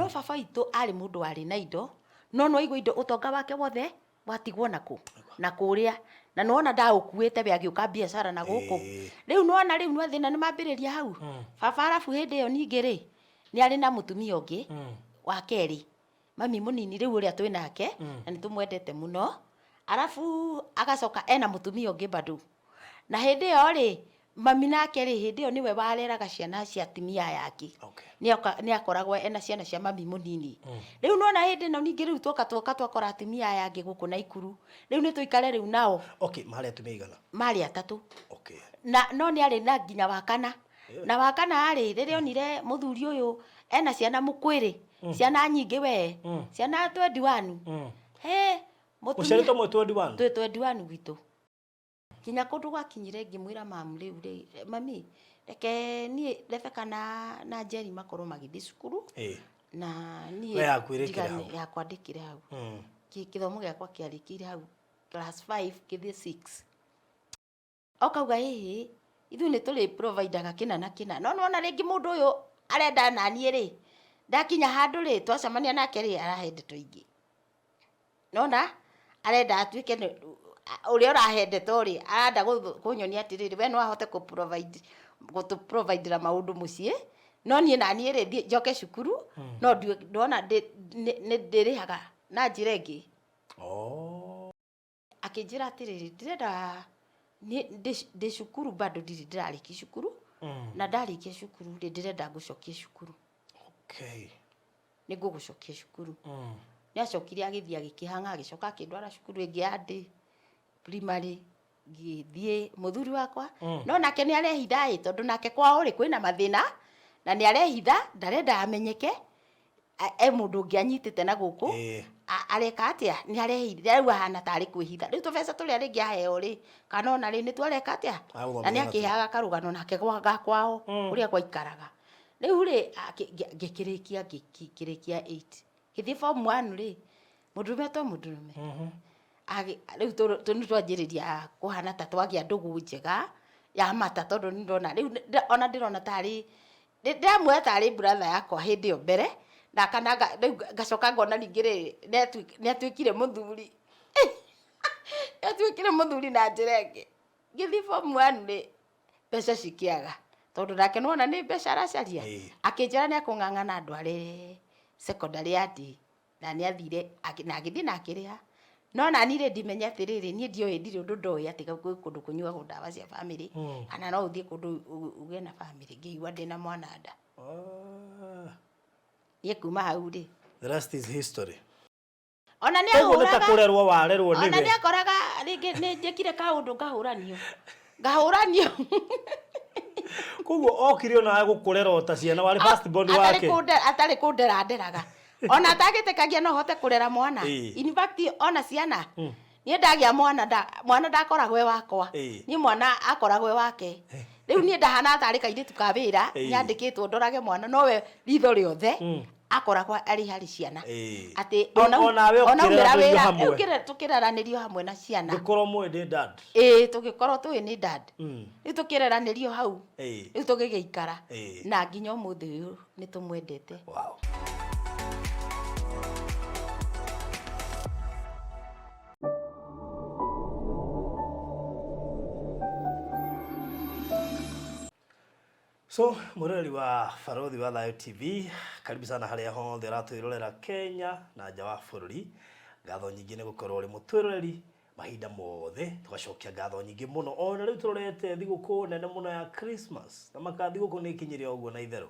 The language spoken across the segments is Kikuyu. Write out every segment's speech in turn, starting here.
No baba witũ arĩ mũndũ warĩ na indo, no nĩwaigua indo, ũtonga wake wothe watigwo nakũ? Na kũrĩa. Na nĩwona ndaũkuĩte we agĩũka biacara na gũkũ. Rĩu nĩwona rĩu nĩ thĩna nĩmambĩrĩria hau. Baba arabu hĩndĩ ĩyo ningĩ rĩ, nĩ arĩ na mũtumia ũngĩ wa kerĩ. Mami mũnini rĩu ũrĩa twĩ nake, na nĩtũmwendete mũno. Arabu agacoka ena mũtumia ũngĩ bado. Na hĩndĩ ĩyo rĩ, mami nake rĩ, hĩndĩ ĩyo nĩwe wareraga ciana cia atumia aya angĩ. Okay. Nĩ akoragwo ena ciana cia mami mũnini. Rĩu nĩwona hĩndĩ ĩno ningĩ rĩu twoka twoka twakora atumia aya angĩ gũkũ Naikuru. Rĩu nĩ tũikare rĩu nao. Okay, marĩ atumia aigana? Marĩ atatũ. Okay. Na no nĩ arĩ na nginya wa kana. Na wa kana rĩ, rĩrĩa onire mũthuri ũyũ ena ciana mũkwĩrĩ, ciana nyingĩ we, ciana 21. Hĩ, mũtumia. Mũciarĩtwo mwĩ 21? Twĩ 21 gwitũ. Nginya kũndũ gwakinyire ngĩmwĩra mamu rĩu rĩ, mami reke niĩ Rebecca na Njeri makorwo magĩthiĩ cukuru na niĩ We yaku ĩrĩkĩre hau. yakwa ndĩkĩre hau. Gĩthomo gĩakwa kĩarĩkĩire hau class 5 ngĩthiĩ 6. Okauga ĩhĩ, ithuĩ nĩ tũrĩ provide aga kĩna na kĩna. No nĩwona rĩngĩ mũndũ ũyũ arenda naniĩ rĩ, ndakinya handũ rĩ, twacemania nake rĩ, arahe ndeto ingĩ. Nona arenda atuĩke nĩ ũrĩa ũrahe ndeto rĩ, arenda kũnyonia atĩrĩrĩ, we no ahote kũ provide gũtũ provide ĩra maũndũ mũciĩ, no niĩ naniĩ rĩ, thiĩ njoke cukuru, no ndona nĩ ndĩrĩhaga na njĩra ĩngĩ. Oh. Akĩnjĩra atĩrĩrĩ, ndĩrenda niĩ ndĩ cukuru bado ndirĩ ndĩrarĩkia cukuru, na ndarĩkia cukuru rĩ, ndĩrenda ngũcokie cukuru. Okay. Nĩ ngũgũcokia cukuru. Nĩ acokire agĩthiĩ agĩkĩhang'a agĩcoka akĩndwara cukuru ĩngĩ ya ndĩ primary ngĩthiĩ mũthuri wakwa no nake nĩ arehitha ĩ tondũ nake kwao rĩ kwĩna mathĩna na nĩ arehitha ndarenda amenyeke e mũndũ ũngĩ anyitĩte na gũkũ areka atĩa nĩ arehitha rĩu ahana tarĩ kwĩhitha rĩu tũbeca tũrĩa rĩngĩ aheo rĩ kana ona rĩ nĩtuo areka atĩa na nĩ akĩheaga karũgano nake ga kwao ũrĩa gwaikaraga. Rĩu rĩ, ngĩkĩrĩkia ngĩkĩrĩkia eight, ngĩthiĩ form one rĩ, mũndũrũme to mũndũrũme, rĩu nĩ twanjĩrĩria kũhana ta twagĩa ndũgũ njega ya mata tondũ nĩ ndĩrona rĩu ona ndĩrona tarĩ, ndĩramuoya tarĩ brother yakwa hĩndĩ ĩyo mbere, na kana rĩu ngacoka ngona ningĩ rĩ, nĩ atuĩkire mũthuri, nĩ atuĩkire mũthuri na njĩra ĩngĩ. Ngĩthiĩ form one rĩ, mbeca cikĩaga tondũ nake nĩwona nĩ mbeca aracaria. Akĩnjĩra nĩ akũng'ang'ana andware secondary ya D na nĩ athire na agĩthiĩ na akĩrĩha. No nani rĩ ndimenye atĩrĩrĩ, niĩ ndioĩ ndirĩ ũndũ ndoĩ atĩ gwĩ kũndũ kũnyuagwo ndawa cia bamĩrĩ kana no ũthiĩ kũndũ ũgĩe na bamĩrĩ. Ngĩigua ndĩna mwana nda. Niĩ kuma hau rĩ. The rest is history. Ona nĩ Koguo nĩ ta ahũraga. kũrerwo warerwo Ona nĩwe. nĩ akoraga rĩngĩ nĩ njĩkire kaũndũ ngahũranio. Ngahũranio. Koguo okire ona gũkũrera o ta ciana warĩ first born Atarĩ wake. kũnde atarĩ kũndera nderaga. Ona atagĩtĩkagia no hote kũrera mwana. In fact ona ciana niĩ ndagĩa mwana nda, mwana ndakoragwo e wakwa. Niĩ mwana akoragwo e wake. Rĩu niĩ ndahana tarĩ kairĩtu ka wĩra nyandĩkĩtwo ndorage mwana nowe ritho rĩothe akoragwo arĩ harĩ ciana. Atĩ Rĩu ona onawe ona aumĩra ũkĩreranĩrio wĩra, hamwe. rĩu tũkĩreranĩrio hamwe na ciana. Ngĩkorwo mũĩ nĩ dad. Ĩĩ tũgĩkorwo tũĩ nĩ dad. Rĩu tũkĩreranĩrio hau. Rĩu tũgĩgĩikara. Na nginya ũmũthĩ ũyũ nĩ tũmwendete. Wow. So, mwĩroreri wa Barothi wa Thayũ TV, karibu sana harĩa hothe ũratwĩrorera Kenya na nja wa bũrũri. Ngatho nyingĩ nĩ gũkorwo ũrĩ mũtwĩroreri mahinda mothe, tũgacokia ngatho nyingĩ mũno. Ona rĩu tũrorete thigũkũ nene mũno ya Christmas, na maka thigũkũ nĩ ĩkinyire o ũguo na itherũ.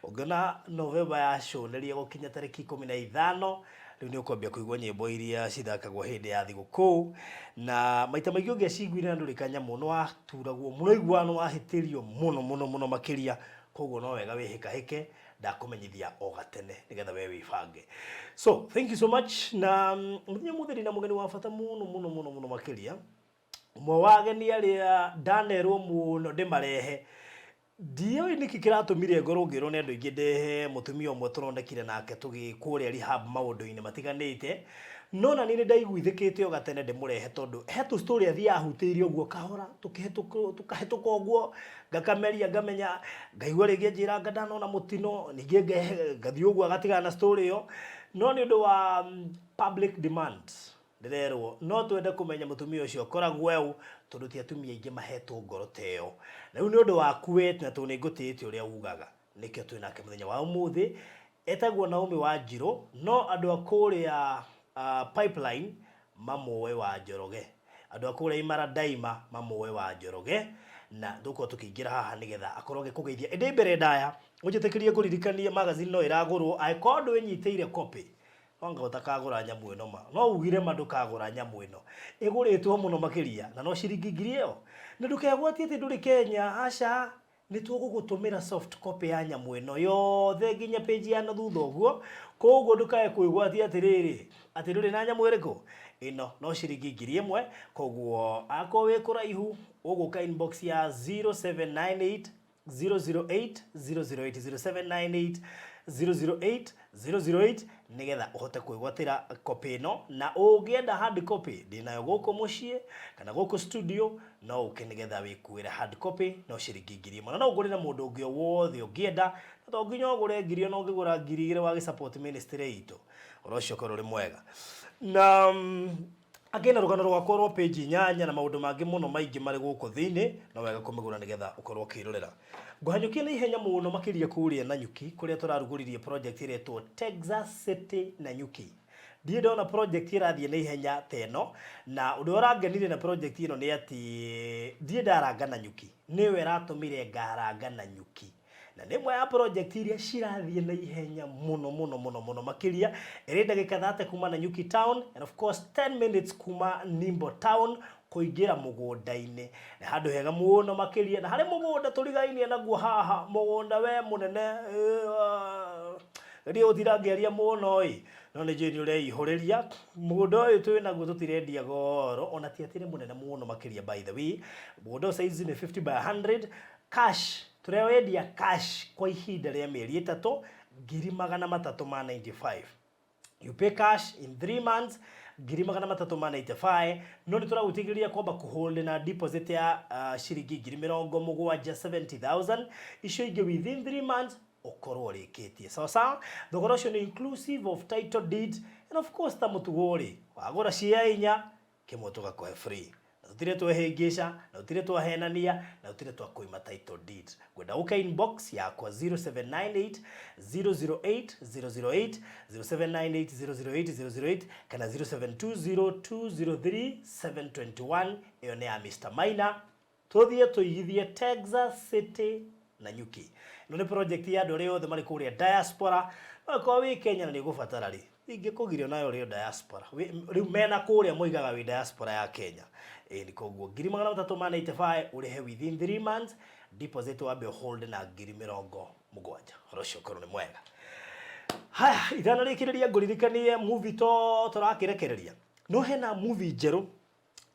Ũngĩona November yacũnĩria gũkinya tarĩki 15, Rĩu nĩ ũkwambia kũigua nyĩmbo iria cithakagwo hĩndĩ ya thigũkũ, na maita maingĩ ũngĩaciguire na ndũrĩ kanyamũ nĩ waturagwo mũno, waiguaga nĩ wahĩtĩrio mũno mũno mũno makĩria, koguo no wega wĩhĩkahĩke, ndakũmenyithia o gatene nĩgetha we wĩbange. So, thank you so much, na mũthenya ũmũthĩ ndĩna mũgeni wa bata mũno mũno mũno mũno makĩria, ũmwe wa ageni arĩa ndanerwo mũno ndĩmarehe. Ndiũĩ nĩkĩ kĩratũmire ngorwo ngĩrwo nĩ andũ aingĩ ndehe mũtumia ũmwe tũronekire nake tũgĩ kũrĩa rehab maũndũ-inĩ matiganĩte, no na niĩ nĩ ndaiguithĩkĩte o gatene ndĩmũrehe tondũ he tũ story athiaga ahutĩirie ũguo kahora tũkahĩtũka ũguo ngakameria ngamenya ngaigua rĩngĩ anjĩra anga ndanona mũtino ningĩ ngathiĩ ũguo agatigana na story ĩyo, no nĩ ũndũ wa public demand Ndĩrerwo no twende kũmenya mũtumia ũcio akoragwo ũ tondũ ti atumia aingĩ mahetwo ngoro ta ĩyo. Na rĩu nĩ ũndũ waku we na tondũ nĩ ngũtĩĩte ũrĩa ugaga nĩkĩo twĩ nake mũthenya wa ũmũthĩ. Etagwo Naomi Wanjirũ no andũ a kũrĩa Pipeline mamũĩ wa Njoroge. Andũ a kũrĩa Imara Daima mamũĩ wa Njoroge na tũgũkorwo tũkĩingĩra haha nĩgetha akorwo agĩkũgeithia. Ĩndĩ mbere ndaya ũnjĩtĩkĩrie ngũririkanie magazine no ĩragũrwo angĩkorwo ndwĩnyitĩire copy. Anga ũtakagũra nyamũ ĩno ma. No ugire ma ndũkagũra nyamũ ĩno. Ĩgũrĩtwo mũno makĩria na no ciringi ngiri ĩyo. Na ndũkegwatie atĩ ndũrĩ Kenya, aca. Nĩ tũgũgũtũmĩra soft copy ya nyamũ ĩno yothe nginya page ya na thutha ũguo. Koguo ndũkae kwĩgwatia atĩrĩrĩ, atĩ ndũrĩ na nyamũ ĩrĩkũ? Ĩno no ciringi 1000. Koguo akorwo wĩ kũraihu ũgũka inbox ya 0798 008 008 0798 008 008 nigetha uhote kwĩgwatĩra copy ĩno na ũngĩenda hard copy ndĩnayo gũkũ mũciĩ kana gũkũ studio no ũke nigetha wĩkuĩre hard copy no ciringi 1000 na no ũgũrĩre mũndũ ũngĩ o wothe ũngĩenda na to nginya ũgũre 1000 ona ũngĩgũra 2000 wagĩ support ministry itũ ũhoro ũcio ũkorwo ũrĩ mwega na Akĩna rũgano rwakwa rwa page inyanya na maũndũ mangĩ mũno maingĩ marĩ gũkũ thĩinĩ, no wega kũmĩgũra nĩgetha ũkorwo ũkĩrorera. Ngũhanyũkia na ihenya mũno makĩria kũrĩa Nanyuki kũrĩa tũrarugũririe project ĩretwo Texas City Nanyuki. Ndirĩ ndona project ĩrathiĩ na ihenya ta ĩno, na ũndũ ũrĩa ũrangenirie na project ĩno nĩ atĩ ndirĩ ndaranga Nanyuki, nĩyo ĩratũmire ngaranga Nanyuki. Na nĩ ĩmwe ya project iria cirathiĩ na ihenya mũno mũno mũno mũno makĩria, ĩrĩ ndagĩka 30 kuma Nanyuki town and of course 10 minutes kuma Nimbo town kũingĩra mũgũnda-inĩ. Nĩ handũ hega mũno makĩria na harĩ mũgũnda tũrigainie naguo haha, mũgũnda we mũnene ndiĩ gũtinda ngĩaria mũno ĩ, no nĩ njũĩ nĩ ũreihũrĩria. Mũgũnda ũyũ twĩ naguo tũtirendia goro ona ti atĩ nĩ mũnene mũno makĩria by the way. Mũgũnda ũyũ size nĩ 50 by 100 cash Tũrewendia cash kwa ihinda rĩa mĩeri ĩtatũ 395,000. You pay cash in 3 months 395,000 no nĩ tũragũtigĩrĩria kwamba kũhold na deposit ya ciringi 70,000 70,000 icio ingĩ within 3 months ũkorwo ũrĩkĩtie. Sawa sawa? Thogora ũcio nĩ inclusive of title deed and of course ta mũtugo rĩ, wagũra cia inya kĩmwe tũgakũhe free. Na tũtirĩ twehĩngĩca, na tũtirĩ twahenania, na tũtirĩ twakũima title deed. Ngwenda ũke inbox yakwa 0798 008 008, 0798 008 008 kana 0720 203 721, ĩyo nĩ ya Mr Maina. Tũthiĩ tũigithie Texas City Nanyuki. Ĩno nĩ project ya andũ arĩa othe marĩ kũrĩa diaspora. No ĩkorwo wĩ Kenya na nĩ ũgũbatara rĩ, ingĩkũgiria onawe ũrĩ o diaspora. Rĩu mena kũrĩa moigaga wĩ diaspora ya Kenya. Ĩni koguo 395,000 ũrĩhe within 3 months, deposit wambe hold na 70,000. Ũhoro ũcio ũkorwo nĩ mwega. Haya, itanarĩkĩrĩria ngũririkanie movie to tũrakĩrekereria. No hena movie njerũ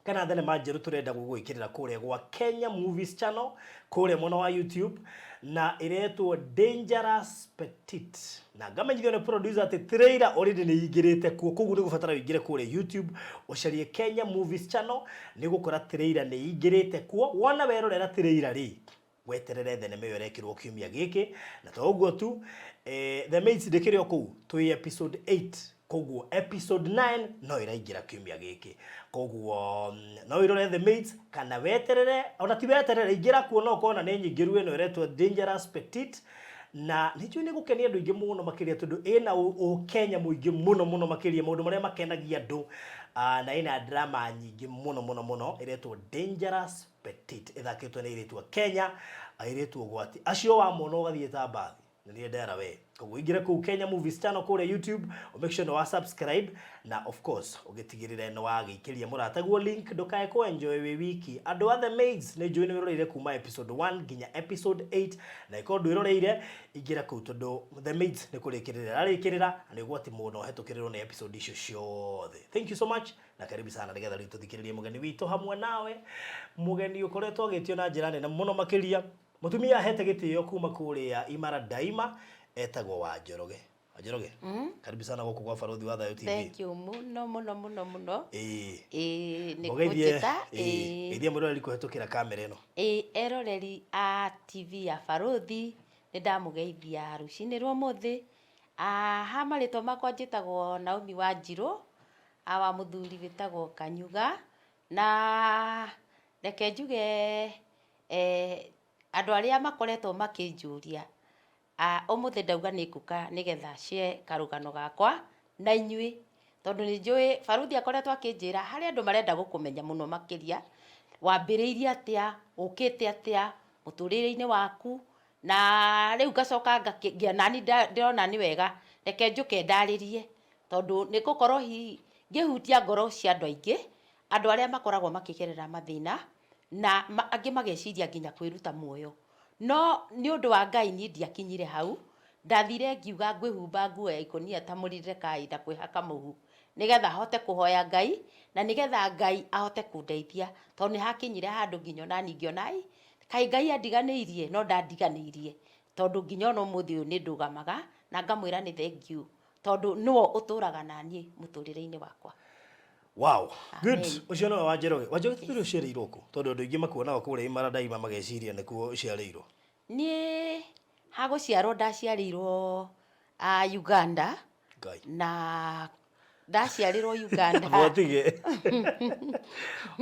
kana thenema njerũ tũrenda gũgwĩkĩrĩra kũrĩa gwa Kenya Movies Channel kũrĩa mwena wa YouTube na ĩretwo Dangerous Petit na ngamenyithio nĩ producer atĩ trailer already nĩ ingĩrĩte kuo koguo nĩ gũbatara ũingĩre kũrĩa YouTube ũcarie Kenya Movies Channel nĩ gũkora trailer nĩ ingĩrĩte kuo wona werorera trailer rĩ weterere thenema ĩyo ĩrekĩrwo kiumia gĩkĩ na to ũguo tu The Maids ndĩkĩrĩ o kũu twĩ episode 8 koguo episode 9 no ĩraingĩra kiumia gĩkĩ koguo no wĩrore The Maids kana weterere ona ti weterere ingĩra kuo no ũkona nĩ nyingĩru ĩno ĩretwo Dangerous Petit na nĩ njũĩ nĩ gũkenia andũ aingĩ mũno makĩria tondũ ĩna ũkenya mũingĩ mũno mũno makĩria maũndũ marĩa makenagia andũ na ĩna drama nyingĩ mũno mũno mũno ĩretwo Dangerous Petit ĩthakĩtwo nĩ airĩtu a Kenya, airĩtu ũgwati acio wamona ũgathiĩ ta mbathi na nĩ ndera we. Koguo ingĩra kũu Kenya Movies Channel kũrĩa YouTube, ũ make sure nĩ wa subscribe na of course ũgĩtigĩrĩre nĩ wagĩikĩria mũrataguo link ndũkae kũ enjoy wĩ wiki. Andũ a The Maids nĩ njũĩ nĩ wĩroreire kuma episode 1 nginya episode 8 na ĩkorwo ndwĩroreire ingĩra kũu tondũ The Maids nĩ kũrĩkĩrĩra ĩrarĩkĩrĩra na nĩ ũgwati mũno ũhetũkĩrĩrwo nĩ episode icio ciothe. Thank you so much. Na karibu sana nigetha riu tuthikiririe mugeni witũ hamwe nawe, mugeni ukoretwo agĩtio na njĩra nene mũno makĩria. Mũtumia ahete gĩtĩo kuma kũrĩa Imara Daima etagwo Wanjoroge. Wanjoroge, karibu sana gũkũ gwa Barũthi wa Thayũ TV. Thank you mũno mũno mũno mũno. Ĩĩ. Ĩĩ nĩ Mũgeithie, kũnjĩta. ĩĩ, Ĩĩ. geithia mwĩroreri kũhetũkĩra kamera ĩno. Ĩĩ eroreri a TV ya Barũthi nĩ ndamũgeithia rũcinĩ rwa ũmũthĩ. Ah, ha marĩtwa makwa njĩtagwo Naomi Wanjirũ, wa mũthuri wĩtagwo Kanyuga. Na reke njuge andũ arĩa makoretwo makĩnjũria, ũmũthĩ ndauga nĩ ngũka nĩgetha share karũgano gakwa na inyuĩ, tondũ nĩ njũĩ Barũthi akoretwo akĩnjĩra harĩ andũ marenda gũkũmenya mũno makĩria, wambĩrĩirie atĩa, ũkĩte atĩa mũtũrĩre-inĩ waku, na rĩu ngacoka nani ndĩrona nĩ wega reke njũke ndarĩrie, tondũ nĩ ngũkorwo hihi ngĩhutia ngoro cia andũ aingĩ, andũ arĩa makoragwo makĩgerera mathĩna, na angĩ mageciria nginya kwĩruta muoyo. No nĩ ũndũ wa Ngai niĩ ndiakinyire hau, ndathire ngiuga ngwĩhumba nguo ya ikũnia ta Moridekai na kwĩhaka mũhu, nĩgetha hote kũhoya Ngai, na nĩgetha Ngai ahote kũndeithia, tondũ nĩ hakinyire handũ nginya onani ngĩona ai, kaĩ Ngai andiganĩirie, no ndandiganĩirie, tondũ nginya ona ũmũthĩ ũyũ nĩ ndũgamaga na ngamwĩra nĩ thank you, tondũ nĩwe ũtũraga naniĩ mũtũrĩre-inĩ wakwa. Wow, good. Amen. Ũcio nĩwe Wanjoroge. Wanjoroge, tũtwĩre ũciarĩirwo kũ? Tondũ andũ aingĩ makuonaga kũrĩa Imara Daima mageciria nĩkuo ũciarĩirwo. Niĩ ha gũciarwo ndaciarĩirwo Uganda. Ngai. Na ndaciarĩrwo Uganda. Mwatige.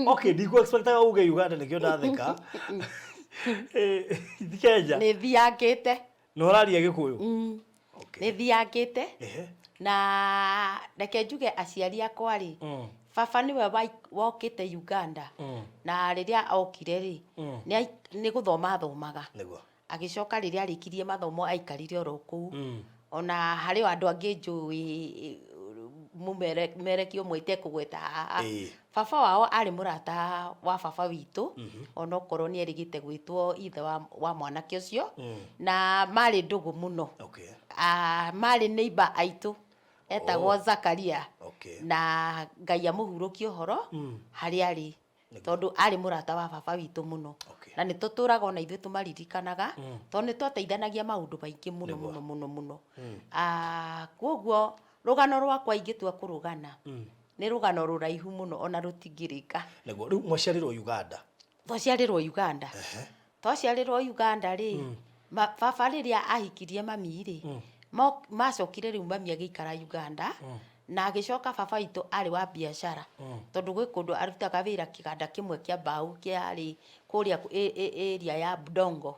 Okay, ndiku expectaga uge Uganda nĩkĩo ndatheka. Ti Kenya. Nĩ thiangĩte. Na ũraria Gĩkũyũ? Okay. Nĩ thiangĩte. Na reke njuge aciari akwa rĩ, baba nĩwe wokĩte Uganda. Na rĩrĩa okire rĩ, nĩ gũthoma athomaga. Nĩguo. Agĩcoka rĩrĩa arĩkirie mathomo aikarire oro kũu. Ona harĩ o andũ angĩ njũĩ mũmerekia ũmwe itekũgweta haha. Baba wao arĩ mũrata wa baba witũ, onokorwo nĩ erĩgĩte gwĩtwo ithe wa mwanake ũcio, na marĩ ndũgũ mũno. Marĩ neighbor aitũ, etagwo Zakaria. Na Ngai amũhurũkie ũhoro harĩa arĩ, tondũ arĩ mũrata wa baba witũ mũno. Na nĩ tũtũraga ona ithuĩ tũmaririkanaga, tondũ nĩ twateithanagia maũndũ maingĩ mũno mũno mũno mũno. Koguo rũgano rwakwa ingĩtua kũrũgana, nĩ rũgano rũraihu mũno ona rũtingĩrĩka. Nĩguo, rĩu mwaciarĩrwo Uganda? Twaciarĩrwo Uganda. Twaciarĩrwo Uganda rĩ, baba rĩrĩa ahikirie mami rĩ, macokire rĩu mami agĩikara Uganda, na agĩcoka baba witũ arĩ wa biacara, tondũ gwĩ kũndũ arutaga wĩra kĩganda kĩmwe kĩa mbaũ kĩarĩ kũrĩa area ya Budongo.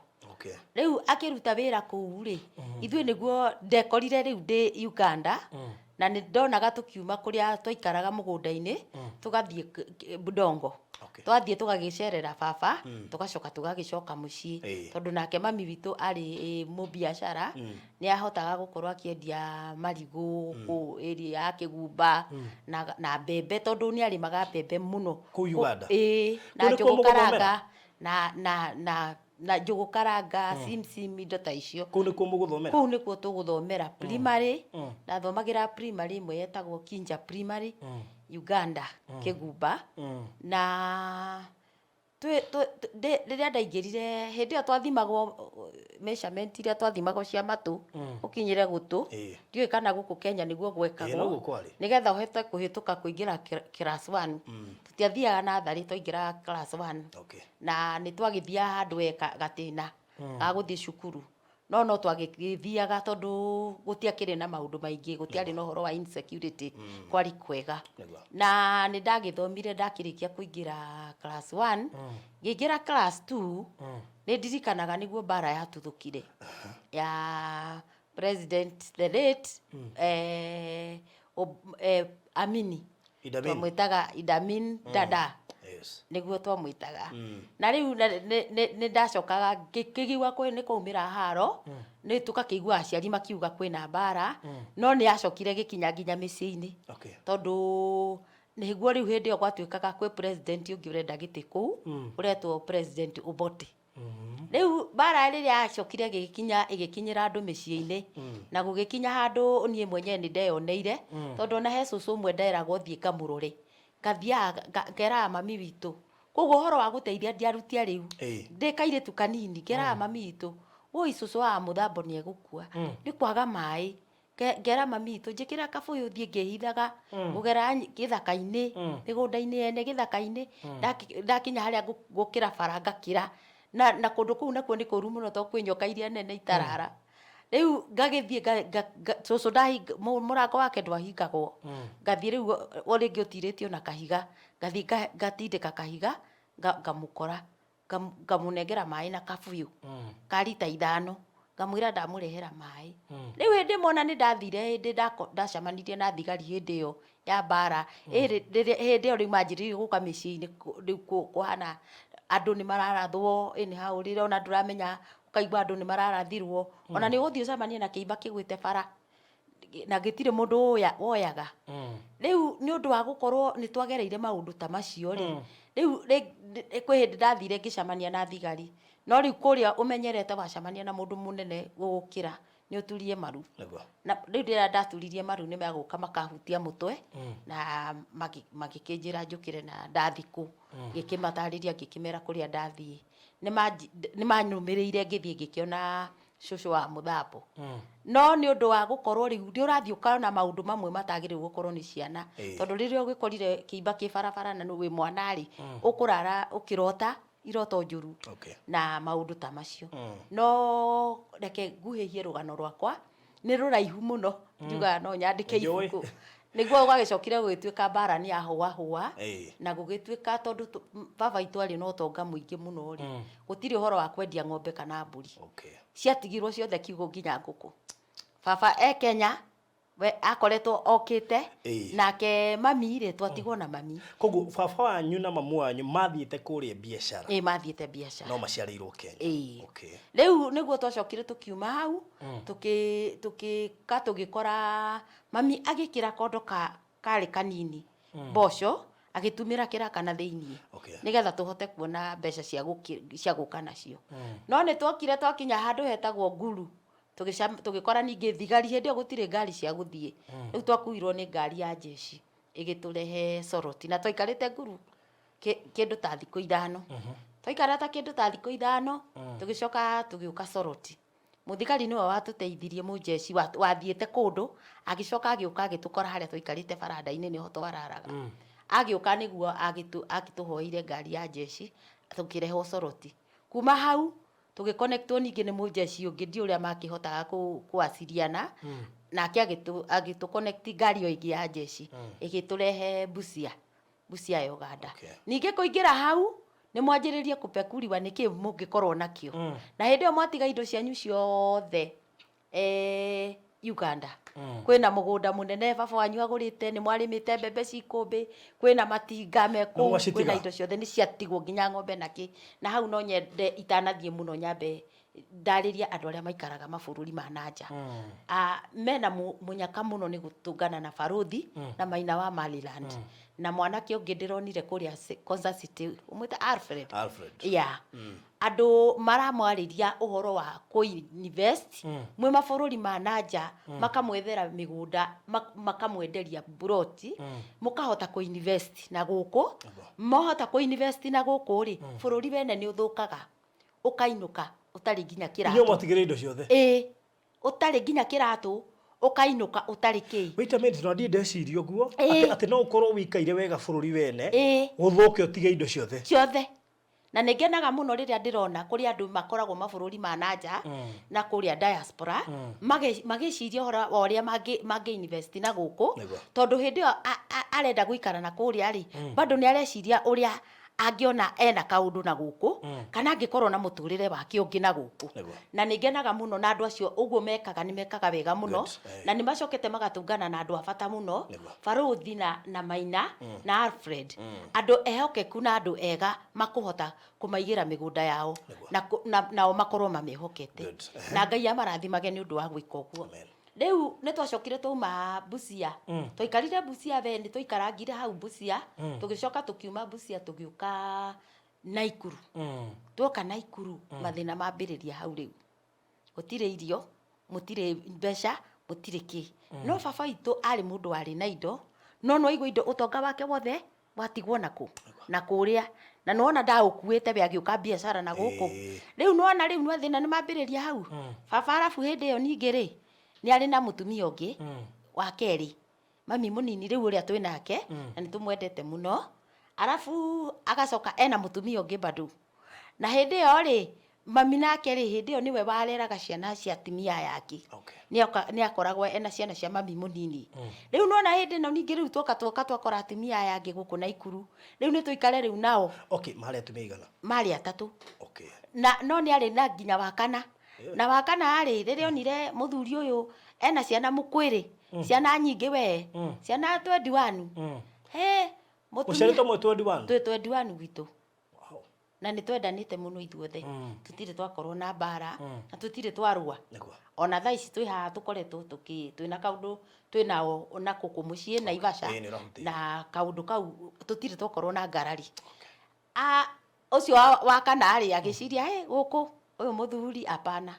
Rĩu akĩruta wĩra kũu rĩ, ithuĩ nĩguo ndekorire rĩu ndĩ Uganda, na nĩ ndonaga tũkiuma kũrĩa twaikaraga mũgũnda-inĩ, tũgathiĩ Budongo. Twathiĩ tũgagĩcerera baba, tũgacoka tũgagĩcoka mũciĩ. Tondũ nake mami witũ arĩ mũbiacara, nĩ ahotaga gũkorwo akĩendia marigũ kũu area ya Kĩgumba, na mbembe, tondũ nĩ arĩmaga mbembe mũno. Kũu Uganda? Ĩĩ, na Kũu nĩkuo njũgũ mũgũthomera? karanga, na njũgũ karanga, simsim, indo ta icio. Kũu nĩkuo mũgũthomera? Kũu nĩkuo tũgũthomera primary. Ndathomagĩra primary ĩmwe yetagwo Kinja Primary, Uganda, Kĩgumba. Na rĩrĩa ndaingĩrire, hĩndĩ ĩyo twathimagwo measurement iria twathimagwo cia matũ, ũkinyĩre gũtũ. Ndiũĩ kana gũkũ Kenya nĩguo gwekagwo. Ĩĩ, noguo kwarĩ. Nĩgetha ũhote kũhĩtũka kũingĩra class 1. Tũtiathiaga natharĩ, twaingĩraga class 1. Na nĩ twagĩthiaga handũ we gatĩna ga gũthiĩ cukuru. No no twagĩthiaga tondũ gũtiakĩrĩ na maũndũ maingĩ, gũtiarĩ na ũhoro wa insecurity, kwarĩ kwega. Na nĩ ndagĩthomire ndakĩrĩkia kũingĩra class 1, ngĩingĩra class 2, nĩ ndirikanaga nĩguo mbara yatuthũkire ya President the late, Amini. Idi Amin. Twamwĩtaga Idi Amin Dada. Nĩguo twamwĩtaga. Na rĩu nĩ ndacokaga ngĩkĩigua kwĩ nĩ kwaumĩra haro, nĩ tũgakĩigua aciari makiuga kwĩna mbara, no nĩ yacokire gĩkinya nginya mĩciĩ-inĩ. Tondũ nĩguo rĩu hĩndĩ ĩyo gwatuĩkaga kwĩ president ũngĩ ũrenda gĩtĩ kũu, ũretwo President Obote. Rĩu mbara rĩrĩa yacokire ĩgĩkinyĩra andũ mĩciĩ-inĩ, na gũgĩkinya handũ niĩ mwenyewe nĩ ndeyoneire, tondũ ona he cũcũ ũmwe nderagwo thiĩ ngamũrore. Ngathiaga ngeraga mami witũ, Koguo ũhoro wa gũteithia ndiarutia rĩu. Ndĩ kairĩtu kanini ngeraga mami witũ, woi cũcũ wa mũthambo nĩ egũkua nĩ kwaga maĩ. Ngera mami witũ, njĩkĩra kabũyũ thiĩ ngĩhithaga, ngũgera gĩthaka-inĩ, mĩgũnda-inĩ yene gĩthaka-inĩ. Ndakinya harĩa ngũkĩra bara ngakĩra. Na kũndũ kũu nakuo nĩ kũru mũno tondũ kwĩ nyoka iria nene itarara. Rĩu ngagĩthiĩ cũcũ mũrango wake ndwahingagwo. Ngathiĩ rĩu o rĩngĩ ũtirĩtio na kahiga, ngathiĩ ngatindĩka kahiga ngamũkora, ngamũnengera maĩ na kabũyũ ka rita 5, ngamwĩra ndamũrehera maĩ. Rĩu hĩndĩ ĩmwe ona nĩ ndathire, hĩndĩ ndacemanirie na thigari hĩndĩ ĩyo ya mbara, hĩndĩ ĩyo rĩu manjĩrĩirie gũka mĩciĩ-inĩ, rĩu kũhana andũ nĩ mararathwo anyhow, rĩrĩa ona ndũramenya, ũkaigua andũ nĩ mararathirwo. Ona nĩ ũgũthiĩ ũcemanie na kĩimba kĩgwĩte bara na gĩtirĩ mũndũ woyaga. Rĩu nĩ ũndũ wa gũkorwo nĩ twagereire maũndũ ta macio rĩ, rĩu kwĩ hĩndĩ ndathire ngĩcemania na thigari, no rĩu kũrĩa ũmenyerete wacemania na mũndũ mũnene gũgũkĩra nĩ ũturie maru. Na rĩu rĩrĩa ndaturirie maru nĩ megũka makahutia mũtwe na magĩkĩnjĩra njũkĩre na ndathiĩ kũ. Ngĩkĩmatarĩria, ngĩkĩmera kũrĩa ndathiĩ. Nĩ manũmĩrĩire ngĩthiĩ ngĩkĩona cũcũ wa mũthambo. No nĩ ũndũ wa gũkorwo rĩu nĩ ũrathiĩ ũkona maũndũ mamwe matagĩrĩirwo gũkorwo nĩ ciana. Tondũ rĩrĩa ũgĩkorire kĩimba kĩ barabara na wĩ mwana rĩ, ũkũrara ũkĩrota iroto njũru na maũndũ ta macio. No reke nguhĩhie rũgano rwakwa, nĩ rũraihu mũno, njugaga no nyandĩke ibuku. Nĩguo gwagĩcokire gũgĩtuĩka mbara nĩ yahũahũa, na gũgĩtuĩka tondũ baba witũ arĩ na ũtonga mũingĩ mũno rĩ, gũtirĩ ũhoro wa kwendia ng'ombe kana mbũri. Ciatigirwo ciothe kiugũ nginya ngũkũ. Baba e Kenya, we akoretwo okĩte, nake mami rĩ, twatigwo na mami. Koguo baba wanyu na mamu wanyu mathiĩte kũrĩa biacara? Ĩĩ, mathiĩte biacara. No maciarĩirwo Kenya? Ĩĩ. Rĩu nĩguo twacokire tũkiuma hau, tũgĩka tũgĩkora mami agĩkĩra kondo karĩ kanini mboco, agĩtumĩra kĩraka na thĩiniĩ, nĩgetha tũhote kuona mbeca cia gũka nacio. No nĩ twokire twakinya handũ hetagwo Nguru, tũgĩkora ningĩ thigari, hĩndĩ ĩyo gũtirĩ ngari cia gũthiĩ. Rĩu twakuirwo nĩ ngari ya jeshi ĩgĩtũrehe Soroti, na twaikarĩte Nguru kĩndũ ta thikũ 5. Twaikara ta kĩndũ ta thikũ 5, tũgĩcoka tũgĩũka Soroti. Mũthigari nĩwe watũteithirie, mũjeshi wathiĩte kũndũ, agĩcoka agĩũka agĩtũkora harĩa twaikarĩte baranda-inĩ, nĩho twararaga. Agĩũka nĩguo agĩtũhoeire ngari ya jeshi, tũkĩrehwo Soroti. Kuma hau tũgĩconnectwo ningĩ nĩ mũjeshi ũngĩ, ndiũĩ ũrĩa makĩhotaga kũaciriana, nake agĩtũ connect ngari ĩyo ĩngĩ ya jeshi, ĩgĩtũrehe Busia, Busia ya Uganda. Ningĩ kũingĩra hau nĩ mwanjĩrĩrie kũpekuriwa nĩkĩ mũngĩkorwo nakĩo. Na hĩndĩ ĩyo mwatiga indo cianyu ciothe Uganda. Kwĩna mũgũnda mũnene baba wanyu agũrĩte, nĩ mwarĩmĩte mbembe cikũmbĩ, kwĩna matinga me kũu, kwĩna indo ciothe nĩ ciatigwo nginya ng'ombe na kĩ. Na hau no nyende itanathiĩ mũno nyambe ndarĩrie andũ arĩa maikaraga mabũrũri ma na nja. Mena mũnyaka mũno nĩ gũtũngana na barũthi na Maina wa Maryland. Na mwanake ũngĩ ndĩronire kũrĩa Kansas City, ũmwĩta Alfred. Alfred. Yeah. Andũ maramwarĩria ũhoro wa kũ-invest mwĩ mabũrũri ma na nja, makamwethera mĩgũnda, makamwenderia mburoti, mũkahota kũ-invest na gũkũ. Mwahota kũ-invest na gũkũ rĩ, bũrũri wene nĩ ũthũkaga, ũkainũka ũtarĩ nginya kĩratũ. Inyuĩ mwatigire indo ciothe? Ĩĩ, ũtarĩ nginya kĩratũ, ũkainũka ũtarĩ kĩ. Wait a minute, no ndirĩ ndeciria ũguo, atĩ no ũkorwo wĩikaire wega bũrũri wene, ũthũke ũtige indo ciothe. Ciothe. Na nĩ ngenaga mũno rĩrĩa ndĩrona kũrĩ andũ makoragwo mabũrũri ma na nja, na kũrĩa diaspora, magĩciria ũhoro wa ũrĩa mangĩ invest na gũkũ, tondũ hĩndĩ ĩyo arenda gũikara na kũrĩa rĩ, bado nĩ areciria ũrĩa angĩona ena kaũndũ na gũkũ, kana angĩkorwo na mũtũrĩre wake ũngĩ na gũkũ. Na nĩ ngenaga mũno na andũ acio ũguo mekaga, nĩ mekaga wega mũno, na nĩ macokete magatũngana na andũ a bata mũno, Barũthi na Maina na Alfred, andũ ehokeku na andũ ega makũhota kũmaigĩra mĩgũnda yao, nao makorwo mamĩhokete. Na Ngai amarathimage nĩ ũndũ wa gwĩka ũguo. Rĩu nĩ twacokire twauma Busia. Twaikarire Busia we, nĩ twaikarangire hau Busia, tũgĩcoka tũkiuma Busia tũgĩũka Naikuru. Twoka Naikuru, mathĩna mambĩrĩria hau rĩu. Gũtirĩ irio, mũtirĩ mbeca, mũtirĩ kĩ. No baba witũ arĩ mũndũ warĩ na indo, no nĩwaigua indo ũtonga wake wothe Watigwo nakũ? Na kũrĩa. Na nĩwona ndaũkuĩte we agĩũka biacara na gũkũ. Rĩu nĩwona rĩu nĩ thĩna nĩ mambĩrĩria hau. Baba arabu hĩndĩ ĩyo ningĩ rĩ, nĩ arĩ na mũtumia ũngĩ wa kerĩ. Mami mũnini rĩu ũrĩa twĩ nake na nĩ tũmwendete mũno. Arabu agacoka ena mũtumia ũngĩ bado. Na hĩndĩ ĩyo rĩ, mami nake rĩ, hĩndĩ ĩyo nĩwe wareraga ciana cia atumia aya angĩ. Nĩ akoragwo ena ciana cia mami mũnini. Rĩu nĩwona hĩndĩ ĩno ningĩ rĩu twoka twoka twakora atumia aya angĩ gũkũ Naikuru. Rĩu nĩ tũikare rĩu nao. Okay, marĩ atumia aigana? Marĩ atatũ. Na no nĩ arĩ na nginya wa kana. Na wa kana rĩ, rĩrĩa onire mũthuri ũyũ ena ciana mũkwĩrĩ, ciana nyingĩ we, ciana 21. He, mũtumia. Mũciarĩtwo mwĩ 21? Twĩ 21 gwitũ. Na nĩ twendanĩte mũno ithuothe. Tũtirĩ twakorwo na mbara, na tũtirĩ twarũa. Ona thaa ici twĩ haha tũkoretwo tũkĩ, twĩna kaũndũ twĩnao na gũkũ mũciĩ Naivasha, na kaũndũ kau tũtirĩ twakorwo na ngarari. Ũcio wa kana rĩ, agĩciria hĩ gũkũ ũyũ mũthuri hapana.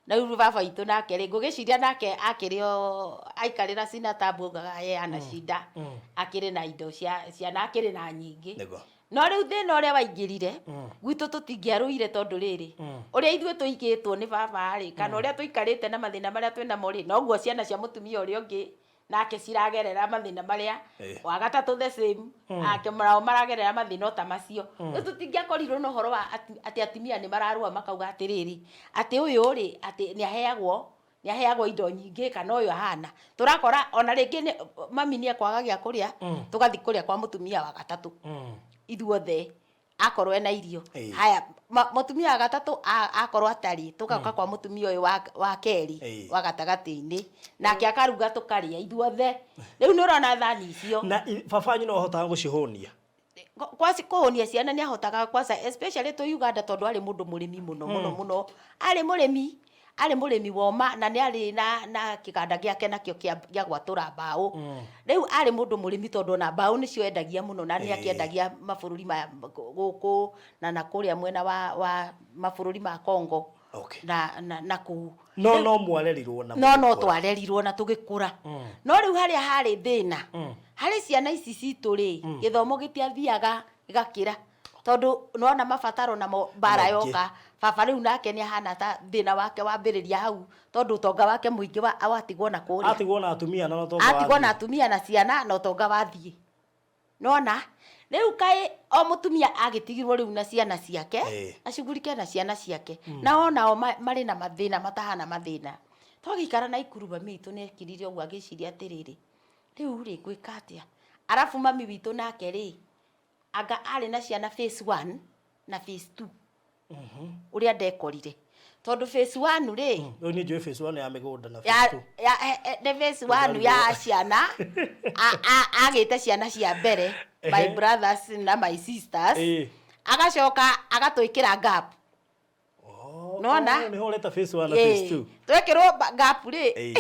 Na rĩu baba witũ nake rĩ, ngũgĩciria nake akĩrĩ o aikarĩra cina tabu augaga ye ana shida, akĩrĩ na indo cia ciana akĩrĩ na nyingĩ. No rĩu thĩna ũrĩa waingĩrire, gwitũ tũtingĩarũire tondũ rĩrĩ, ũrĩa ithuĩ tũigĩtwo nĩ baba rĩ, kana ũrĩa tũikarĩte na mathĩna marĩa twĩ namo rĩ, noguo ciana cia mũtumia ũrĩa ũngĩ nake ciragerera mathĩna marĩa, wa gatatũ the same, ake nao maragerera mathĩna o ta macio. Rĩu tũtingĩakorirwo na ũhoro wa atĩ atumia nĩ mararũa makauga atĩrĩrĩ, atĩ ũyũ rĩ, atĩ nĩ aheagwo nĩ aheagwo indo nyingĩ kana ũyũ ahana. Tũrakora ona rĩngĩ nĩ mami nĩ ekwaga gĩa kũrĩa, tũgathiĩ kũrĩa kwa mũtumia wa gatatũ ithuothe akorwo ena irio. Haya, mũtumia wa gatatũ akorwo atarĩ, tũgoka kwa mũtumia ũyũ wa kerĩ wa gatagatĩ-inĩ, nake akaruga tũkarĩa ithuothe. Rĩu nĩ ũrona thani icio. Na baba wanyu no ahotaga gũcihũnia? Kwaci kũhũnia ciana nĩ ahotaga kwanza especially twĩ Uganda tondũ arĩ mũndũ mũrĩmi mũno mũno mũno. Arĩ mũrĩmi, arĩ mũrĩmi woma na nĩ arĩ na kĩganda gĩake nakĩo gĩa gwatũra mbaũ. Rĩu arĩ mũndũ mũrĩmi tondũ ona mbaũ nĩcio endagia mũno na nĩ akĩendagia mabũrũri maya gũkũ na nakũrĩa mwena wa mabũrũri ma Congo na kũu. No no mwarerirwo na No no twarerirwo na tũgĩkũra. No rĩu harĩa harĩ thĩna, harĩ ciana ici citũ rĩ, gĩthomo gĩtiathiaga gĩgakĩra. Tondũ nĩwona mabataro namo mbara yoka, baba rĩu nake nĩ ahana ta thĩna wake wambĩrĩria hau, tondũ ũtonga wake mũingĩ watigwo na kũrĩa. Atigwo na atumia na ũtonga wathiĩ. Atigwo na atumia na ciana na ũtonga wathiĩ. Nĩwona? Rĩu kaĩ o mũtumia agĩtigirwo rĩu na ciana ciake, acugurike na ciana ciake. Nao nao marĩ na mathĩna matahana mathĩna. Twagĩikara Naikuru mami witũ nĩ ekirire ũguo agĩciria atĩrĩrĩ, rĩu rĩ ngwĩka atĩa? Arabu mami witũ nake rĩ, anga arĩ na ciana phase 1 na phase 2. Ũrĩa ndekorire. Tondũ phase 1 rĩ, Rĩu niĩ njũĩ phase 1 ya mĩgũnda na phase 2. Nĩ phase 1 ya ciana, agĩte ciana cia mbere, my brothers na my sisters. Agacoka agatwĩkĩra gap. Nona? Nĩho ũreta phase 1 na phase 2. Twekĩrwo gap rĩ,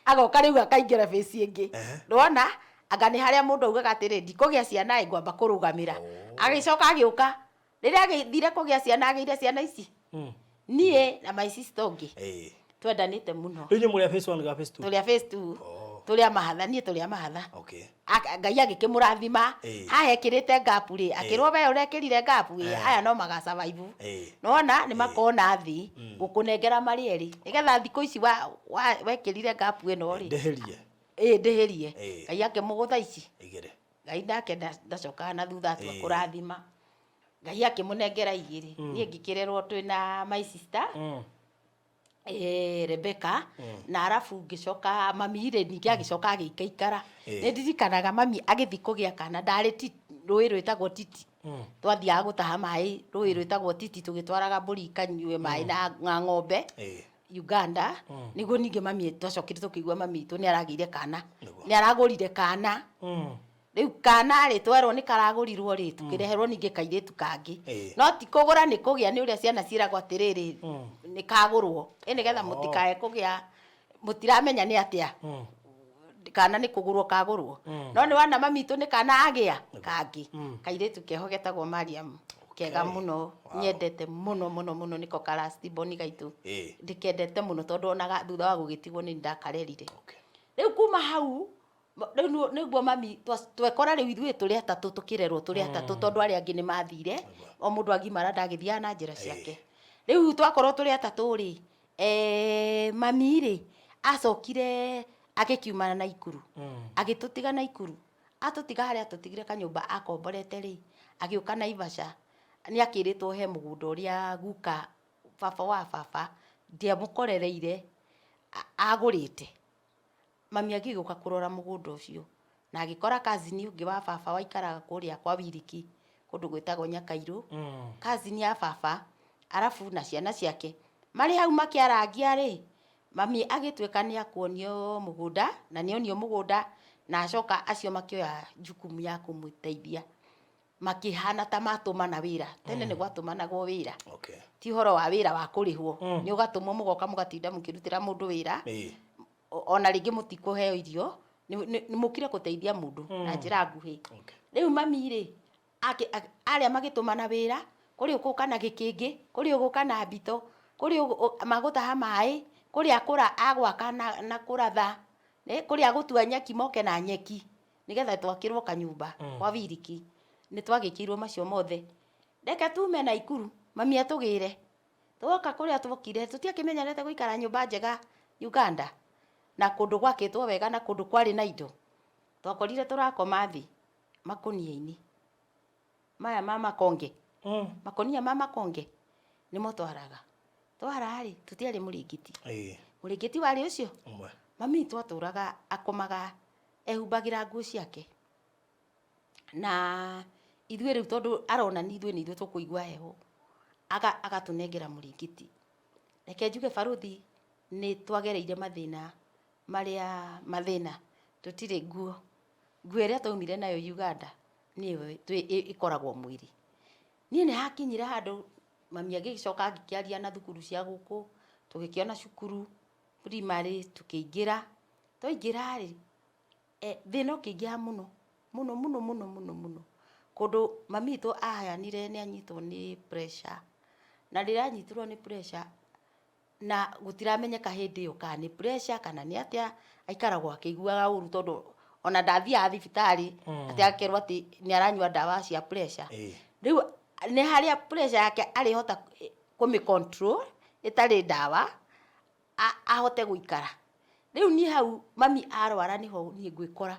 agoka rĩu akaingĩra phase ĩngĩ. Nona? Anga nĩ harĩa mũndũ augaga atĩrĩ, ndikũgĩa ciana ĩ, ngwamba kũrũgamĩra. Agĩcoka agĩũka. Rĩrĩa agĩthire kũgĩa ciana, agĩire ciana ici. Niĩ na my sister ũngĩ. Twendanĩte mũno. Rĩu inyuĩ mũrĩ a phase 1 kana phase 2? Tũrĩ a phase 2. Tũrĩ a mahatha, niĩ tũrĩ a mahatha. Ngai agĩkĩmũrathima. Haha ekĩrĩte gap rĩ, akĩrwo we ũrekĩrire gap ĩ, aya no maga survive. Nĩwona nĩ makona thĩ gũkũnengera marĩ erĩ. Nĩgetha thikũ ici wekĩrire gap ĩno rĩ. Ndĩhĩrie. Ndĩhĩrie. Ngai akĩmũgũtha ici. Igĩrĩ. Ngai nake ndacokaga na thutha atua kũrathima. Ngai akĩmũnengera igĩrĩ. Niĩ ngĩkĩrerwo twĩna my sister. Rebecca. Na arabu ngĩcoka mami rĩ, ningĩ agĩcoka agĩikaikara. Nĩ ndirikanaga mami agĩthiĩ kũgĩa kana, ndarĩ rũĩ rwĩtagwo Titi. Twathiaga gũtaha maĩ rũĩ rwĩtagwo Titi, tũgĩtwaraga mbũri ikanyue maĩ na ng'ombe. Uganda. Nĩguo ningĩ mami twacokire tũkĩigua mami witũ nĩ aragĩire kana. Nĩ aragũrire kana. Rĩu kana rĩ, twerwo nĩ karagũrirwo rĩ, tũkĩreherwo ningĩ kairĩtu kangĩ. No ti kũgũra nĩ kũgĩa, nĩ ũrĩa ciana ciĩragwo atĩrĩrĩ, nĩ kagũrwo. Ĩ nĩgetha mũtikae kũgĩa, mũtiramenya nĩ atĩa. Kana nĩ kũgũrwo kagũrwo. No nĩ wana mami witũ nĩ kana agĩa kangĩ. Kairĩtu keho getagwo Mariam. Kega mũno, nyendete mũno mũno mũno, nĩko ka last born gaitũ. Ndĩkendete mũno tondũ onaga thutha wa gũgĩtigwo nĩ ndakarerire. Rĩu kuma hau Rĩu nĩguo mami twekora rĩu ithuĩ tũrĩ atatũ tũkĩrerwo tũrĩ atatũ tondũ arĩa angĩ nĩ mathire, o mũndũ agimara ndagĩthiaga na njĩra ciake. Rĩu twakorwo tũrĩ atatũ rĩ, mami rĩ, acokire agĩkiuma Naikuru, agĩtũtiga Naikuru. Atũtiga harĩa atũtigire kanyũmba akomborete rĩ, agĩũka Naivasha, nĩ akĩrĩtwo he mũgũnda ũrĩa guka baba wa baba ndiamũkorereire agũrĩte. Mami agĩgĩũka kũrora mũgũnda ũcio, na agĩkora cousin ũngĩ wa baba waikaraga kũrĩa kwa Wiriki, kũndũ gwĩtagwo Nyakairũ, cousin ya baba, arabu na ciana ciake. Marĩ hau makĩarangia rĩ, mami agĩtuĩka nĩ akuonio mũgũnda, na nĩ onio mũgũnda, na acoka acio makĩoya jukumu ya kũmũteithia. Makĩhana ta matũmana wĩra. Tene nĩ gwatũmanagwo wĩra. Ti ũhoro wa wĩra wa kũrĩhwo. Nĩ ũgatũmwo mũgoka mũgatinda mũkĩrutĩra mũndũ wĩra. Ona rĩngĩ mũtikũheo irio, nĩ mũkire gũteithia mũndũ na njĩra nguhĩ. Rĩu mami rĩ, arĩa magĩtũmana wĩra, kũrĩ ũgũka na gĩkĩngĩ, kũrĩ ũgũka na mbito, kũrĩ magũtaha maĩ, kũrĩ agwaka na kũratha, kũrĩ agũtua nyeki moke na nyeki, nĩgetha twakĩrwo kanyũmba kwa wiriki. Nĩ twagĩkĩirwo macio mothe. Reke tume Naikuru, mami atũgĩre. Twoka kũrĩa twokire, tũtiakĩmenyerete gũikara nyũmba njega Uganda, na kũndũ gwakĩtwo wega na kũndũ kwarĩ na indo. Twakorire tũrakoma thĩ makũnia-inĩ maya ma makonge. Makũnia ma makonge nĩmo twaraga. Twara rĩ, tũtiarĩ mũrĩngĩti. Mũrĩngĩti warĩ ũcio? Ũmwe. Mami twatũraga akomaga ehumbagĩra nguo ciake. Na ithuĩ rĩu tondũ arona nĩ ithuĩ nĩ ithuĩ tũkũigua heho, agatũnengera mũrĩngĩti. Reke njuge barũthi nĩ twagereire mathĩna marĩa mathĩna, tũtirĩ nguo. Nguo ĩrĩa twaumire nayo Uganda nĩyo ĩkoragwo mwĩrĩ. Niĩ nĩ hakinyire handũ mami agĩcoka agĩkĩaria na thukuru cia gũkũ, tũgĩkĩona cukuru primary tũkĩingĩra. Twaingĩra rĩ, thĩna ũkĩingĩha mũno, mũno mũno mũno mũno mũno. Kũndũ mami witũ aheanire nĩ anyitwo nĩ pressure. Na rĩrĩa anyitirwo nĩ pressure, na gũtiramenyeka hĩndĩ ĩyo kana nĩ pressure kana nĩ atĩa, aikaragwo akĩiguaga ũru tondũ ona ndathiaga thibitarĩ, atĩ akerwo atĩ nĩ aranyua ndawa cia pressure. Rĩu nĩ harĩa pressure yake arĩhota kũmĩ control ĩtarĩ ndawa, ahote gũikara. Rĩu niĩ hau mami arwara nĩho niĩ ngwĩkora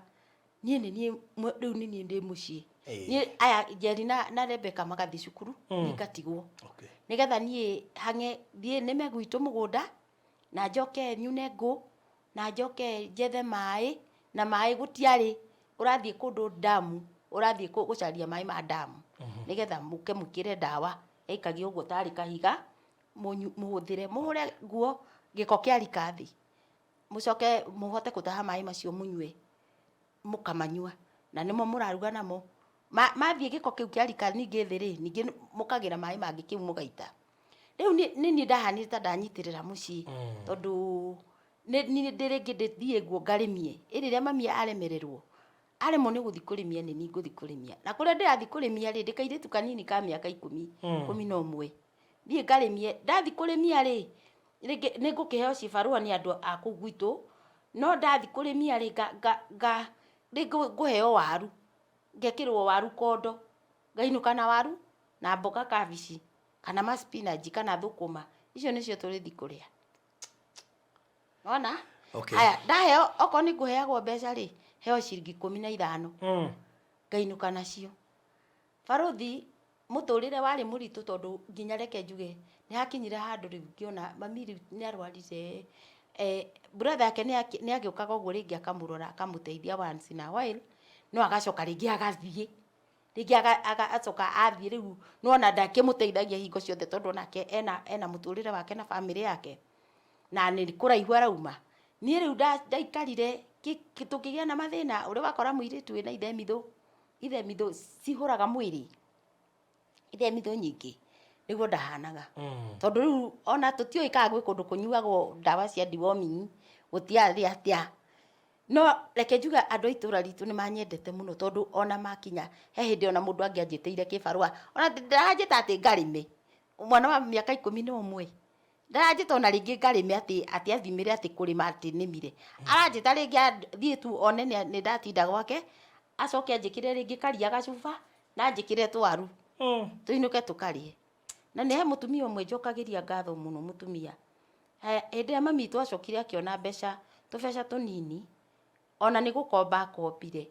niĩ nĩ niĩ rĩu nĩ niĩ ndĩ mũciĩ. Niĩ aya Njeri na Rebecca magathiĩ cukuru, niĩ ngatigwo. Nĩgetha niĩ hang'e thiĩ nĩme gwitũ mũgũnda, na njoke nyune ngũ, na njoke njethe maĩ, na maĩ gũtiarĩ, ũrathiĩ kũndũ ndamu, ũrathiĩ gũcaria maĩ ma ndamu, nĩgetha mũke mwĩkĩre ndawa, ĩikagio ũguo tarĩ kahiga, mũhũthĩre, mũhũre nguo gĩko kĩarika thĩ, mũcoke mũhote gũtaha maĩ macio mũnyue, mũkamanyua, na nĩmo mũraruga namo. Mathiĩ gĩko kĩu kĩarika ningĩ thĩ rĩ, ningĩ mũkagĩra maĩ mangĩ kĩu mũgaita. Rĩu nĩ niĩ ndahanire ta ndanyitĩrĩra mũciĩ, tondũ nĩ ndĩ rĩngĩ ndĩthiĩ nguo ngarĩmie. Ĩ rĩrĩa mami aremererwo, aremwo nĩ gũthiĩ kũrĩmia nĩ niĩ ngũthiĩ kũrĩmia. Na kũrĩa ndĩrathiĩ kũrĩmia rĩ, ndĩ kairĩtu kanini ka mĩaka 11. Thiĩ ngarĩmie, ndathiĩ kũrĩmia rĩ, rĩngĩ nĩ ngũkĩheo cibarũa nĩ andũ a kũu gwitũ, no ndathiĩ kũrĩmia rĩ, rĩngĩ ngũheo waru, ngekĩrwo waru kondo, ngainũka na waru na mboga kabici, kana ma spinach kana thũkũma, icio nĩcio tũrĩthiĩ kũrĩa. Wona? Haya, ndaheo, okorwo nĩ ngũheagwo mbeca rĩ, heo ciringi 15. Ngainũka nacio. Barũthi, mũtũrĩre warĩ mũritũ tondũ nginya reke njuge nĩ hakinyire handũ rĩu ngĩona mami rĩu nĩ arwarire. Brother yake nĩ agĩũkaga ũguo rĩngĩ akamũrora akamũteithia once in a while, no agacoka rĩngĩ agathiĩ. Rĩngĩ agacoka athiĩ rĩu nĩwona ndakĩmũteithagia hingo ciothe tondũ onake ena mũtũrĩre wake na bamĩrĩ yake. Na nĩ kũraihu arauma. Niĩ rĩu ndaikarire tũkĩgĩa na mathĩna ũrĩa wakora mũirĩtu wĩna ithemithũ, ithemithũ cihũraga mwĩrĩ, ithemithũ nyingĩ, nĩguo ndahanaga. Tondũ rĩu ona tũtiũĩ kana gwĩ kũndũ kũnyuagwo ndawa cia deworming, gũtiarĩ atĩa. No reke njuge andũ a itũra ritũ nĩ manyendete mũno tondũ ona makinya, he hĩndĩ ona mũndũ angĩanjĩtĩire kĩbarũa, ona ndaranjĩta atĩ ngarĩme, mwana wa mĩaka 11. Ndaranjĩta ona rĩngĩ ngarĩme atĩ atĩ athimĩre atĩ kũrĩma atĩ nĩmire. Aranjĩta rĩngĩ thiĩ tu one nĩ ndatinda gwake, acoke anjĩkĩre rĩngĩ karia gacuba, na anjĩkĩre twaru, tũinũke tũkarĩe. Na nĩ he mũtumia ũmwe njokagĩria ngatho mũno mũtumia. Hĩndĩ ĩrĩa mami witũ acokire akĩona mbeca, tũbeca tũnini, ona nĩ gũkomba akombire,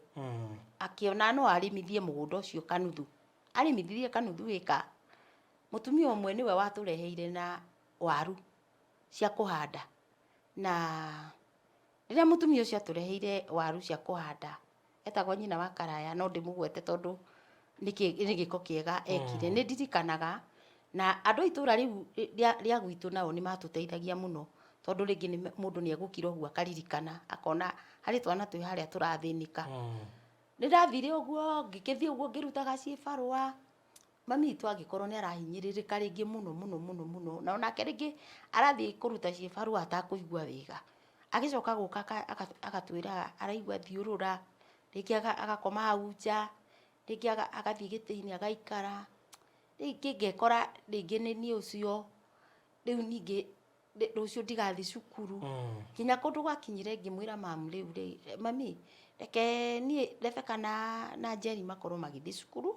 akĩona no arĩmithie mũgũnda ũcio kanuthu. Arĩmithirie kanuthu ĩka. Mũtumia ũmwe nĩwe watũreheire na waru cia kũhanda. Na rĩrĩa mũtumia ũcio atũreheire waru cia kũhanda, etagwo nyina wa Karaya, no ndĩmũgwete tondũ nĩ gĩko kĩega ekire. Nĩ ndirikanaga, na andũ a itũra rĩu rĩa gwitũ nao nĩ matũteithagia mũno, tondũ rĩngĩ mũndũ nĩ egũkira ũguo akaririkana, akona harĩ twana twĩ harĩa tũrathĩnĩka. Nĩ ndathire ũguo, ngĩgĩthiĩ ũguo ngĩrutaga cibarũa, mami witũ angĩkorwo nĩ arahinyĩrĩrĩka rĩngĩ mũno mũno mũno mũno, na onake rĩngĩ arathiĩ kũruta cibarũa atakũigua wega, agĩcoka gũka agatwĩra araigua thiũrũra, rĩngĩ agakoma hau nja, rĩngĩ agathiĩ gĩtĩ-inĩ agaikara, rĩngĩ ngekora rĩngĩ nĩ niĩ ũcio, rĩu ningĩ rũciũ ndigathiĩ cukuru. Nginya kũndũ gwakinyire ngĩmwĩra mamu rĩu rĩ, mami reke niĩ Rebecca na Njeri makorwo magĩthiĩ cukuru,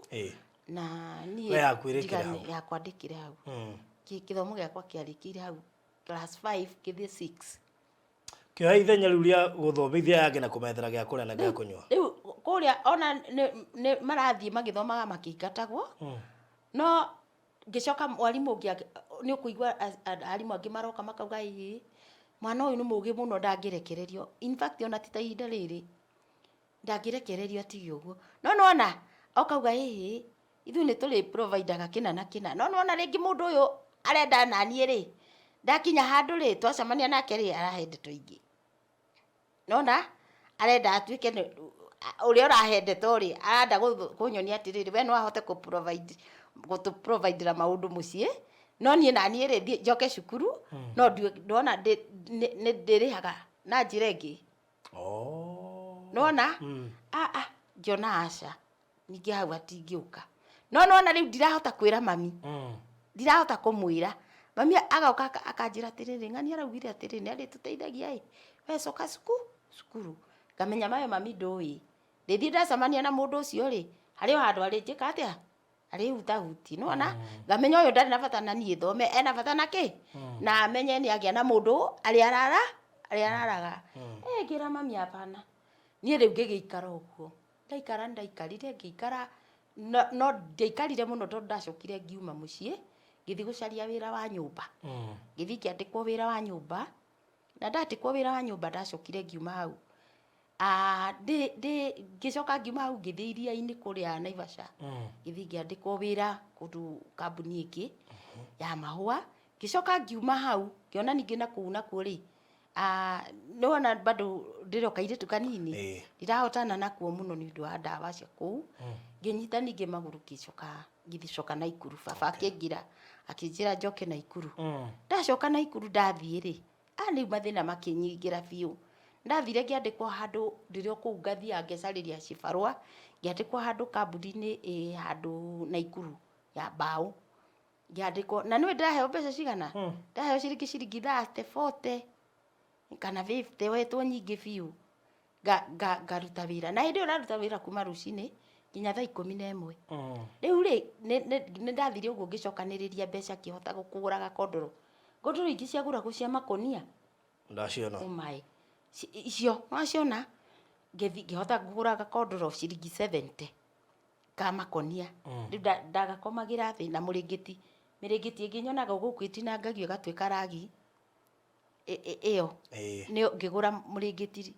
na niĩ We yaku ĩrĩkĩre hau. Yakwa ndĩkĩre hau. Gĩthomo gĩakwa kĩarĩkĩire hau class 5 ngĩthiĩ 6. Kĩoya ithenya rĩu rĩa gũthomithia aya angĩ na kũmethera gĩa kũrĩa na gĩa kũnyua. Rĩu kũrĩa ona nĩ marathiĩ magĩthomaga makĩingatagwo. No ngĩcoka mwarimũ ũngĩ nĩ ũkũigua arimũ angĩ maroka makauga ĩĩ mwana ũyũ nĩ mũgĩ mũno ndangĩrekererio. In fact ona ti ta ihinda rĩrĩ ndangĩrekererio atige ũguo. No nĩwona okauga ĩĩ ithuĩ nĩ tũrĩ providaga kĩna na kĩna. No nĩwona rĩngĩ mũndũ ũyũ arenda naniĩ rĩ, ndakinya handũ rĩ, twacemania nake rĩ, arahe ndeto ingĩ. Nona arenda atuĩke ũrĩa ũrahe ndeto rĩ, arenda kũnyonia atĩrĩrĩ, we no ahote kũ provide, gũtũ providera maũndũ mũciĩ, no niĩ naniĩ rĩ, thiĩ njoke cukuru, no ndona nĩ ndĩrĩhaga na njĩra ĩngĩ. Nona? Ngĩona aca, ningĩ hau hatingĩũka. No nona rĩu ndirahota kwĩra mami. Ndirahota kũmwĩra. Mami agoka akanjĩra atĩrĩrĩ, ng'ania araugire atĩrĩrĩ, nĩ arĩtũteithagia ĩ, we coka cukuru. Ngamenya mayo mami ndũĩ. Ndĩthiĩ ndacemania na mũndũ ũcio rĩ, harĩ o handũ arĩnjĩka atĩa? Arĩhutahuti. Nĩwona? Ngamenya ũyũ ndarĩ na bata na niĩ thome, ena bata na kĩ? Na amenye nĩ agĩa na mũndũ arĩa arara, arĩa araraga. Ngĩra mami hapana. Niĩ rĩu ngĩgĩikara ũguo. Ndaikara ndaikarire ngĩikara, no ndiaikarire mũno tondũ ndacokire ngiuma mũciĩ, ngĩthiĩ gũcaria wĩra wa nyũmba. Ngĩthiĩ ngĩandĩkwo wĩra wa nyũmba, na ndandĩkwo wĩra wa nyũmba ndacokire ngiuma hau. Ngĩcoka ngiuma hau ngĩthiĩ iria-inĩ kũrĩa Naivasha. Ngĩthiĩ ngĩandĩkwo wĩra kũndũ kambuni ĩngĩ ya mahũa. Ngĩcoka ngiuma hau, ngĩona ningĩ na kũu nakuo rĩ, nĩwona bado ndĩrĩ o kairĩtu kanini, ndirahotana nakuo mũno nĩ ũndũ wa ndawa cia kũu. Ngĩnyita ningĩ magũrũ ngĩcoka ngĩcoka Naikuru. Baba akĩngira akĩnjĩra njoke Naikuru. Ndacoka Naikuru ndathiĩ rĩ, rĩu mathĩna makĩnyingĩra biũ. Ndathire ngĩandĩkwo handũ ndĩrĩ o kũu ngathiaga ngecarĩria cibarũa, ngĩandĩkwo handũ kambuni-inĩ ĩ handũ Naikuru ya mbaũ. Ngĩandĩkwo, na nĩũĩ ndĩraheo mbeca cigana? Ndĩraheo ciringi ciringi 30, 40 kana 50 wetwo nyingĩ biũ. Ngaruta wĩra. Na hĩndĩ ĩyo ũraruta wĩra kuma rũcinĩ nginya thaa 11. Rĩu rĩ, nĩ ndathire ũguo ngĩcokanĩrĩria mbeca ngĩhota kũgũra gakondoro. Ngondoro ingĩ ciagũragwo cia makũnia. Ndaciona. Ũmaĩ. Icio, nĩwaciona? Ngĩthiĩ ngĩhota kũgũra gakondoro ciringi 70 ka makonia. Rĩu ndagakomagĩra thĩ na mũrĩngĩti. Mĩrĩngĩti ĩngĩ nyonaga gũkũ ĩtinangagio ĩgatuĩka ragi. Ĩyo. Nĩyo ngĩgũra mũrĩngĩti,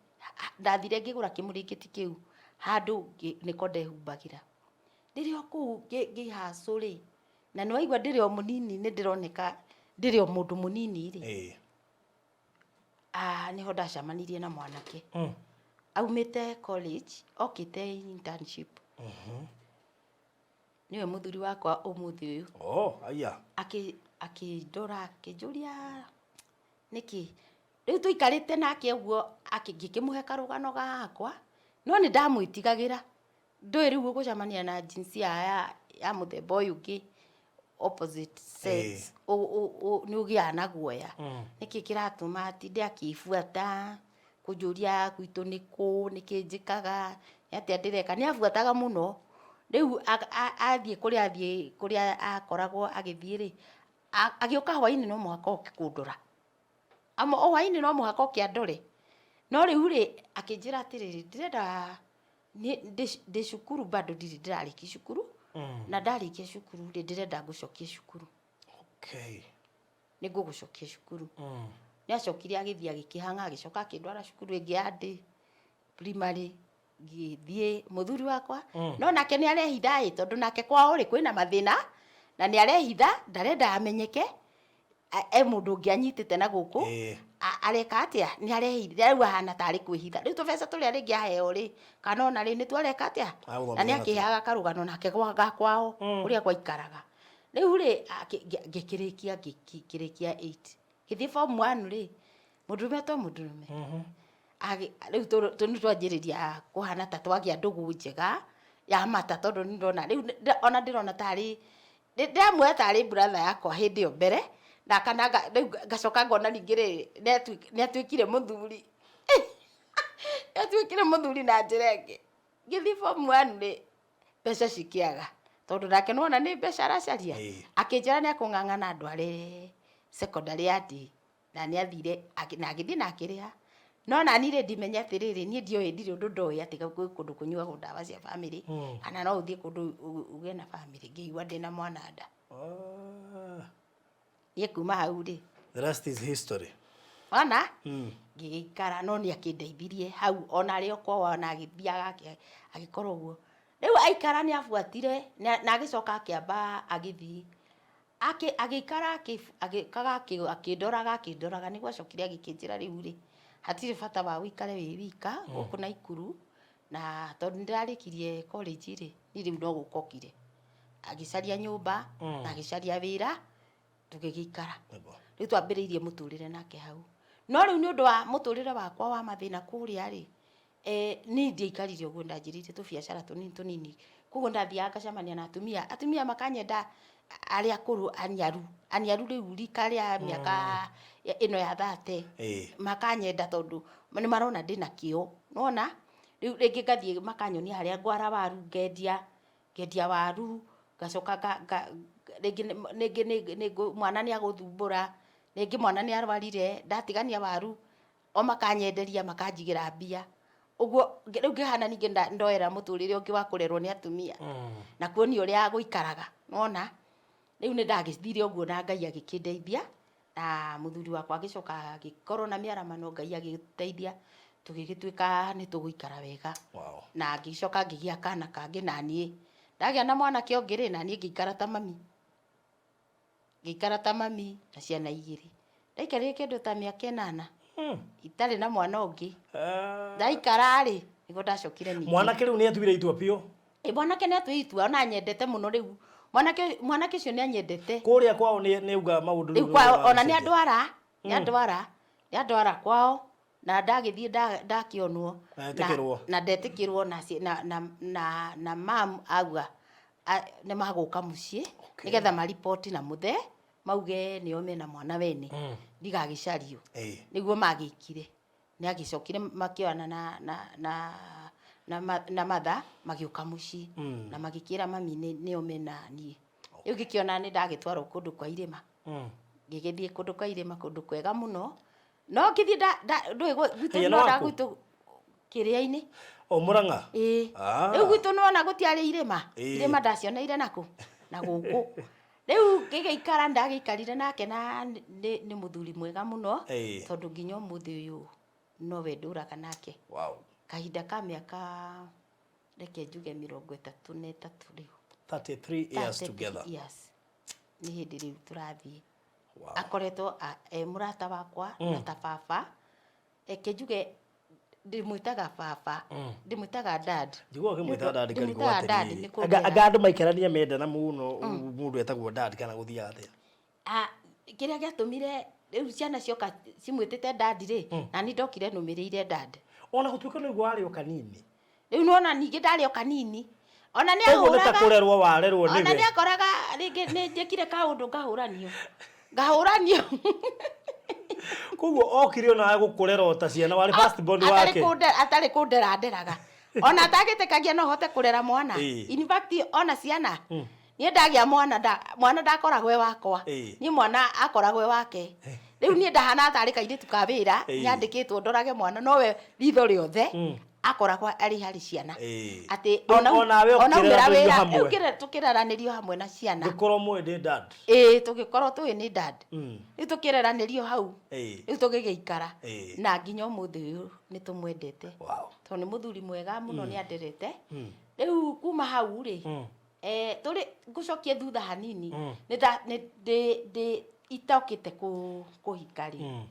ndathire ngĩgũra kĩmũrĩngĩti kĩu handũ nĩko ndehumbagĩra. Ndĩrĩ o kũu ngĩhacũ rĩ, na nĩwaigua ndĩrĩ o mũnini nĩ ndĩroneka ndĩrĩ o mũndũ mũnini rĩ. Nĩho ndacemanirie na mwanake. Aumĩte college, okĩte internship. Nĩwe mũthuri wakwa ũmũthĩ ũyũ. Oh, aya. Akĩndora, akĩnjũria nĩkĩ. Rĩu tũikarĩte nake ũguo, ngĩkĩmũhe karũgano gakwa, no nĩ ndamwĩtigagĩra. Ndũĩ rĩu ũgũcemania na jinsia ya mũthemba ũyũ ũngĩ. Opposite sex nĩ ũgĩaga na guoya. Nĩkĩ kĩratũma atinde akĩbuata kũnjũria gwitũ nĩ kũ, nĩkĩ njĩkaga, nĩ atĩa ndĩreka? Nĩ abuataga mũno. Rĩu athiĩ kũrĩa, athiĩ kũrĩa akoragwo agĩthiĩ rĩ, agĩũka hwainĩ no mũhaka oke kũndora. Ama o hwainĩ no mũhaka oke andore. No rĩu rĩ, akĩnjĩra atĩrĩrĩ, ndĩrenda ndĩ cukuru bado ndirĩ ndĩrarĩkia cukuru, na ndarĩkia cukuru rĩ, ndĩrenda ngũcokie cukuru. Nĩ ngũgũcokia cukuru. Nĩ acokire agĩthiĩ agĩkĩhang'a, agĩcoka akĩndwara cukuru ĩngĩ ya day primary, ngĩthiĩ mũthuri wakwa. No nake nĩ arehitha ĩ, tondũ nake kwao rĩ, kwĩna mathĩna, na nĩ arehitha, ndarenda amenyeke e mũndũ ũngĩ anyitĩte na gũkũ. Areka atĩa? Nĩ arehitha rĩu, ahana tarĩ kwĩhitha. Rĩu tũbeca tũrĩa rĩngĩ aheo rĩ, kana ona rĩ, nĩtuo areka atĩa? Agũthomithia. Na nĩ akĩheaga karũgano nake ga kwao ũrĩa gwaikaraga. Rĩu rĩ, ngĩkĩrĩkia 8, ngĩthiĩ form 1 rĩ, mũndũrũme to mũndũrũme. Rĩu nĩ twanjĩrĩria kũhana ta twagĩa ndũgũ njega ya mata, tondũ nĩ ndona rĩu ona ndĩrona tarĩ ndĩramuoya tarĩ brother yakwa hĩndĩ ĩyo mbere, na kana rĩu ngacoka ngona ningĩ rĩ, nĩ atuĩkire mũthuri, nĩ atuĩkire mũthuri na njĩra ĩngĩ. Ngĩthiĩ form 1 rĩ, mbeca cikĩaga, tondũ nake nĩwona nĩ mbeca aracaria. Akĩnjĩra nĩ akũng'ang'ana ndware secondary ya D, na nĩ athire na agĩthiĩ na akĩrĩha. No nani rĩ, ndimenya atĩrĩrĩ, niĩ ndioĩ, ndirĩ ũndũ ndoĩ atĩ gwĩ kũndũ kũnyuagwo ndawa cia bamĩrĩ, kana no ũthiĩ kũndũ ũgĩe na bamĩrĩ. Ngĩigua ndĩna mwana nda. Niĩ kuma hau rĩ, The rest is history. Ona ngĩgĩikara, no nĩ akĩndeithirie hau ona arĩ o kwao, ona agĩthiaga agĩkorwo ũguo. Rĩu aikara nĩ abuatire na agĩcoka akĩamba agĩthiĩ agĩikara agĩũkaga akĩndoraga, akĩndoraga, nĩguo acokire agĩkĩnjĩra, rĩu rĩ, hatirĩ bata wa ũikare wĩ wika gũkũ Naikuru, na tondũ nĩ ndĩrarĩkirie college rĩ, niĩ rĩu no gũka okire agĩcaria nyũmba na agĩcaria wĩra, tũgĩgĩikara. Rĩu twambĩrĩirie mũtũrĩre nake hau. No rĩu nĩ ũndũ wa mũtũrĩre wakwa wa mathĩna kũrĩa rĩ, niĩ ndiaikarire ũguo, ndanjĩrĩirie tũbiacara tũnini tũnini. Koguo ndathiaga ngacemania na atumia, atumia makanyenda, arĩa akũrũ, aniaru, aniaru rĩu rika rĩa mĩaka ĩno ya 30, makanyenda tondũ nĩ marona ndĩna kĩo. Nĩwona rĩu rĩngĩ ngathiĩ makanyonia harĩa ngwara waru, ngendia, ngendia waru, ngacoka rĩngĩ mwana nĩ agũthumbũra, rĩngĩ mwana nĩ arwarire, ndatigania waru, o makanyenderia, makanjigĩra mbia. Ũguo rĩu ngĩhana ningĩ ndoera mũtũrĩre ũngĩ wa kũrerwo nĩ atumia na kuonio ũrĩa gũikaraga. Nĩwona rĩu nĩ ndagĩthire ũguo na Ngai agĩkĩndeithia, na mũthuri wakwa agĩcoka agĩkorwo na mĩaramano, Ngai agĩteithia, tũgĩgĩtuĩka nĩ tũgũikara wega. Na ngĩcoka ngĩgĩa kana kangĩ. Na niĩ ndagĩa na mwanake ũngĩ rĩ, na niĩ ngĩikara ta mami, ngĩikara ta mami na ciana igĩrĩ. Ndaikarire kĩndũ ta mĩaka 8 itarĩ na mwana ũngĩ. Ndaikara rĩ, nĩguo ndacokire ningĩ. Mwanake rĩu nĩ atuire itua biũ. Ĩ, mwanake nĩ atuire itua, ona anyendete mũno rĩu. Mwanake ũcio nĩ anyendete. Kũrĩa kwao nĩ auga maũndũ. Rĩu kwao ona nĩ andwara, nĩ andwara, nĩ andwara kwao, na ndagĩthiĩ ndakĩonwo. Na etĩkĩrwo. Na ndetĩkĩrwo na mam auga nĩ magũka mũciĩ nĩgetha maripoti na mũthee, mauge nĩo mena mwana wene, ndigagĩcario. Nĩguo magĩkire, nĩ agĩcokire makĩoyana na matha, magĩũka mũciĩ na magĩkĩra mami nĩo mena niĩ. Rĩu ngĩkĩona nĩ ndagĩtwarwo kũndũ kwa irĩma. Ngĩgĩthiĩ kũndũ kwa irĩma, kũndũ kwega mũno, no ngĩthiĩ ndũĩ gwitũ Haya, no nĩ waku? Gwitũ kĩrĩa-inĩ. O Mũrang'a? Ĩĩ. Rĩu gwitũ nĩwona gũtiarĩ irĩma. Irĩma ndacioneire nakũ? Na gũkũ. Rĩu ngĩgĩikara, ndagĩikarire nake na nĩ mũthuri mwega mũno, tondũ nginya ũmũthĩ ũyũ nowe ndũraga nake. Kahinda ka mĩaka, reke njuge, 33 rĩu. 33 years 33 together. Years nĩ hĩndĩ rĩu tũrathiĩ. Akoretwo e mũrata wakwa na ta baba. Reke njuge ndĩmwĩtaga baba, ndĩmwĩtaga dad. Njiguaga ũkĩmwĩta dad karigwo. Ndĩmwĩtaga dad. Atĩrĩrĩ, nĩ kũngĩra. Anga andũ maikarania mendana mũno, mũndũ etagwo dad kana gũthiaga atĩa? Ah, kĩrĩa gĩatũmire rĩu ciana cioka cimwĩtĩte dad rĩ, na niĩ ndokire nũmĩrĩire dad. Ona gũtuĩka nĩ ũguo warĩ o kanini. Rĩu nĩwona ningĩ ndarĩ o kanini. Ona nĩ Koguo nĩ ta ahũraga. kũrerwo warerwo Ona nĩwe. nĩ akoraga rĩngĩ nĩ njĩkire kaũndũ ngahũranio. Ngahũranio. Koguo okire onawe gũkũrera o ta ciana, warĩ first born Atarĩ wake. Atarĩ kũndera nderaga. Ona atagĩtĩkagia no hote kũrera mwana. In fact ona ciana niĩ ndagĩa mwana mwana ndakoragwo e wakwa. Niĩ mwana akoragwo e wake. Rĩu niĩ ndahana tarĩ kairĩtu ka wĩra, nyandĩkĩtwo ndorage mwana, nowe ritho rĩothe akoragwo arĩ harĩ ciana. Atĩ Onawe ona aumĩra ũkĩreranĩrio wĩra, hamwe. rĩu tũkĩreranĩrio hamwe na ciana. Ngĩkorwo mũĩ ndĩ dad. Ĩĩ, tũgĩkorwo tũĩ nĩ dad. Rĩu tũkĩreranĩrio hau. Rĩu tũgĩgĩikara. Na nginya ũmũthĩ ũyũ nĩ tũmwendete. Tondũ nĩ mũthuri mwega mũno, nĩ anderete. Rĩu kuma hau rĩ, tũrĩ ngũcokie thutha hanini, nĩ ndĩ itokĩte kũhika rĩ,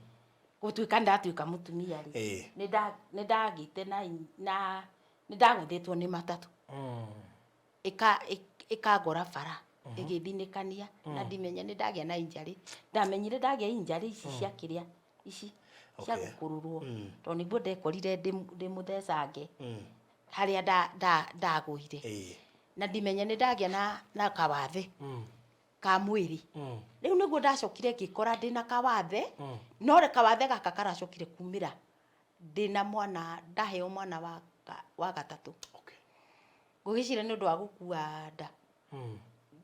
gũtuĩka nĩ ndatuĩka mũtumia rĩ, nĩ ndagĩte na nĩ ndagũthĩtwo nĩ matatũ. Ĩkangora bara, ĩgĩthinĩkania, na ndimenya nĩ ndagĩa na injury. Ndamenyire ndagĩa injury ici cia kĩrĩa, ici cia gũkũrũrwo, tondũ nĩguo ndekorire ndĩ mũthecange harĩa ndagũire. Na ndimenya nĩ ndagĩa na kawathe ka mwĩrĩ. Rĩu nĩguo ndacokire ngĩkora ndĩna kawathe, no kawathe gaka karacokire kumĩra ndĩna mwana, ndaheo mwana wa gatatũ. Ngũgĩciria nĩ ũndũ wa gũkua nda.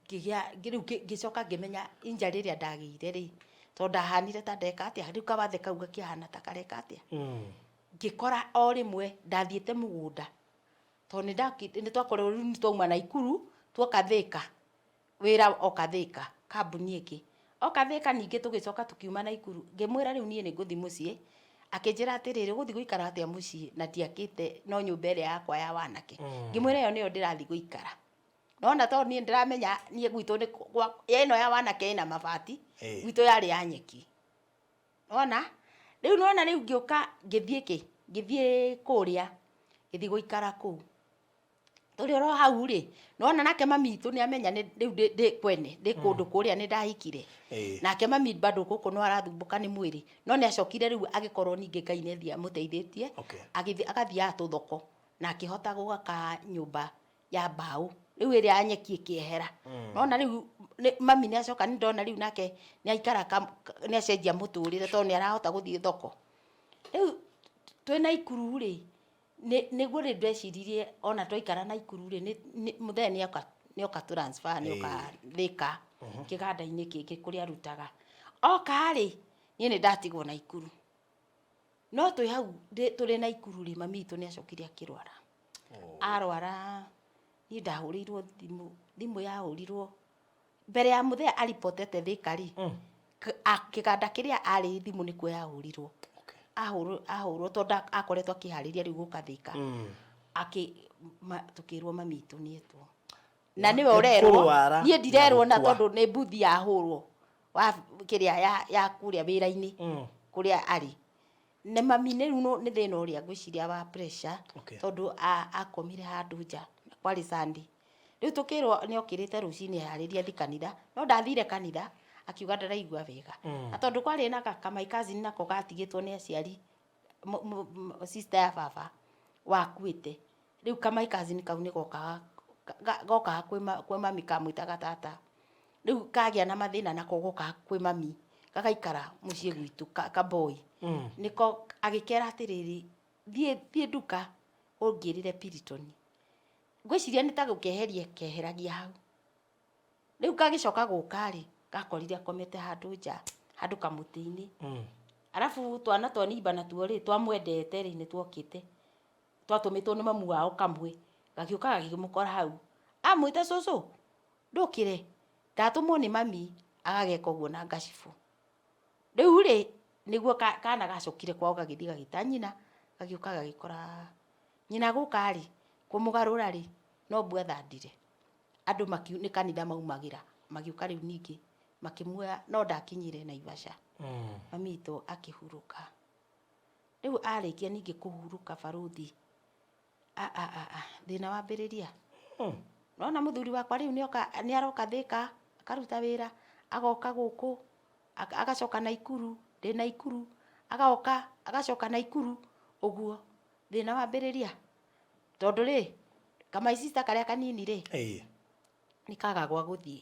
Ngĩgĩa, rĩu ngĩcoka ngĩmenya injury ĩrĩa ndagĩire rĩ, tondũ ndahanire ta ndeka atĩa, rĩu kawathe kau gakĩhana ta kareka atĩa. Ngĩkora o rĩmwe ndathiĩte mũgũnda, tondũ nĩ twakorirwo rĩu nĩ twauma Naikuru, tuoka Thĩka, wĩra oka Thĩka, kambuni ĩngĩ. Oka Thĩka ningĩ tũgĩcoka tũkiuma Naikuru, ngĩmwĩra rĩu niĩ nĩ ngũthiĩ mũciĩ, akĩnjĩra atĩrĩrĩ, ũgũthiĩ gũikara atĩa mũciĩ na ndiakĩte no nyũmba ĩrĩa yakwa ya wanake. Ngĩmwĩra ĩyo nĩyo ndĩrathiĩ gũikara. Nona tondũ niĩ ndĩramenya niĩ gwitũ nĩ ĩno ya wanake ĩna mabati, gwitũ yarĩ ya nyeki. Nona? Rĩu nona rĩu ngĩũka ngĩthiĩ kĩ? Ngĩthiĩ kũrĩa, ngĩthiĩ gũikara kũu. Tũrĩ oro hau rĩ, nona nake mami witũ nĩ amenya nĩ rĩu ndĩ kwene, ndĩ kũndũ kũrĩa nĩ ndahikire. Nake mami bado gũkũ no arathumbũka nĩ mwĩrĩ. No nĩ acokire rĩu agĩkorwo ningĩ Ngai nĩ athiĩ amũteithĩtie, agĩthiĩ agathiaga tũthoko na akĩhota gwaka nyũmba ya mbaũ. Rĩu ĩrĩa ya nyeki ĩkĩehera. Nona rĩu mami nĩ acoka nĩ ndona rĩu nake nĩ aikara nĩ acenjia mũtũrĩre tondũ nĩ arahota gũthiĩ thoko. Rĩu twĩ Naikuru rĩ, nĩguo rĩu ndeciririe ona twaikara Naikuru rĩ, mũthee nĩoka transfer, nĩoka Thĩka kĩganda-inĩ kĩngĩ kũrĩa arutaga. Oka rĩ, niĩ nĩ ndatigwo Naikuru. No twĩ hau tũrĩ Naikuru rĩ, mami witũ nĩ acokire akĩrwara. Arwara, niĩ ndahũrĩirwo thimũ, thimũ yahũrirwo mbere ya mũthee aripotete Thĩka rĩ, kĩganda kĩrĩa arĩ thimũ nĩkuo yahũrirwo. Ahũrwo tondũ akoretwo akĩharĩria rĩu gũka Thĩka. Tũkĩrwo mami witũ nĩetwo. Na nĩwe ũrerwo, Kũrwara niĩ ndirerwo na na gũkua. tondũ nĩ mbuthi yahũrwo wa kĩrĩa ya kũrĩa wĩra-inĩ, kũrĩa arĩ. Na mami nĩ rĩu nĩ thĩna ũrĩa ngwĩciria wa pressure, tondũ akomire handũ nja, kwarĩ Sunday. Rĩu tũkĩrwo nĩ okĩrĩte rũcinĩ eharĩrie athiĩ kanitha, no ndathire kanitha, akiuga ndaraigua wega. Na tondũ kwarĩ na my cousin nako gatigĩtwo nĩ aciari, sister ya baba wakuĩte. Rĩu ka my cousin kau nĩ gokaga kwĩ mami kamwĩtaga tata. Rĩu kagĩa na mathĩna nako gokaga kwĩ mami, gagaikara mũciĩ gwitũ ka boy. Nĩko agĩkera atĩrĩrĩ, thiĩ nduka ũngĩrĩre Piriton. Ngwĩciria nĩ ta gũkeheria keheragia hau. Rĩu gagĩcoka gũka rĩ, gakorire akomete handũ nja, handũ kamũtĩ-inĩ. Arabu twana twa nimba natuo rĩ, twamwendete rĩ, nĩ twokĩte. Twatũmĩtwo nĩ mamu wao kamwe, gagĩũka gagĩmũkora hau. Amwĩta cũcũ, ndũkĩre, ndatũmwo nĩ mami, agageka ũguo na ngacibũ. Rĩu rĩ, nĩguo kana gacokire kwao gagĩthiĩ gagĩta nyina, gagĩũka gagĩkora nyina gũka rĩ, kũmũgarũra rĩ, no mbua athandire. Andũ nĩ kanitha maumagĩra, magĩũka rĩu ningĩ, makĩmuoya, no ndakinyire Naivasha. Mami witũ akĩhurũka. Rĩu arĩkia ningĩ kũhurũka barũthi, thĩna wambĩrĩria. Nona mũthuri wakwa rĩu nĩ aroka Thĩka, akaruta wĩra, agoka gũkũ, agacoka Naikuru, ndĩ Naikuru, agoka, agacoka Naikuru, ũguo thĩna wambĩrĩria. Tondũ rĩ, Kama sister karĩa kanini rĩ, nĩ kaga gwa gũthiĩ.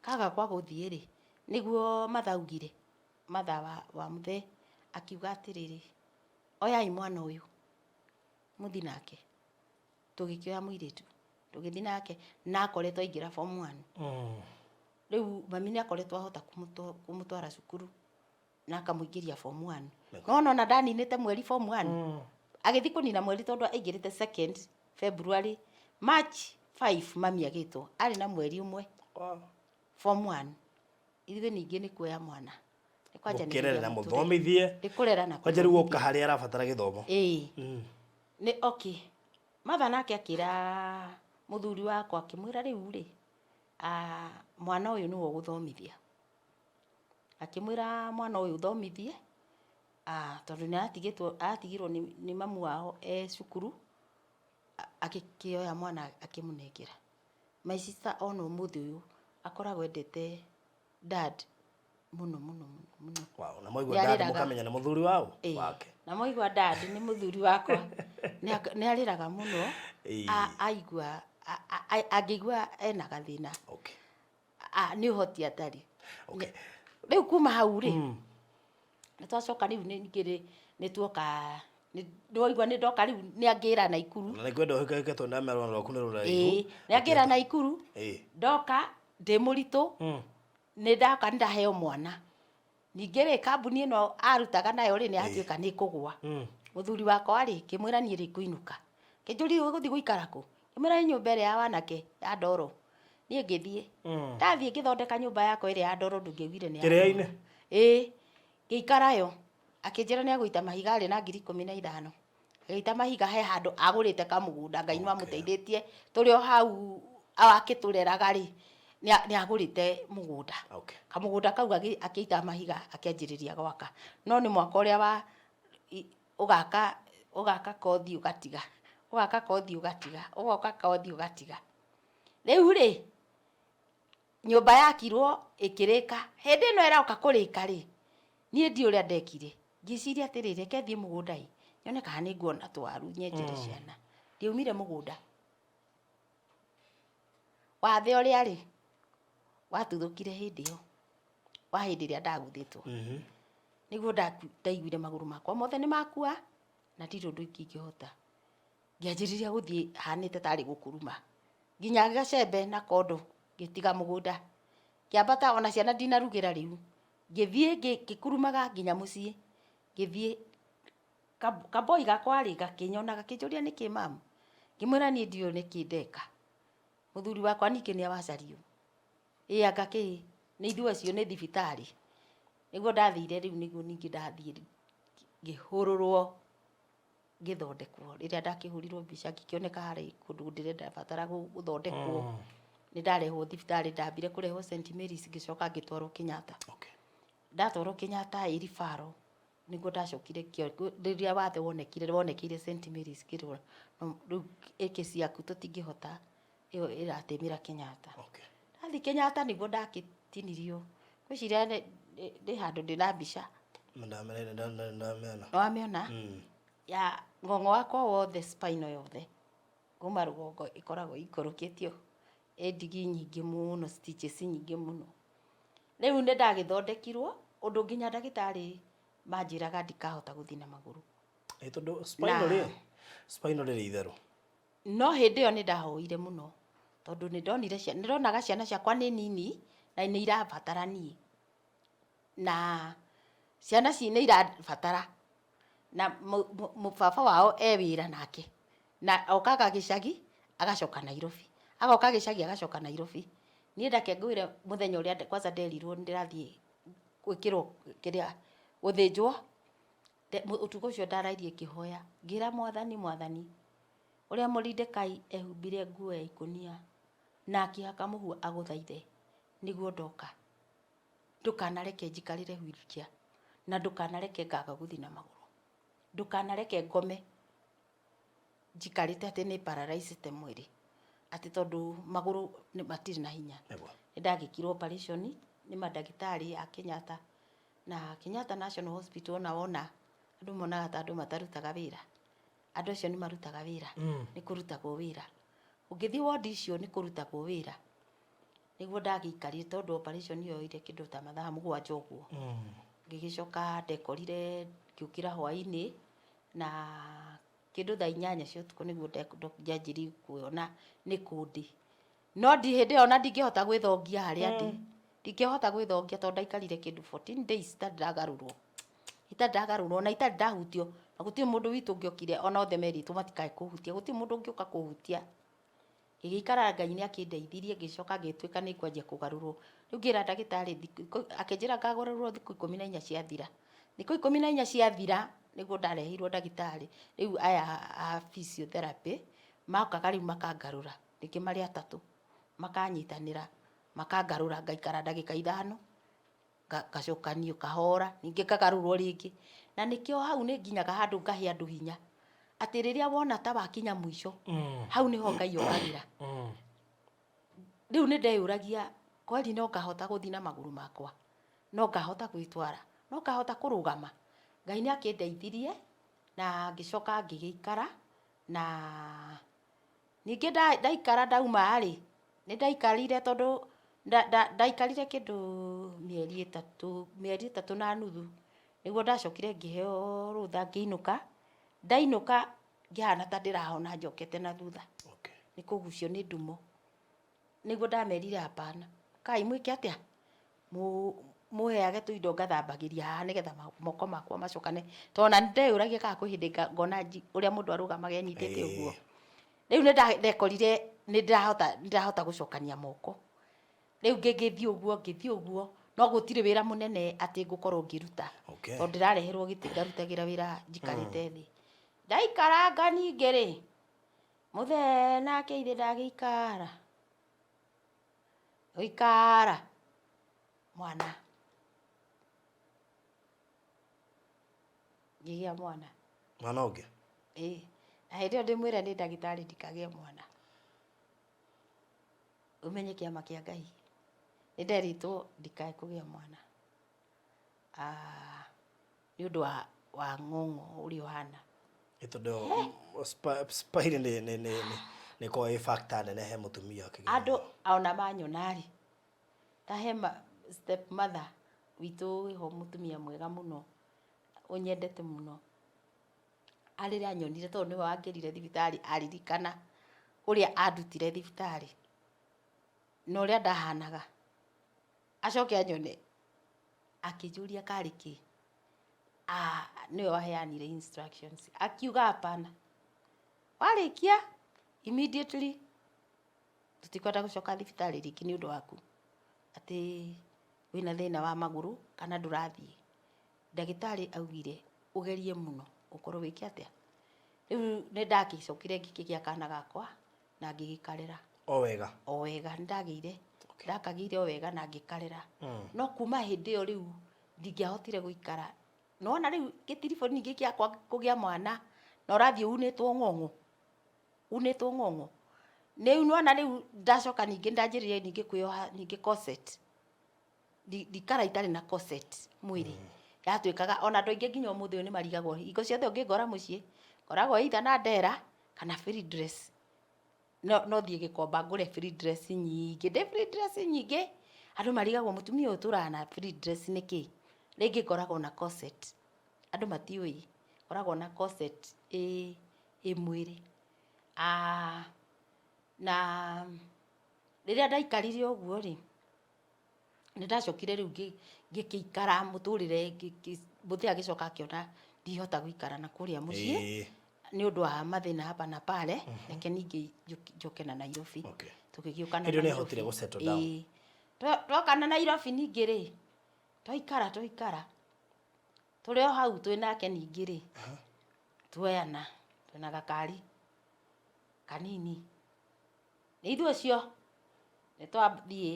Kaga gwa gũthiĩ rĩ, nĩguo matha augire, matha wa mũthee akiuga atĩrĩrĩ, oyai mwana ũyũ mũthi nake. Tũgĩkĩoya mũirĩtu tũgĩthiĩ nake, na akoretwo aingĩra form 1. Rĩu mami nĩ akoretwo ahota kũmũtwara cukuru na akamũingĩria form 1. No nona ndaninĩte mweri form 1. Agĩthiĩ kũnina mweri tondũ aingĩrĩte 2nd February, March 5 mami agĩtwo, arĩ na mweri ũmwe form 1. Ithuĩ ningĩ nĩ kuoya mwana. Nĩ kwanjanĩrĩria Mũkĩrere na mũtũrĩre. Mũthomithie. Nĩ kũrera na Kwanja rĩu kũthomithia. oka harĩa arabatara gĩthomo. Ĩĩ. Nĩ okay. Matha nake akĩra mũthuri wakwa, akĩmwĩra rĩu rĩ, ah, mwana ũyũ nĩwe ũgũthomithia. Akĩmwĩra mwana ũyũ ũthomithie, ah, tondũ nĩ aratigĩtwo, aratigirwo nĩ mamu wao e cukuru, agĩkĩoya mwana akĩmũnengera. My sister ona ũmũthĩ ũyũ akoragwo endete dad mũno mũno mũno mũno. Wow, na mwaigua dad Nĩarĩraga. mũkamenya nĩ mũthuri wao Ĩĩ. wake. Na mwaigua dad nĩ mũthuri wakwa. Nĩ arĩraga mũno. Aigua angĩigua ena gathĩna. Nĩ ũhoti atarĩ. Rĩu kuma hau rĩ, nĩ twacoka rĩu ningĩ rĩ, nĩ tuoka, nĩ waigua nĩ ndoka rĩu nĩ angĩra Naikuru. Na nĩngwenda ũhĩkahĩke tondũ ndamera rũgano rwaku nĩ rũraihu. Ĩĩ, nĩ angĩra Naikuru. Ndoka ndĩ mũritũ. Nĩ ndoka nĩ ndaheo mwana. Ningĩ rĩ, kambuni ĩno arutaga nayo rĩ, nĩ yatuĩka nĩ ĩkũgũa. Mũthuri wakwa rĩ, ngĩmwĩra niĩ rĩ ngũinũka. Kĩnjũria ũgũthiĩ gũikara kũ? Ngĩmwĩra nĩ nyũmba ĩrĩa ya wanake ya ndoro. Niĩ ngĩthiĩ. Ndathiĩ ngĩthondeka nyũmba yakwa ĩrĩa ya ndoro ndũngĩaiguire nĩ ya Kĩrĩa-inĩ? ndoro. Ĩĩ, ngĩikara yo. Akĩnjĩra nĩ agũita mahiga arĩ na 15,000. Agĩita mahiga he handũ agũrĩte kamũgũnda, Ngai nĩ amũteithĩtie. Tũrĩ o hau akĩtũreraga rĩ, nĩ agũrĩte mũgũnda. Kamũgũnda kau akĩita mahiga akĩanjĩrĩria gwaka. No nĩ mwaka ũrĩa wa ũgaka, ũgaka kothi ũgatiga, ũgaka kothi ũgatiga, ũgoka kothi ũgatiga. Rĩu rĩ, nyũmba yakirwo ĩkĩrĩka. Hĩndĩ ĩno ĩroka kũrĩka rĩ, niĩ ndiũĩ ũrĩa ndekire. Ngĩciria atĩrĩrĩ, reke thiĩ mũgũnda ĩ, nyone kana nĩ nguona twaru nyenjere ciana. Ndiaumire mũgũnda. Wathe ũrĩa rĩ, watuthũkire hĩndĩ ĩyo, wa hĩndĩ ĩrĩa ndaguthĩtwo. Nĩguo ndaiguire magũrũ makwa mothe nĩ makua, na ndirĩ ũndũ ingĩ ingĩhota. Ngĩanjĩrĩria gũthiĩ hanĩte tarĩ gũkuruma. Nginya gacembe na kondo ngĩtiga mũgũnda. Ngĩambata ona ciana ndinarugĩra rĩu. Ngĩthiĩ ngĩkurumaga nginya mũciĩ. Ngĩthiĩ kaboi gakwa rĩ gakĩnyona gakĩnjũria nĩkĩ mamu. Ngĩmwĩra niĩ ndiũĩ nĩkĩ ndeka. Mũthuri wakwa ningĩ nĩ awacario. Ĩ anga kĩ nĩ ithuĩ acio nĩ thibitarĩ. Nĩguo ndathire rĩu nĩguo ningĩ ndathiĩ ngĩhũrũrwo ngĩthondekwo. Rĩrĩa ndakĩhũrirwo mbica ngĩkĩoneka harĩ kũndũ ndĩrenda batara gũthondekwo. Nĩ ndarehwo thibitarĩ, ndambire kũrehwo St Mary's ngĩcoka ngĩtwarwo Kenyatta. Ndatwarwo Kenyatta ĩ referral nĩguo ndacokire rĩrĩa wathe wonekire, wonekeire St Mary's ngĩrwo no rĩu ĩkĩ ciaku tũtingĩhota, ĩyo ĩratĩmĩra Kenyatta. Ndathiĩ Kenyatta nĩguo ndakĩtinirio. Ngwĩciria ndĩ handũ ndĩna mbica. Ndamĩona. Nĩwamĩona? Ya ng'ong'o wakwa wothe, spinal yothe kuma rũgongo ĩkoragwo ikũrũkĩtio ĩ ndigi nyingĩ mũno, stitches nyingĩ mũno. Rĩu nĩ ndagĩthondekirwo ũndũ nginya ndagĩtarĩ manjĩraga ndikahota gũthiĩ na magũrũ. Ĩ tondũ spinal rĩ, spinal rĩrĩ itherũ. No hĩndĩ ĩyo nĩ ndahoire mũno tondũ nĩ ndonire nĩ ndonaga ciana ciakwa nĩ nini na nĩ irabatara niĩ. Na ciana ci nĩ irabatara na baba wao e wĩra nake. Na okaga gĩcagi agacoka Nairobi. Agoka gĩcagi agacoka Nairobi. Niĩ ndake ngwĩre mũthenya ũrĩa kwanza nderirwo nĩ ndĩrathiĩ gwĩkĩrwo kĩrĩa gũthĩnjwo. Ũtukũ ũcio ndarairie ngĩhoya. Ngĩra Mwathani, Mwathani, ũrĩa Moridekai ehumbire nguo ya ikũnia na akĩhaka mũhu agũthaithe nĩguo ndoka. Ndũkanareke njikarĩre wheelchair na ndũkanareke ngaga gũthiĩ na magũrũ. Ndũkanareke ngome njikarĩte atĩ nĩ paralyzed mwĩrĩ atĩ tondũ magũrũ matirĩ na hinya. Nĩ ndagĩkirwo operation nĩ mandagĩtarĩ a Kenyatta na Kenyatta National Hospital. Ona wona andũ monaga ta andũ matarutaga wĩra, andũ acio nĩ marutaga wĩra. Nĩ kũrutagwo wĩra. Ũngĩthiĩ wondi icio nĩ kũrutagwo wĩra. Nĩguo ndagĩikarire tondũ operation ĩyo yoire kĩndũ ta mathaa 7 ũguo. Ngĩgĩcoka ndekorire ngĩũkĩra hwainĩ na kĩndũ thaa 8 cia ũtukũ nĩguo njanjirie kuona nĩ kũ ndĩ. No ndi hĩndĩ ĩyo ona ndingĩhota gwĩthongia harĩa ndĩ. Ndingĩhota gwĩthongia tondũ ndaikarire kĩndũ 14 days itarĩ ndagarũrwo. Itarĩ ndagarũrwo na itarĩ ndahutio. Na gũtirĩ mũndũ witũ ũngĩokire ona othe merĩtwo matikae kũhutia. Gũtirĩ mũndũ ũngĩũka kũhutia. Ngĩgĩikara Ngai nĩ akĩndeithirie ngĩcoka ngĩtuĩka nĩ ngwanjia kũgarũrwo. Rĩu ngĩra ndagĩtarĩ akĩnjĩra ngagarũrwo thikũ 14 ciathira. Thikũ 14 ciathira nĩguo ndareheirwo ndagĩtarĩ. Rĩu aya a physiotherapy mokaga rĩu makangarũra, rĩngĩ marĩ atatũ, makanyitanĩra makangarũra ngaikara ndagĩka 5 ngacokanio kahora, ningĩ ngagarũrwo rĩngĩ. Na nĩkĩo hau nĩ nginyaga handũ ngahe andũ hinya, atĩ rĩrĩa wona ta wakinya mũico, hau nĩho Ngai okagĩra. Rĩu nĩ ndeyũragia kweli no ngahota gũthiĩ na magũrũ makwa? No ngahota gwĩtwara? No ngahota kũrũgama? Ngai nĩ akĩndeithirie na ngĩcoka ngĩgĩikara na ningĩ ndaikara ndauma rĩ, nĩ ndaikarire tondũ ndaikarire kĩndũ mĩeri 3, mĩeri 3 na nuthu, nĩguo ndacokire ngĩheo rũtha ngĩinũka. Ndainũka ngĩhana ta ndĩrahona njokete na thutha. Nĩ kũgucio nĩ ndumo. Nĩguo ndamerire hapana, kai mwĩke atĩa? Mũheage tũindo ngathambagĩria haha nĩgetha moko makwa macokane. Tondũ ona nĩ ndeyũragia kana kwĩ hĩndĩ ngona ũrĩa mũndũ arũgamaga enyitĩte ũguo. Rĩu nĩ ndekorire nĩ ndĩrahota gũcokania moko. Rĩu ngĩthiĩ ũguo, ngĩthiĩ ũguo, no gũtirĩ wĩra mũnene atĩ ngũkorwo ngĩruta. Tondũ ndĩrareherwo gĩtĩ ngarutagĩra wĩra njikarĩte thĩ. Ndaikaranga ningĩ rĩ, mũthee nake ithe ndagĩikara. Gũikara mwana. Ngĩgĩa mwana. Mwana ũngĩ? Ĩĩ. Na hĩndĩ ĩyo ndĩmwĩre nĩ ndagĩtarĩ ndikagĩe mwana. Ũmenye kĩama kĩa Ngai. Nĩ nderĩtwo ndikae kũgĩa mwana. Nĩ ũndũ wa ng'ong'o ũrĩa ũhana. Nĩ tondũ spine nĩ ĩkoragwo ĩ factor nene he mũtumia akĩgĩa Andũ ona manyona rĩ, ta he step mother witũ wĩho, mũtumia mwega mũno ũnyendete mũno. Rĩrĩa anyonire, tondũ nĩwe wangĩrire thibitarĩ, aririkana ũrĩa andutire thibitarĩ na ũrĩa ndahanaga, acoke anyone akĩnjũria karĩ kĩ. Nĩwe waheanire instructions, akiuga hapana, warĩkia immediately tũtikwenda gũcoka thibitarĩ rĩngĩ nĩ ũndũ waku atĩ wĩna thĩna wa magũrũ kana ndũrathiĩ. Ndagĩtarĩ augire ũgerie mũno ũkorwo wĩke atĩa. Rĩu nĩ ndagĩcokire ngĩkĩgĩa kana gakwa na ngĩgĩkarera. O wega. O wega, nĩ ndagĩire, ndakagĩire o wega na ngĩkarera. No kuma hĩndĩ ĩyo rĩu ndingĩahotire gũikara. Nĩwona rĩu gĩtiribũ ningĩ gĩakwa kũgĩa mwana na ũrathiĩ unĩtwo ng'ong'o, unĩtwo ng'ong'o. Rĩu nĩwona rĩu ndacoka ningĩ ndanjĩrĩria ningĩ kwĩyoha ningĩ corset. Ndikara itarĩ na corset mwĩrĩ. Yatuĩkaga ona andũ aingĩ nginya ũmũthĩ ũyũ nĩ marigagwo hingo ciothe ũngĩngora mũciĩ, ngoragwo either na ndera kana free dress. No thiĩ Gĩkomba ngũre free dress nyingĩ, ndĩ free dress nyingĩ, andũ marigagwo mũtumia ũyũ ũtũraga na free dress nĩkĩ? Rĩngĩ ngoragwo na corset, andũ matiũĩ, ngoragwo na corset ĩ mwĩrĩ. Na rĩrĩa ndaikarire ũguo rĩ, nĩ ndacokire rĩu ngĩkĩikara mũtũrĩre, mũthee agĩcoka akĩona ndihota gũikara na kũrĩa mũciĩ nĩ ũndũ wa mathĩna hapa na pale, reke ningĩ njoke na Nairobi. Tũgĩgĩũka na Hĩndĩ ĩyo nĩ Nairobi. ahotire gũ settle down. Ĩĩ. Twoka na Nairobi ningĩ rĩ, twaikara tũrĩ o hau twĩ nake ningĩ rĩ, tuoyana twĩna gakari kanini, nĩ ithuĩ ũcio nĩ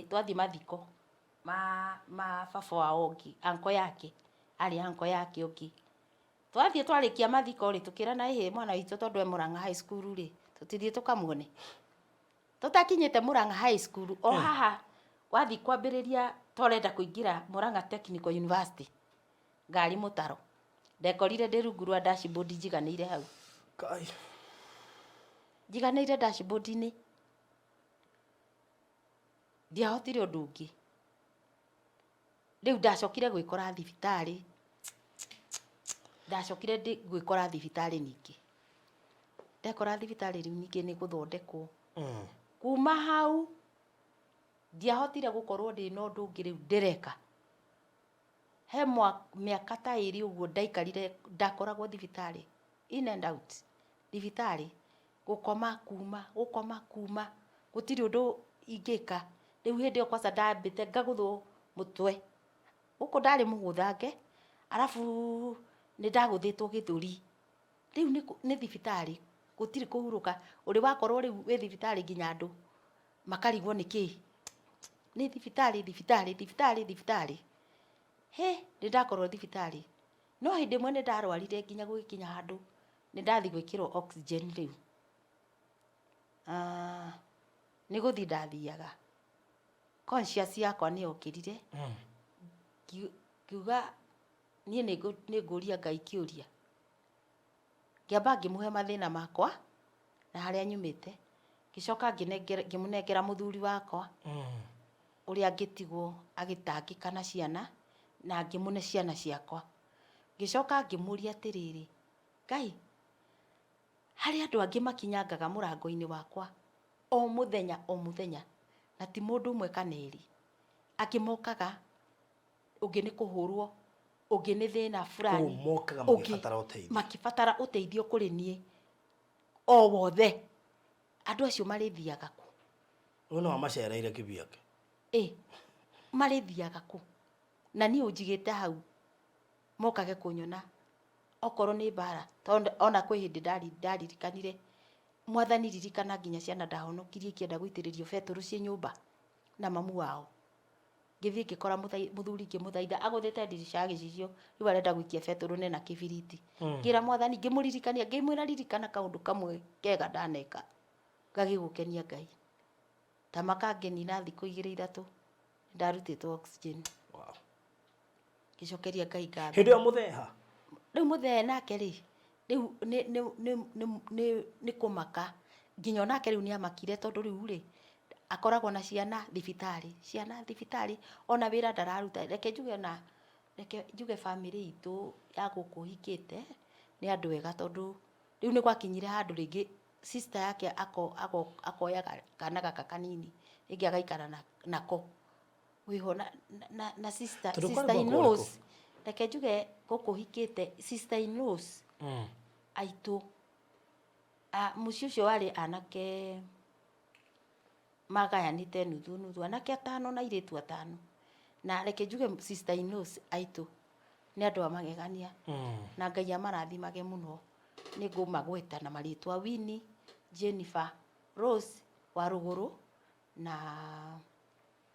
twathiĩ mathiko ma baba wao ũngĩ, uncle yake, arĩ uncle yake ũngĩ. Twathiĩ twarĩkia mathiko rĩ, tũkĩrana ĩhĩ mwana witũ tondũ e Murang'a High School rĩ, tũtithiĩ tũkamuone. Tũtakinyĩte Murang'a High School, o haha wathiĩ kwambĩrĩria ta ũrenda kũingĩra Murang'a Technical University, ngari mũtaro. Ndekorire ndĩ rungu rwa dashboard njiganĩire hau. Kai. Njiganĩire dashboard-inĩ. Ndiahotire ũndũ ũngĩ. Rĩu ndacokire gwĩkora thibitarĩ, ndacokire gwĩkora thibitarĩ ningĩ. Ndekora thibitarĩ rĩu ningĩ nĩ gũthondekwo. Kuma hau, ndiahotire gũkorwo ndĩna ũndũ ũngĩ rĩu ndĩreka. He mĩaka ta ĩrĩ ũguo ndaikarire ndakoragwo thibitarĩ, in and out, thibitarĩ, gũkoma kuma, gũkoma kuma, gũtirĩ ũndũ ingĩka. Rĩu hĩndĩ ĩyo kwanza ndambĩte ngagũthwo mũtwe, gũkũ ndarĩ mũgũthange, arabu nĩ ndagũthĩtwo gĩthũri. Rĩu nĩ thibitarĩ, gũtirĩ kũhurũka, ũrĩ wakorwo rĩu wĩ thibitarĩ nginya andũ makarigwo nĩkĩ. Nĩ thibitarĩ, thibitarĩ, thibitarĩ, thibitarĩ. Hĩ, nĩ ndakorwo thibitarĩ. No hĩndĩ ĩmwe nĩ ndarwarire nginya gũgĩkinya handũ nĩ ndathiĩ gwĩkĩrwo oxygen rĩu. Ah, nĩ gũthiĩ ndathiaga. Conscious yakwa nĩ yokĩrire, ngiuga niĩ nĩ ngũria Ngai kĩũria. Ngĩamba ngĩmũhe mathĩna makwa na harĩa nyumĩte, ngĩcoka ngĩmũnengera mũthuri wakwa ũrĩa angĩtigwo agĩtangĩka na ciana, na ngĩmũne ciana ciakwa. Ngĩcoka ngĩmũria atĩrĩrĩ, Ngai, harĩ andũ angĩ makinyangaga mũrango-inĩ wakwa o mũthenya o mũthenya, na ti mũndũ ũmwe kana erĩ. Angĩ mokaga ũngĩ nĩ kũhũrwo, ũngĩ nĩ thĩna fulani. Koguo mokaga ũngĩ magĩbatara ũteithio. Makĩbatara ũteithio kũrĩ niĩ o wothe. Andũ acio marĩthiaga kũ? Rĩu no amacereire kĩbiake. Ĩ, marĩthiaga kũ? Na niĩ ũnjigĩte hau mokage kũnyona okorwo nĩ mbara, tondũ ona kwĩ hĩndĩ ndaririkanire, Mwathani ririkana nginya ciana ndahonokirie ikĩenda gũitĩrĩrio betũrũ ciĩ nyũmba na mamu wao. Ngĩthiĩ ngĩkora mũthuri ngĩmũthaitha agũthĩte ndirica ya gĩcicio rĩu arenda gũikia betũrũ na ena kĩbiriti. Ngĩra Mwathani ngĩmũririkania ngĩmwĩra ririkana kaũndũ kamwe kega ndaneka gagĩgũkenia Ngai. Ta makangĩnina thikũ igĩrĩ ithatũ ndarutĩtwo oxygen. Wow. Ngĩcokeria Ngai ngatho. Hĩndĩ ĩyo mũthee ha? Rĩu mũthee nake rĩ, rĩu nĩ kũmaka. Nginya onake rĩu nĩ amakire tondũ rĩu rĩ, akoragwo na ciana thibitarĩ, ciana thibitarĩ, ona wĩra ndararuta. Reke njuge ona, reke njuge bamĩrĩ itũ ya gũkũ hikĩte, nĩ andũ ega tondũ rĩu nĩ gwakinyire handũ rĩngĩ sister yake akoya kana gaka kanini, rĩngĩ agaikara nako. Wĩho na sister, Tondũ kwarĩ sister in mwaka ũrĩkũ? laws, reke njuge gũkũ hikĩte sister in laws aitũ, mũciĩ ũcio warĩ anake magayanĩte nuthu nuthu, anake atano na airĩtu atano. Na reke njuge sister in laws aitũ nĩ andũ a magegania, na Ngai amarathimage mũno. Nĩ ngũmagweta na marĩtwa Winnie, Jennifer, Rose wa Rũgũrũ na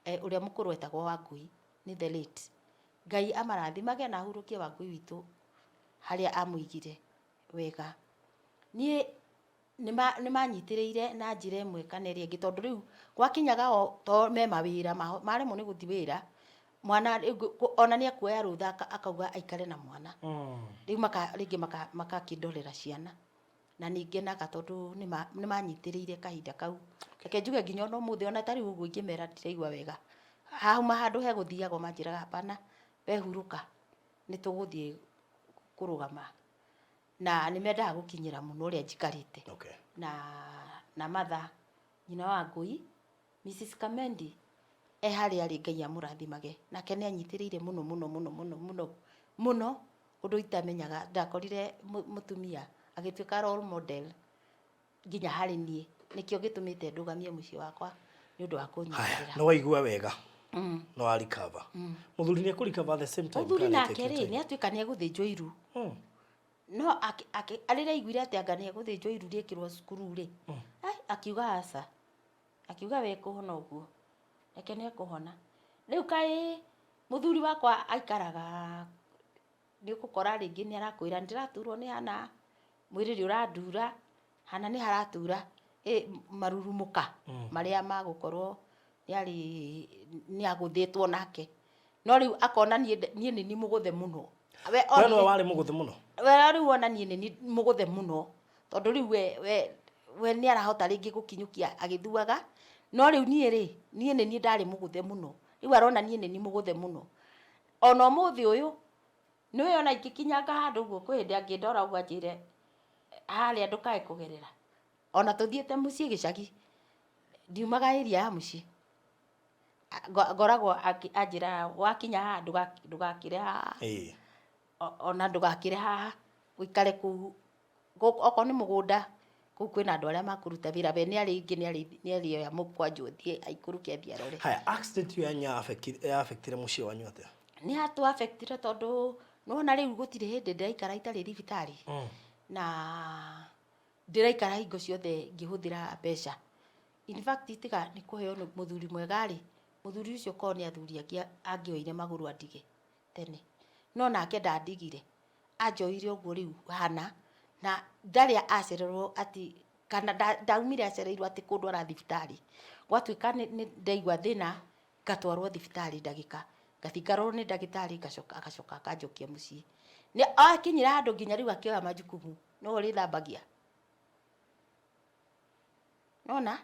ũrĩa mũkũrũ etagwo Wangui, nĩ the late. Ngai amarathimage na ahurũkie Wangui witũ harĩa amũigire wega. Niĩ nĩ manyitĩrĩire na njĩra ĩmwe kana ĩrĩa ĩngĩ, tondũ rĩu gwakinyaga o to me mawĩra, maremwo nĩ gũthiĩ wĩra, mwana rĩu ona nĩ ekuoya rũtha akauga aikare na mwana. Rĩu rĩngĩ makakĩndorera ciana. Na nĩ ngenaga tondũ nĩ manyitĩrĩire kahinda kau. Reke njuge nginya ona ũmũthĩ, ona ta rĩu ũguo ingĩmera ndiraigua wega, hauma handũ hegũthiagwo manjĩraga hapana, we hurũka, nĩ tũgũthiĩ kũrũgama. Na nĩ mendaga gũkinyĩra mũno ũrĩa njikarĩte. Na Martha, nyina wa Ngũi, Mrs. Kamendi, e harĩa arĩ Ngai amũrathimage. Nake nĩ anyitĩrĩire mũno mũno mũno mũno mũno mũno, ũndũ itamenyaga. Ndakorire mũtumia agĩtuĩka role model nginya harĩ niĩ. Nĩkĩo gĩtũmĩte ndũgamie mũciĩ wakwa nĩ ũndũ wa kũnyitĩrĩra. Nĩ waigua wega. Nĩ wa recover. Mũthuri nĩ ekũ recover at the same time? Mũthuri kana nake take rĩ, your time? nĩ atuĩka nĩ egũthĩnjwo iru. No rĩrĩa aiguire atĩ anga nĩ egũthĩnjwo iru rĩekĩrwo cukuru rĩ, ai, akiuga aca. Akiuga we kũhona ũguo. Reke nĩ ekũhona. Rĩu kaĩ mũthuri wakwa aikaraga, nĩ ũgũkora rĩngĩ nĩ arakwĩra nĩndĩraturwo nĩ hana, mwĩrĩ nĩ ũrandura, hana nĩ haratura, marurumũka marĩa magũkorwo nĩ agũthĩtwo nake. No rĩu akona niĩ nĩ niĩ mũgũthe mũno. We We nĩwe onire warĩ mũgũthe mũno? We rĩu ona niĩ nĩ niĩ mũgũthe mũno. Tondũ rĩu we nĩ arahota rĩngĩ gũkinyũkia agĩthuaga, No rĩu niĩ rĩ, niĩ nĩ niĩ ndarĩ mũgũthe mũno. Rĩu arona niĩ nĩ niĩ mũgũthe mũno. Ona ũmũthĩ ũyũ, nĩũĩ ona ingĩkinyanga handũ ũguo kwĩ hĩndĩ angĩndora ũguo anjĩre harĩa ndũkae kũgerera. Ona tũthiĩte mũciĩ gĩcagi, ndiumaga area ya mũciĩ. Ngoragwo anjĩraga wakinya haha ndũgakĩre haha. Ona ndũgakĩre haha, ũikare kũu. Okorwo nĩ mũgũnda, kũu kwĩna andũ arĩa makũruta wĩra, we nĩ arĩ nĩ arĩoya mũkwanjũ athiĩ aikũrũke athiĩ arore. Haya, accident ĩyo yanyu ya affectire mũciĩ wanyu atĩa? Nĩ yatũ affectire tondũ nĩwona rĩu gũtirĩ hĩndĩ ndĩraikara itarĩ thibitarĩ. Na ndĩraikara hingo ciothe ngĩhũthĩra mbeca. In fact tiga nĩ kũheo mũthuri mwega rĩ, mũthuri ũcio korwo nĩ athuri angĩ angĩoire magũrũ andige tene. No nake ndandigire, anjoire ũguo rĩu hana, na ndarĩ acererwo atĩ kana ndaumire acereirwo atĩ kũndwara thibitarĩ. Gwatuĩka nĩ ndaigua thĩna, ngatwarwo thibitarĩ ndagĩka, ngathiĩ ngarorwo nĩ ndagĩtarĩ ngacoka agacoka akanjokia mũciĩ. Nĩ akinyire handũ nginya rĩu akĩoya majukumu, nĩwe ũrĩthambagia. Nĩwona,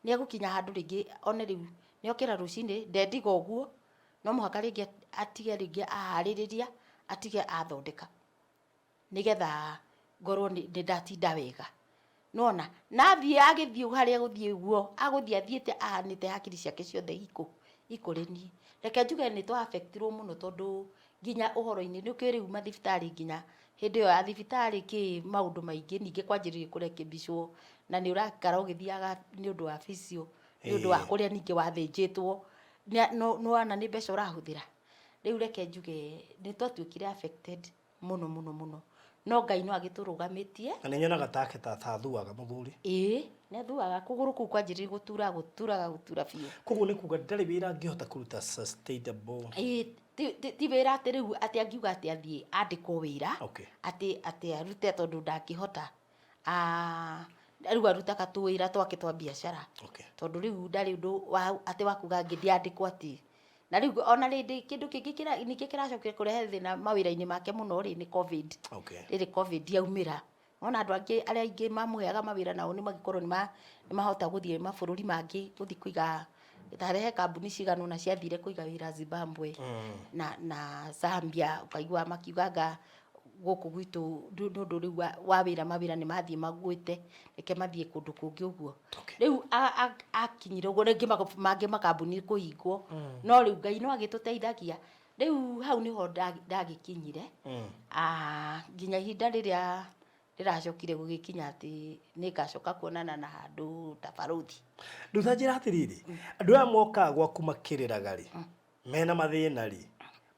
nĩ egũkinya handũ rĩngĩ one rĩu nĩ okĩra rũcinĩ, ndendiga ũguo, no mũhaka rĩngĩ atige rĩngĩ aharĩrĩria, atige athondeka, nĩgetha ngorwo nĩ ndatinda wega. Nĩwona, na athiĩ agĩthiĩ harĩa egũthiĩ ũguo, agũthiĩ athiĩte ahanĩte hakiri ciake ciothe i kũrĩ niĩ. Reke njuge nĩ twa affect irwo mũno tondũ nginya ũhoro-inĩ, nĩ ũkĩũĩ rĩu mathibitarĩ nginya hĩndĩ ĩyo ya thibitarĩ kĩ maũndũ maingĩ, ningĩ kwanjĩrĩria kũrekebicwo na nĩ ũraikara ũgĩthiaga nĩ ũndũ wa physio, nĩ ũndũ wa kũrĩa ningĩ wathĩnjĩtwo, nĩ wona nĩ mbeca ũrahũthĩra. Rĩu reke njuge nĩ twatuĩkire affected mũno mũno mũno, no Ngai no agĩtũrũgamĩtie. Na nĩ nyonaga take ta athuaga mũthuri. Ĩĩ nĩ athuaga, kũgũrũ kũu kwanjĩrĩirie gũtura gũturaga gũtura biũ. Koguo nĩ kuga ndarĩ wĩra angĩhota kũruta sustainable. Ĩĩ ti wĩra atĩ rĩu atĩ angiuga atĩ athiĩ andĩkwo wĩra. Atĩ atĩ arute tondũ ndangĩhota. Rĩu arutaga tũwĩra twake twa biacara. Tondũ rĩu ndarĩ ũndũ wa atĩ wa kuga ngĩthiĩ andĩkwo atĩ. Na rĩu ona rĩndĩ kĩndũ kĩngĩ ningĩ kĩracokire kũrehe thĩna mawĩra-inĩ make mũno rĩ nĩ Covid. Rĩrĩ Covid yaumĩra, wona andũ angĩ arĩa aingĩ mamũheaga mawĩra nao nĩ magĩkorwo nĩ mahota gũthiĩ mabũrũri mangĩ gũthiĩ kũiga, ta rehe kambuni cigana ũna ciathire kũiga wĩra Zimbabwe na Zambia, ũkaigua makiuga anga gũkũ gwitũ nĩ ũndũ rĩu wa wĩra mawĩra nĩ mathiĩ magwĩte, reke mathiĩ kũndũ kũngĩ ũguo. Rĩu akinyire ũguo rĩngĩ mangĩ makambuni kũhingwo, no rĩu Ngai no agĩtũteithagia. Rĩu hau nĩho ndagĩkinyire, nginya ihinda rĩrĩa rĩracokire gũgĩkinya atĩ nĩ ngacoka kuonana na handũ ta barũthi. Rĩu ta njĩra atĩrĩrĩ, andũ aya mokaga gwaku makĩrĩraga rĩ, mena mathĩna rĩ,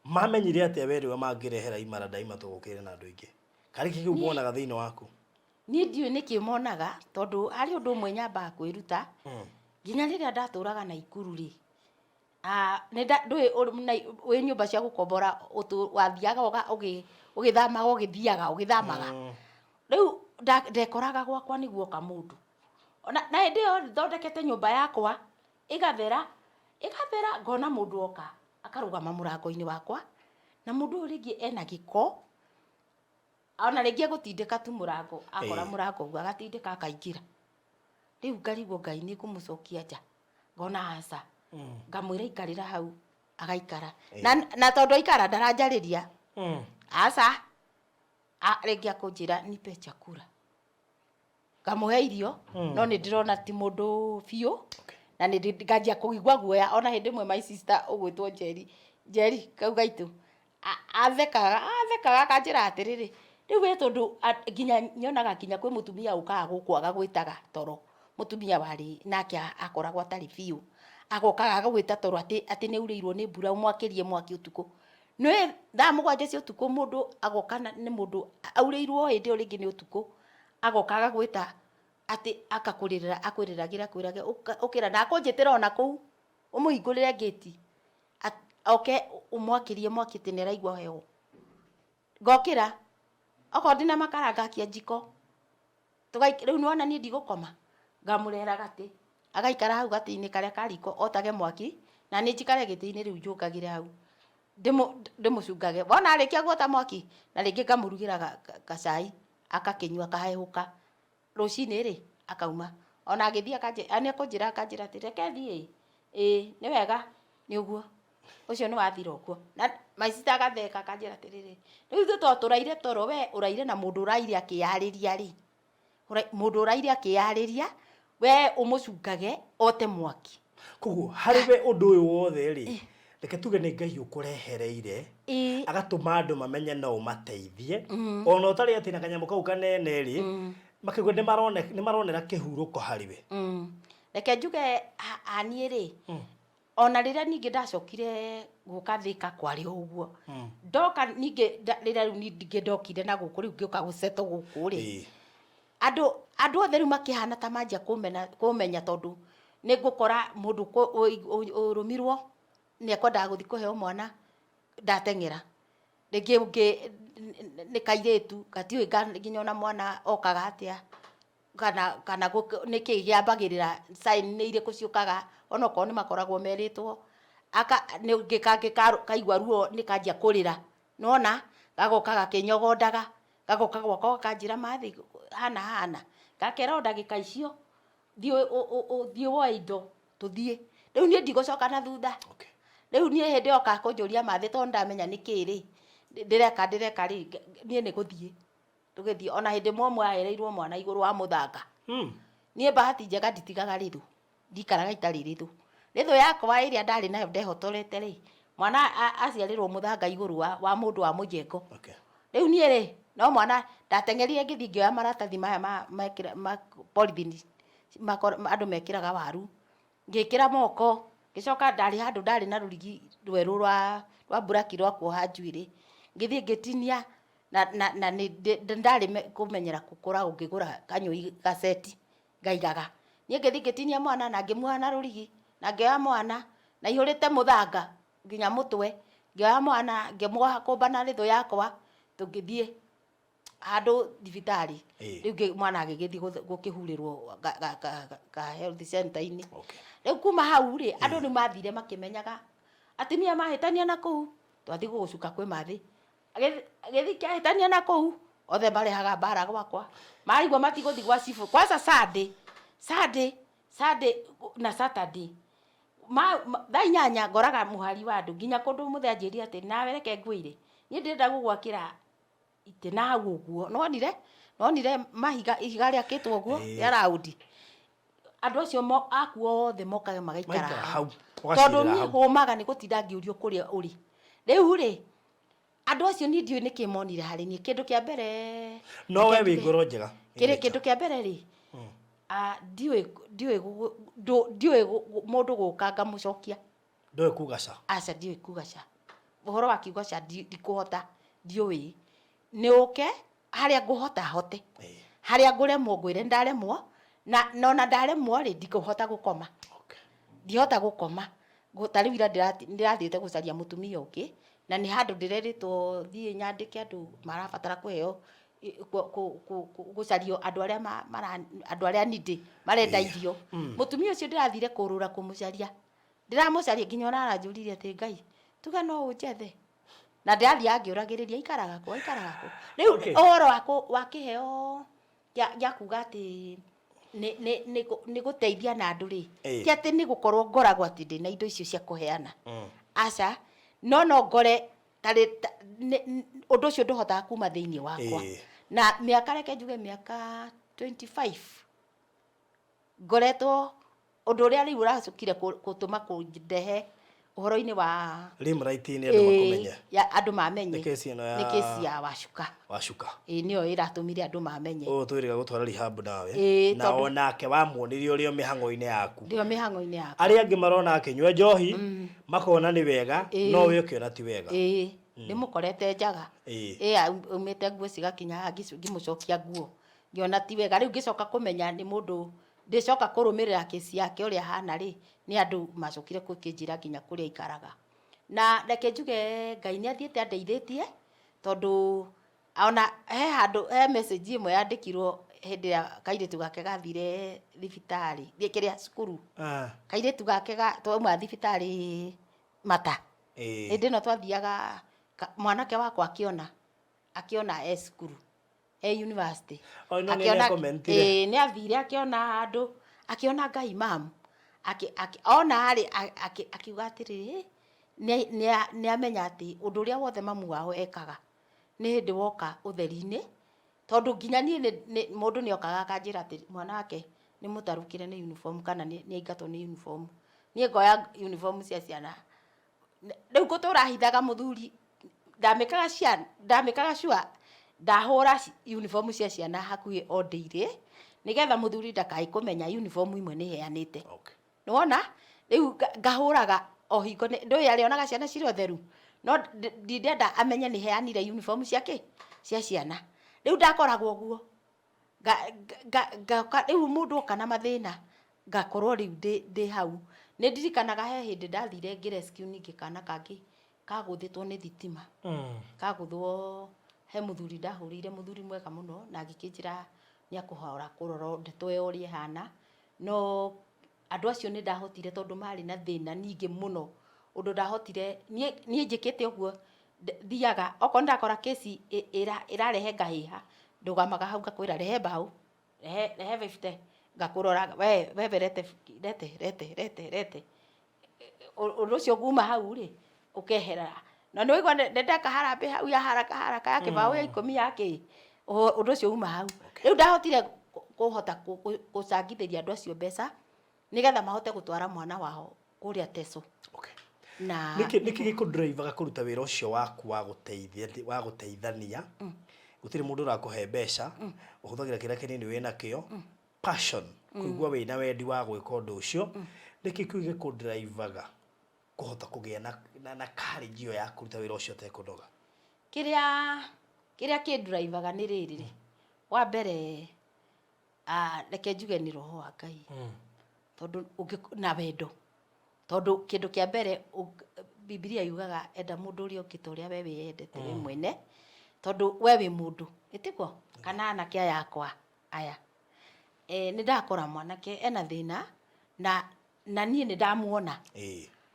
mamenyire atĩa we nĩwe mangĩrehera imara ndaima tũgũkĩre na andũ aingĩ? Karĩ kĩ kĩu monaga thĩinĩ waku? Niĩ ndiũĩ nĩkĩ monaga, tondũ harĩ ũndũ ũmwe nyambaga kwĩruta, nginya rĩrĩa ndatũraga Naikuru rĩ, ndũĩ wĩ nyũmba cia gũkombora wathiaga ũgĩthamaga ũgĩthiaga ũgĩthamaga. Rĩu ndekoraga gwakwa nĩ guoka mũndũ. Na hĩndĩ ĩyo thondekete nyũmba yakwa, ĩgathera, ĩgathera, ngona mũndũ oka, akarũgama mũrango-inĩ wakwa, na mũndũ ũyũ rĩngĩ ena gĩko, ona rĩngĩ egũtindĩka tu mũrango, akora mũrango ũguo agatindĩka akaingĩra. Rĩu ngarigwo Ngai nĩ ngũmũcokia nja, ngona aca, ngamwĩra ikarĩra hau, agaikara. Na tondũ aikara ndaranjarĩria, aca, rĩngĩ akũnjĩra nipe chakula. Ngamũhe irio, no nĩ ndĩrona ti mũndũ biũ, na nĩ nganjia kũigua guoya. Ona hĩndĩ ĩmwe my sister ũgwĩtwo Njeri, Njeri kau gaitũ, athekaga, athekaga akanjĩra atĩrĩrĩ, rĩu we tondũ nginya nyonaga nginya kwĩ mũtumia ũkaga gũkũ agagwĩtaga toro, mũtumia warĩ nake akoragwo atarĩ biũ, agokaga agagwĩta toro atĩ atĩ nĩ aurĩirwo nĩ mbura ũmwakĩrie mwaki ũtukũ. Nĩ thaa mũgwanja cia ũtukũ mũndũ agoka nĩ mũndũ aurĩirwo hĩndĩ ĩyo rĩngĩ nĩ ũtukũ, agoka agagwĩta atĩ akakũrĩrĩra akwĩrĩragĩra akwĩrage ũkĩra na akũnjĩtĩra ona kũu ũmũhingũrĩre ngĩti oke ũmwakĩrie mwaki atĩ nĩ araigua heho. Ngokĩra okorwo ndĩna makara ngakia njiko, rĩu nĩwona niĩ ndigũkoma, ngamũrehera gatĩ agaikara hau gatĩ-inĩ karĩa ka riko otage mwaki, na niĩ njikare gĩtĩ-inĩ rĩu njũngagĩre hau ndĩmũcungage. Wona arĩkia guota mwaki, na rĩngĩ ngamũrugĩra gacai akakĩnyua akahehũka. Rũcinĩ rĩ akauma. Ona agĩthiĩ nĩ akũnjĩra akanjĩra atĩ reke thiĩ, ĩĩ nĩ wega, nĩ ũguo. Ũcio nĩ wathira ũguo. Na my sister agatheka akanjĩra atĩrĩrĩ, rĩu ithuĩ to tũraire toro, we ũraire na mũndũ ũraire akĩyarĩria rĩ, Mũndũ ũraire akĩyarĩria, we ũmũcungage ote mwaki. Koguo harĩ we ũndũ ũyũ wothe rĩ, reke tuge nĩ Ngai ũkũrehereire, agatũma andũ mamenye no ũmateithie, ona ũtarĩ atĩ na kanyamũ kau kanene rĩ, makauga nĩ maronera kĩhurũko harĩ we. Reke njuge niĩ rĩ, Ona rĩrĩa ningĩ ndacokire gũka Thĩka kwarĩ o ũguo. Ndoka ningĩ rĩrĩa rĩu ningĩ ndokire na gũkũ rĩu ngĩũka gũsettle gũkũ rĩ, andũ andũ othe rĩu makĩhana ta manjia kũmena kũmenya tondũ nĩ ngũkora mũndũ ũrũmirwo nĩ ekwendaga gũthiĩ kũheo mwana ndateng'era. Rĩngĩ ũngĩ nĩ kairĩtu gatiũĩ nginya ona mwana okaga atĩa. Kana kana nĩkĩ gĩambagĩrĩra, sign nĩ irĩkũ ciũkaga, onokorwo nĩ makoragwo merĩtwo, aka nĩ kangĩ kaigua ruo nĩ kanjia kũrĩra, nĩ wona, gagoka gakĩnyogondaga, gagoka gwakwa gakanjĩra mathi hana hana, ngakera o ndagĩka icio, thiĩ thiĩ woe indo tũthiĩ, rĩu niĩ ndigũcoka na thutha, rĩu niĩ hĩndĩ ĩyo oka kũnjũria mathĩ tondũ nĩ ndamenya nĩkĩ rĩ, ndĩreka ndĩreka rĩ, niĩ nĩ gũthiĩ. Tũgĩthiĩ ona hĩndĩ ĩmwe ũmwe aereirwo mwana igũrũ wa mũthanga. Niĩ bahati njega nditigaga rĩthũ, ndikaraga itarĩ rĩthũ. Rĩthũ yakwa ĩrĩa ndarĩ nayo ndehotorete rĩ, mwana aciarĩrwo mũthanga igũrũ wa mũndũ wa mũjengo. Rĩu niĩ rĩ, no mwana ndateng'erire ngĩthiĩ ngĩoya maratathi maya ma polythene andũ mekĩraga waru, ngĩkĩra moko, ngĩcoka ndarĩ handũ ndarĩ na rũrigi rwerũ rwa mburaki rwa kuoha njuĩrĩ, ngĩthiĩ ngĩtinia na nĩ ndarĩ kũmenyera gũkoragwo ngĩgũra kanyũi gaceti ngaigaga. Niĩ ngĩthiĩ ngĩtinia mwana na ngĩmuoha na rũrigi na ngĩoya mwana na aihũrĩte mũthanga nginya mũtwe, ngĩoya mwana ngĩmuoha kũmba na rĩthũ yakwa tũgĩthiĩ handũ thibitarĩ. Rĩu mwana agĩgĩthiĩ gũkĩhurĩrwo ka health center-inĩ. Rĩu kuma hau rĩ, andũ nĩ mathire makĩmenyaga atumia mahĩtania na kũu, twathiĩ gũgũcuka kwĩ Mathĩ. Gĩthiĩ kĩahĩtania na kũu, othe marehaga mbara gwakwa. Marigwo matigũthiĩ gwa cibũ. Kwanza Sunday, Sunday, Sunday na Saturday, thaa 8 ngoraga mũhari wa andũ nginya kũndũ mũthee anjĩrire atĩ nawe reke ngwĩre, niĩ ndĩrenda gũgwakĩra itĩ na hau ũguo. Nĩwonire? Nĩwonire mahiga ihiga rĩakĩtwo ũguo rĩa round? Andũ acio aku othe mokaga magaikara Maikara hau. hau, Tondũ ũgacirĩra niĩ hau. hũmaga nĩ gũtinda ngĩũrio kũrĩa ũrĩ. Rĩu rĩ, andũ acio niĩ ndiũĩ nĩkĩ monire harĩ niĩ. Kĩndũ kĩa mbere, No we reke wĩ njuge, ngoro njega in kĩrĩ nature. Kĩndũ kĩa mbere rĩ, ndiũĩ ndiũĩ ndiũĩ mũndũ gũka ngamũcokia. Ndũĩ kuga ca? Aca, ndiũĩ kuga ca. Ũhoro wa kiugo ca ndikũhota, ndiũĩ. Nĩ ũke harĩa ngũhota hote, harĩa ngũremwo ngwĩre ndaremwo, na ona ndaremwo rĩ, ndikũhota gũkoma. Ndihota gũkoma. Ta rĩu ira ndĩrathiĩte gũcaria mũtumia ũngĩ, na nĩ handũ ndĩrerĩtwo thiĩ nyandĩke andũ marabatara kũheo, gũcario andũ arĩa andũ arĩa needy, marenda irio. Mũtumia ũcio ndĩrathire kũrũra kũmũcaria, ndĩramũcaria nginya ona aranjũririe atĩ Ngai, tuge no ũnjethe? Na ndĩrathiaga ngĩũragĩrĩria, aikaraga kũ, aikaraga kũ? Rĩu ũhoro wa kĩheo gĩa kuga atĩ nĩ gũteithia na andũ rĩ, ti atĩ nĩ gũkorwo ngoragwo atĩ ndĩna indo icio cia kũheana. Aca, no no ngore tarĩ ũndũ ũcio ndũhotaga kuma thĩinĩ wakwa. Na mĩaka, reke njuge mĩaka 25 ngoretwo ũndũ ũrĩa rĩu ũracokire gũtũma kũndehe ũhoro-inĩ wa Limelight-inĩ andũ makũmenye. Ya andũ mamenye. Nĩ kesi ĩno ya Nĩ kesi ya Wacuka. Wacuka. Ĩĩ, nĩyo ĩratũmire andũ mamenye. Ũyũ twĩrĩga gũtwara rehab nawe. Ĩĩ, Na tondũ onake wamuonirie ũrĩ o mĩhang'o-inĩ yaku. Ndĩ o mĩhang'o-inĩ yakwa. Arĩa angĩ marona akĩnyua njohi, makona nĩ wega, no we ũkĩona ti wega. Ĩĩ, ndĩmũkorete njaga. Ĩĩ, aumĩte nguo cigakinya haha ngĩmũcokia nguo. Ngĩona ti wega. Rĩu ngĩcoka kũmenya nĩ mũndũ Ndĩcoka kũrũmĩrĩra kesi yake ũrĩa ĩhana rĩ, nĩ andũ macokire gũkĩnjĩra nginya kũrĩa aikaraga. Na reke njuge Ngai nĩ athiĩte andeithĩtie, tondũ ona he handũ he message ĩmwe yandĩkirwo hĩndĩ ĩrĩa kairĩtu gake gathire thibitarĩ, kĩrĩa cukuru. Kairĩtu gake twauma thibitarĩ Mata, hĩndĩ ĩno twathiaga, mwanake wakwa akĩona, akĩona e cukuru. E university. Oh, no, nĩ Akĩona nĩakomentire. Ĩĩ, nĩ athire akĩona handũ. Akĩona Ngai mamu ona rĩ, akiuga atĩrĩrĩ, nĩ amenya atĩ ũndũ ũrĩa wothe mamu wao ekaga nĩ hĩndĩ woka ũtheri-inĩ. Tondũ nginya niĩ mũndũ nĩ okaga akanjĩra atĩ mwana wake nĩ mũtarũkĩre nĩ uniform kana nĩ aingatwo nĩ uniform. Niĩ ngoya uniform cia ciana. Rĩu ngũtũra hithaga mũthuri, ndamĩkaga cia ndamĩkaga sure ndahũra uniform cia ciana hakuhĩ o daily, nĩgetha mũthuri ndakae kũmenya uniform imwe nĩ heanĩte. Nĩwona rĩu ngahũraga o hingo ndũĩ arĩonaga ciana cirĩ ũtheru, no ndindenda amenye nĩ heanire uniform cia kĩ cia ciana. Rĩu ndakoragwo ũguo, ngoka rĩu mũndũ oka na mathĩna, ngakorwo rĩu ndĩ hau. Nĩ ndirikanaga he hĩndĩ ndathire ngĩ rescue ningĩ kana kangĩ kagũthĩtwo nĩ thitima. Kagũthwo he mũthuri ndahũrĩire, mũthuri mwega mũno, na agĩkĩnjĩra nĩ akũhora kũrora ndeto ĩyo ũrĩa ĩhana. No andũ acio nĩ ndahotire, tondũ marĩ na thĩna ningĩ mũno, ũndũ ndahotire niĩ njĩkĩte ũguo. Thiaga okorwo ndakora kesi ĩrarehe ngahĩha, ndũgamaga hau, ngakwĩra rehe mbaũ, rehe, rehe 50, ngakũrora we wewe, rete rete rete rete rete. Ũndũ ũcio kuma hau rĩ, ũkehera na nĩ waigua nĩ ndeka harambĩ hau ya haraka haraka ya kĩbaũ ya 10 ya kĩ ũndũ ũcio uma hau. Rĩu ndahotire kũhota gũcangithĩria andũ acio mbeca nĩgetha mahote gũtwara mwana wao kũrĩa Teso. Na Nĩkĩ gĩkũdrivaga kũruta wĩra ũcio waku wa gũteithia, wa gũteithania? Gũtirĩ mũndũ ũrakũhe mbeca, ũhũthagĩra kĩrĩa kĩnini wĩnakĩo, passion, kũigua wĩna wendi wa gwĩka ũndũ ũcio. Nĩkĩ kĩu gĩkũdrivaga kũhota kũgĩa na courage ĩyo ya kũruta wĩra ũcio ũtekũnoga? Kĩrĩa kĩndrivaga nĩ rĩrĩ rĩ, wa mbere, reke njuge nĩ roho wa Ngai, tondũ na wendo, tondũ kĩndũ kĩa mbere Bibilia yugaga enda mũndũ ũrĩa ũngĩ ta ũrĩa we wĩyendete we mwene, tondũ we wĩ mũndũ ĩtiguo kana anake aya akwa aya, nĩ ndakora mwanake ena thĩna na niĩ nĩ ndamuona.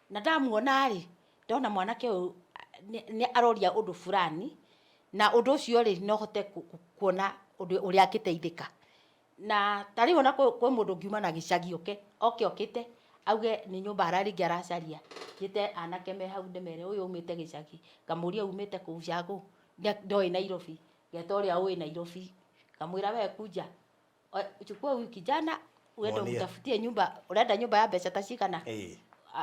Na ndamuona rĩ, ndona mwanake ũyũ nĩ aroria ũndũ fulani, na ũndũ ũcio rĩ, no hote kuona ũndũ ũrĩa angĩteithĩka. Na ta rĩu ona kwĩ mũndũ ũngiuma na gĩcagi oke oke okĩte auge nĩ nyũmba rĩngĩ aracaria, njĩte anake me hau ndĩmere ũyũ aumĩte gĩcagi, ngamũria umĩte kũ ushago, ndoĩ Nairobi, ngeta ũrĩa ũĩ Nairobi, ngamwĩra we kuja chukua huyu kijana uende Muonie. Umtafutie nyumba, urenda nyumba ya mbeca ta cigana?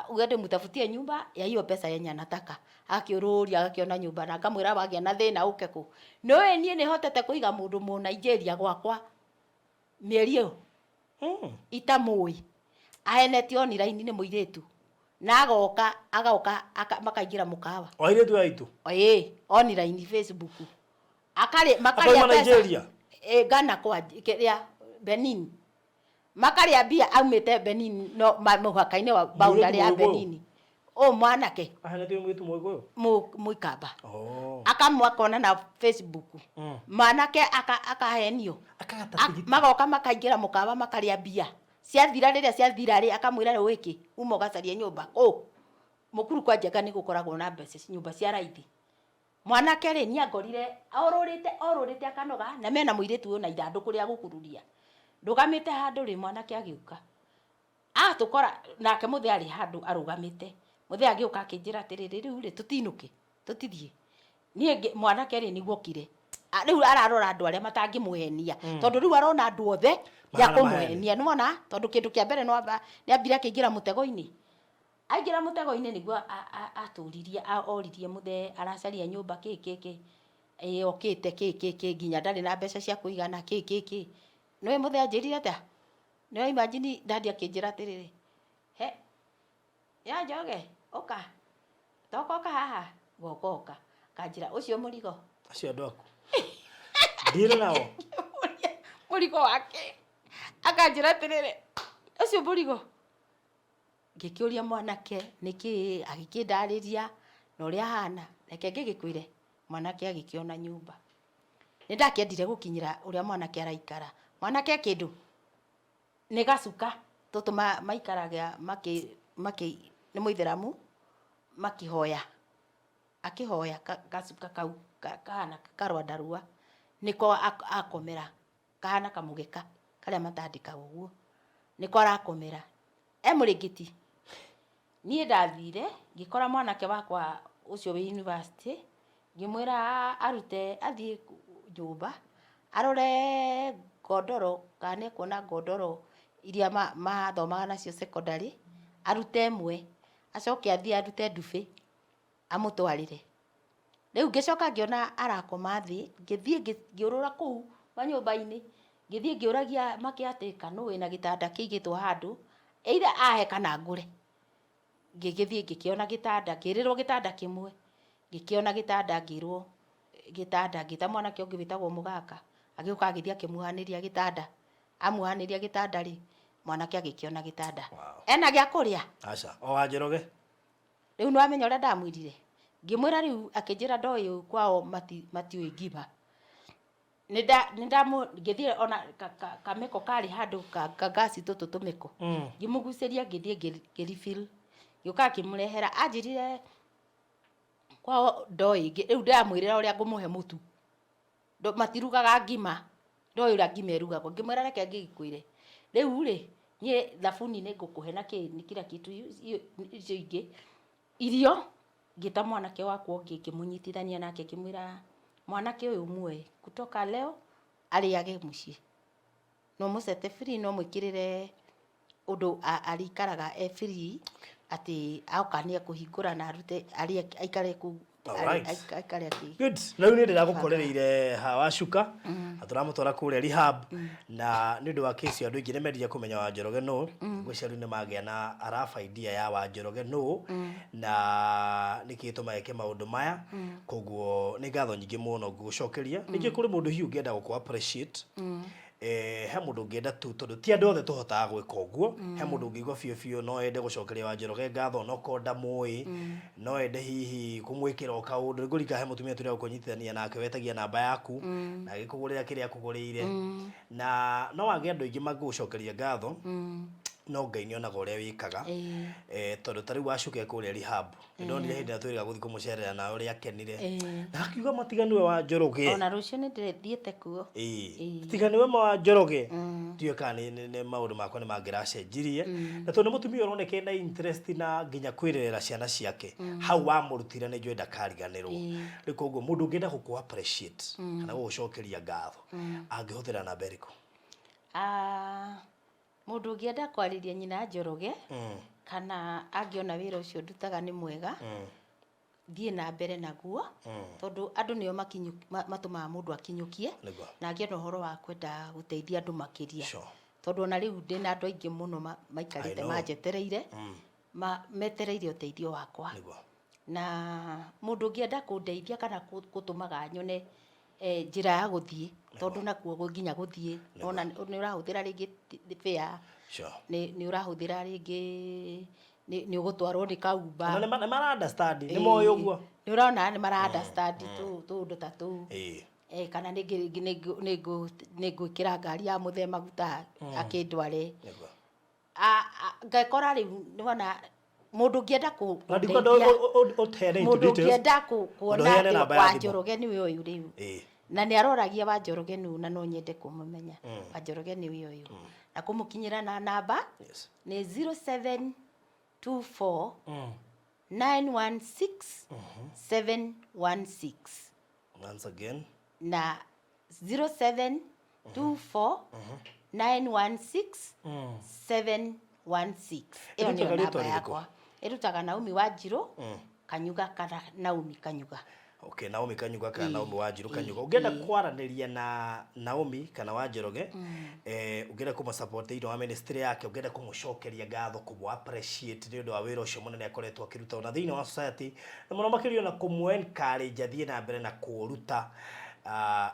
Uende mtafutie nyumba ya hiyo pesa yenye anataka. Akĩũrũria agakĩona nyũmba na ngamwĩra wagĩa na thĩna ũke kũ. Nĩũĩ niĩ nĩhotete kũiga mũndũ mũ Nigeria gwakwa mĩeri ĩyo itamũĩ, ahenetio online nĩ mũirĩtu na agoka agoka makaingĩra mũkawa. O airĩtu aitũ? Ĩĩ, online Facebook akarĩ makarĩa Akauma mbeca. Nigeria? Ĩ, Ghana kwa kĩrĩa Benin, makarĩa mbia aumĩte Benin, no mũhaka-inĩ wa boundary ya Mũirĩtu Mũgĩkũyũ? Benin, ũyũ mwanake. Ahenetio mũirĩtu Mũgĩkũyũ? Mũikamba. Oh. Akamwakona na Facebook. Mwanake akahenio. Akagata tigiti. Magoka makaingĩra mũkawa makarĩa mbia ciathira. Rĩrĩa ciathira rĩ, akamwĩra rĩu wĩkĩ uma ũgacarie nyũmba kũ mũkuru kwa Njenga nĩ gũkoragwo na mbeca nyũmba cia raithi. Mwanake rĩ, niĩ angorire orũrĩte orũrĩte akanoga na mena mũirĩtu ũyũ na ithandũkũ rĩa gũkururia. Ndũgamĩte handũ rĩ, mwanake agĩũka atũkora, nake mũthee arĩ handũ arũgamĩte. Mũthee agĩũka akĩnjĩra atĩrĩrĩ, rĩu rĩ, tũtinũke tũtithiĩ. Niĩ mwanake rĩ, nĩguo okire. Rĩu ararora andũ arĩa matangĩmũhenia, tondũ rĩu arona andũ othe ya Mahana maheni. kũmũhenia. Nĩwona, tondũ kĩndũ kĩa mbere nĩ ambire akĩingĩra mũtego-inĩ. Aingĩra mũtego-inĩ nĩguo atũririe oririe mũthee aracaria nyũmba kĩ kĩ kĩ, ĩ okĩte kĩ kĩ kĩ, nginya ndarĩ na mbeca cia kũigana kĩ kĩ kĩ. Nĩũĩ mũthee anjĩrire atĩa? Nĩũĩ, imagine dadi akĩnjĩra atĩrĩrĩ, he ya Njoge, ũka toka, ũka haha. Goka ũka kanjĩra ũcio mũrigo. Acio andũ aku ndire nao. Mũrigo wake, akanjĩra atĩrĩrĩ, ũcio mũrigo. Ngĩkĩũria mwanake nĩkĩ, agĩkĩndarĩria na ũrĩa ahana. Reke ngĩgĩkwĩre, mwanake agĩkĩona nyũmba. Nĩ ndakĩendire gũkinyĩra ũrĩa mwanake araikara. Mwanake kĩndũ nĩ gacuka tũtũ maikaraga makĩ makĩ nĩ mũithĩramu, makĩhoya akĩhoya gacuka kau kahana karwandarua nĩko akomera, kahana kamũgeka karĩa matandĩkaga ũguo. Nĩko arakomera e mũrĩngĩti. Niĩ ndathire ngĩkora mwanake wakwa ũcio wĩ university, ngĩmwĩra arute athiĩ nyũmba arore ngondoro kana nĩ ekuona ngondoro iria mathomaga nacio secondary, arute ĩmwe, acoke athiĩ arute ndubi amũtwarĩre. Rĩu ngĩcoka ngĩona arakoma thĩ, ngĩthiĩ ngĩũrũra kũu manyũmba-inĩ, ngĩthiĩ ngĩũragia makĩatĩka nũ wĩna gĩtanda kĩigĩtwo handũ, either ahe kana ngũre. Ngĩgĩthiĩ ngĩkĩona gĩtanda, ngĩrĩrwo gĩtanda kĩmwe, ngĩkĩona gĩtanda ngĩrwo gĩtanda, ngĩta mwanake ũngĩ wĩtagwo Mũgaka, agĩũka agĩthiĩ akĩmuohanĩria gĩtanda. Amuohanĩria gĩtanda rĩ, mwanake agĩkĩona gĩtanda. Ena gĩa kũrĩa? Aca, o wa Njoroge. Rĩu nĩwamenya ũrĩa ndamwĩrire? Ngĩmwĩra rĩu, akĩnjĩra ndoĩ kwao matiũĩ ngima. Nĩndamũ ngĩthiĩ ona kamĩko karĩ handũ ka ngasi tũtũ tũmĩko. Ngĩmũgucĩria ngĩthiĩ ngĩ refill. Ngĩũka ngĩmũrehera, anjĩrire kwao ndoĩ, rĩu ndĩramwĩrĩra ũrĩa ngũmũhe mũtu. Matirugaga ngima, ndoĩ ũrĩa ngima ĩrugagwo. Ngĩmwĩra reke ngĩkwĩre, rĩu rĩ, niĩ thabuni nĩ ngũkũhe na kĩ kila kitu icio ingĩ. Irio, ngĩta mwanake wakwa ũngĩ ngĩmũnyitithania nake ngĩmwĩra mwanake ũyũ muoe kutoka leo arĩage mũciĩ. No ũmũcete free no ũmwĩkĩrĩre ũndũ arĩikaraga e free atĩ oka nĩ ekũhingũra na arute arĩe aikare kũu aikare akĩ Good. Na rĩu nĩ ndĩragũkorereire ha Wacuka na tũramũtwara kũrĩa rehab na nĩ ũndũ wa kesi andũ aingĩ nĩ mendire kũmenya Wanjoroge nũ. Ngwĩciria rĩu nĩ magĩa na a rough idea ya Wanjoroge nũ na nĩkĩ gĩtũmaga eke maũndũ maya. Koguo nĩ ngatho nyingĩ mũno ngũgũcokeria. Ningĩ kũrĩ mũndũ hihi ũngĩenda gũkũ appreciate he mũndũ ũngĩenda tu tondũ ti andũ othe tũhotaga gwĩka ũguo. He mũndũ ũngĩigua biũ biũ no ende gũcokeria Wanjoroge ngatho onokorwo ndamũĩ, no ende hihi kũmwĩkĩra o kaũndũ. Nĩ ngũririkana he mũtumia tũrĩ kũnyitithania nake wetagia namba yaku na agĩkũgũrĩra kĩrĩa akũgũrĩire. Na no wage andũ aingĩ mangĩgũcokeria ngatho, no Ngai nĩ onaga ũrĩa wĩkaga. Tondũ ta rĩu Wacuka e kũrĩa rehab, nĩ ndonire hĩndĩ ĩrĩa twĩrĩga gũthiĩ kũmũcerera na ũrĩa akenire. Na akiuga ma tiga nĩwe wa Njoroge. Ona rũciũ nĩ ndĩthiĩte kuo. Tiga nĩwe ma wa Njoroge, ndiũĩ kana nĩ maũndũ makwa nĩ mangĩracenjirie. Na tondũ nĩ mũtumia ũroneka ena interest na nginya kwĩrerera ciana ciake, hau wamũrutire nĩ njũĩ ndakariganĩrwo. Rĩu koguo mũndũ ũngĩenda gũkũ appreciate kana gũgũcokeria ngatho, angĩhũthĩra namba ĩrĩkũ? Mũndũ ũngĩenda kwarĩria nyina Njoroge, kana angĩona wĩra ũcio ndutaga nĩ mwega, thiĩ na mbere naguo, tondũ andũ nĩo matũmaga mũndũ akinyũkie, na ngĩe na ũhoro wa kwenda gũteithia andũ makĩria. Tondũ ona rĩu ndĩna andũ aingĩ mũno maikarĩte manjetereire, metereire ũteithio wakwa. Na mũndũ ũngĩenda kũndeithia kana gũtũmaga nyone njĩra ya gũthiĩ, tondũ nakuo nginya gũthiĩ ona nĩ ũrahũthĩra rĩngĩ fare, nĩ ũrahũthĩra rĩngĩ nĩ ũgũtwarwo nĩ kaumba. Nĩ mara understand, nĩ moĩ ũguo. Nĩ ũrona nĩ mara understand tũũndũ ta tũu. Kana nĩ ngwĩkĩra ngari ya mũthee maguta akĩndware. Ngekora rĩu nĩwona mũndũ ũngĩenda mũndũ ũngĩenda kuona atĩ Wanjoroge nĩwe ũyũ rĩu, na nĩ aroragia Wanjoroge nũ, na no nyende kũmũmenya Wanjoroge nĩwe ũyũ, na kũmũkinyĩra na namba nĩ 0724 916 716. Once again. Na 0724 916 716. Ĩyo nĩyo namba yakwa. Ĩrutaga Naomi Wanjirũ Kanyuga kana Naomi Kanyuga. Okay, Naomi Kanyuga kana Naomi Wanjirũ Kanyuga. Ũngĩenda kwaranĩria na Naomi kana Wanjoroge, ũngĩenda kũmũ support thĩinĩ wa ministry yake, ũngĩenda kũmũcokeria ngatho, kũmũ appreciate nĩ ũndũ wa wĩra ũcio mũnene akoretwo akĩruta ona thĩinĩ wa society, na mũno makĩria ona kũmũ encourage athiĩ na mbere na kũũruta,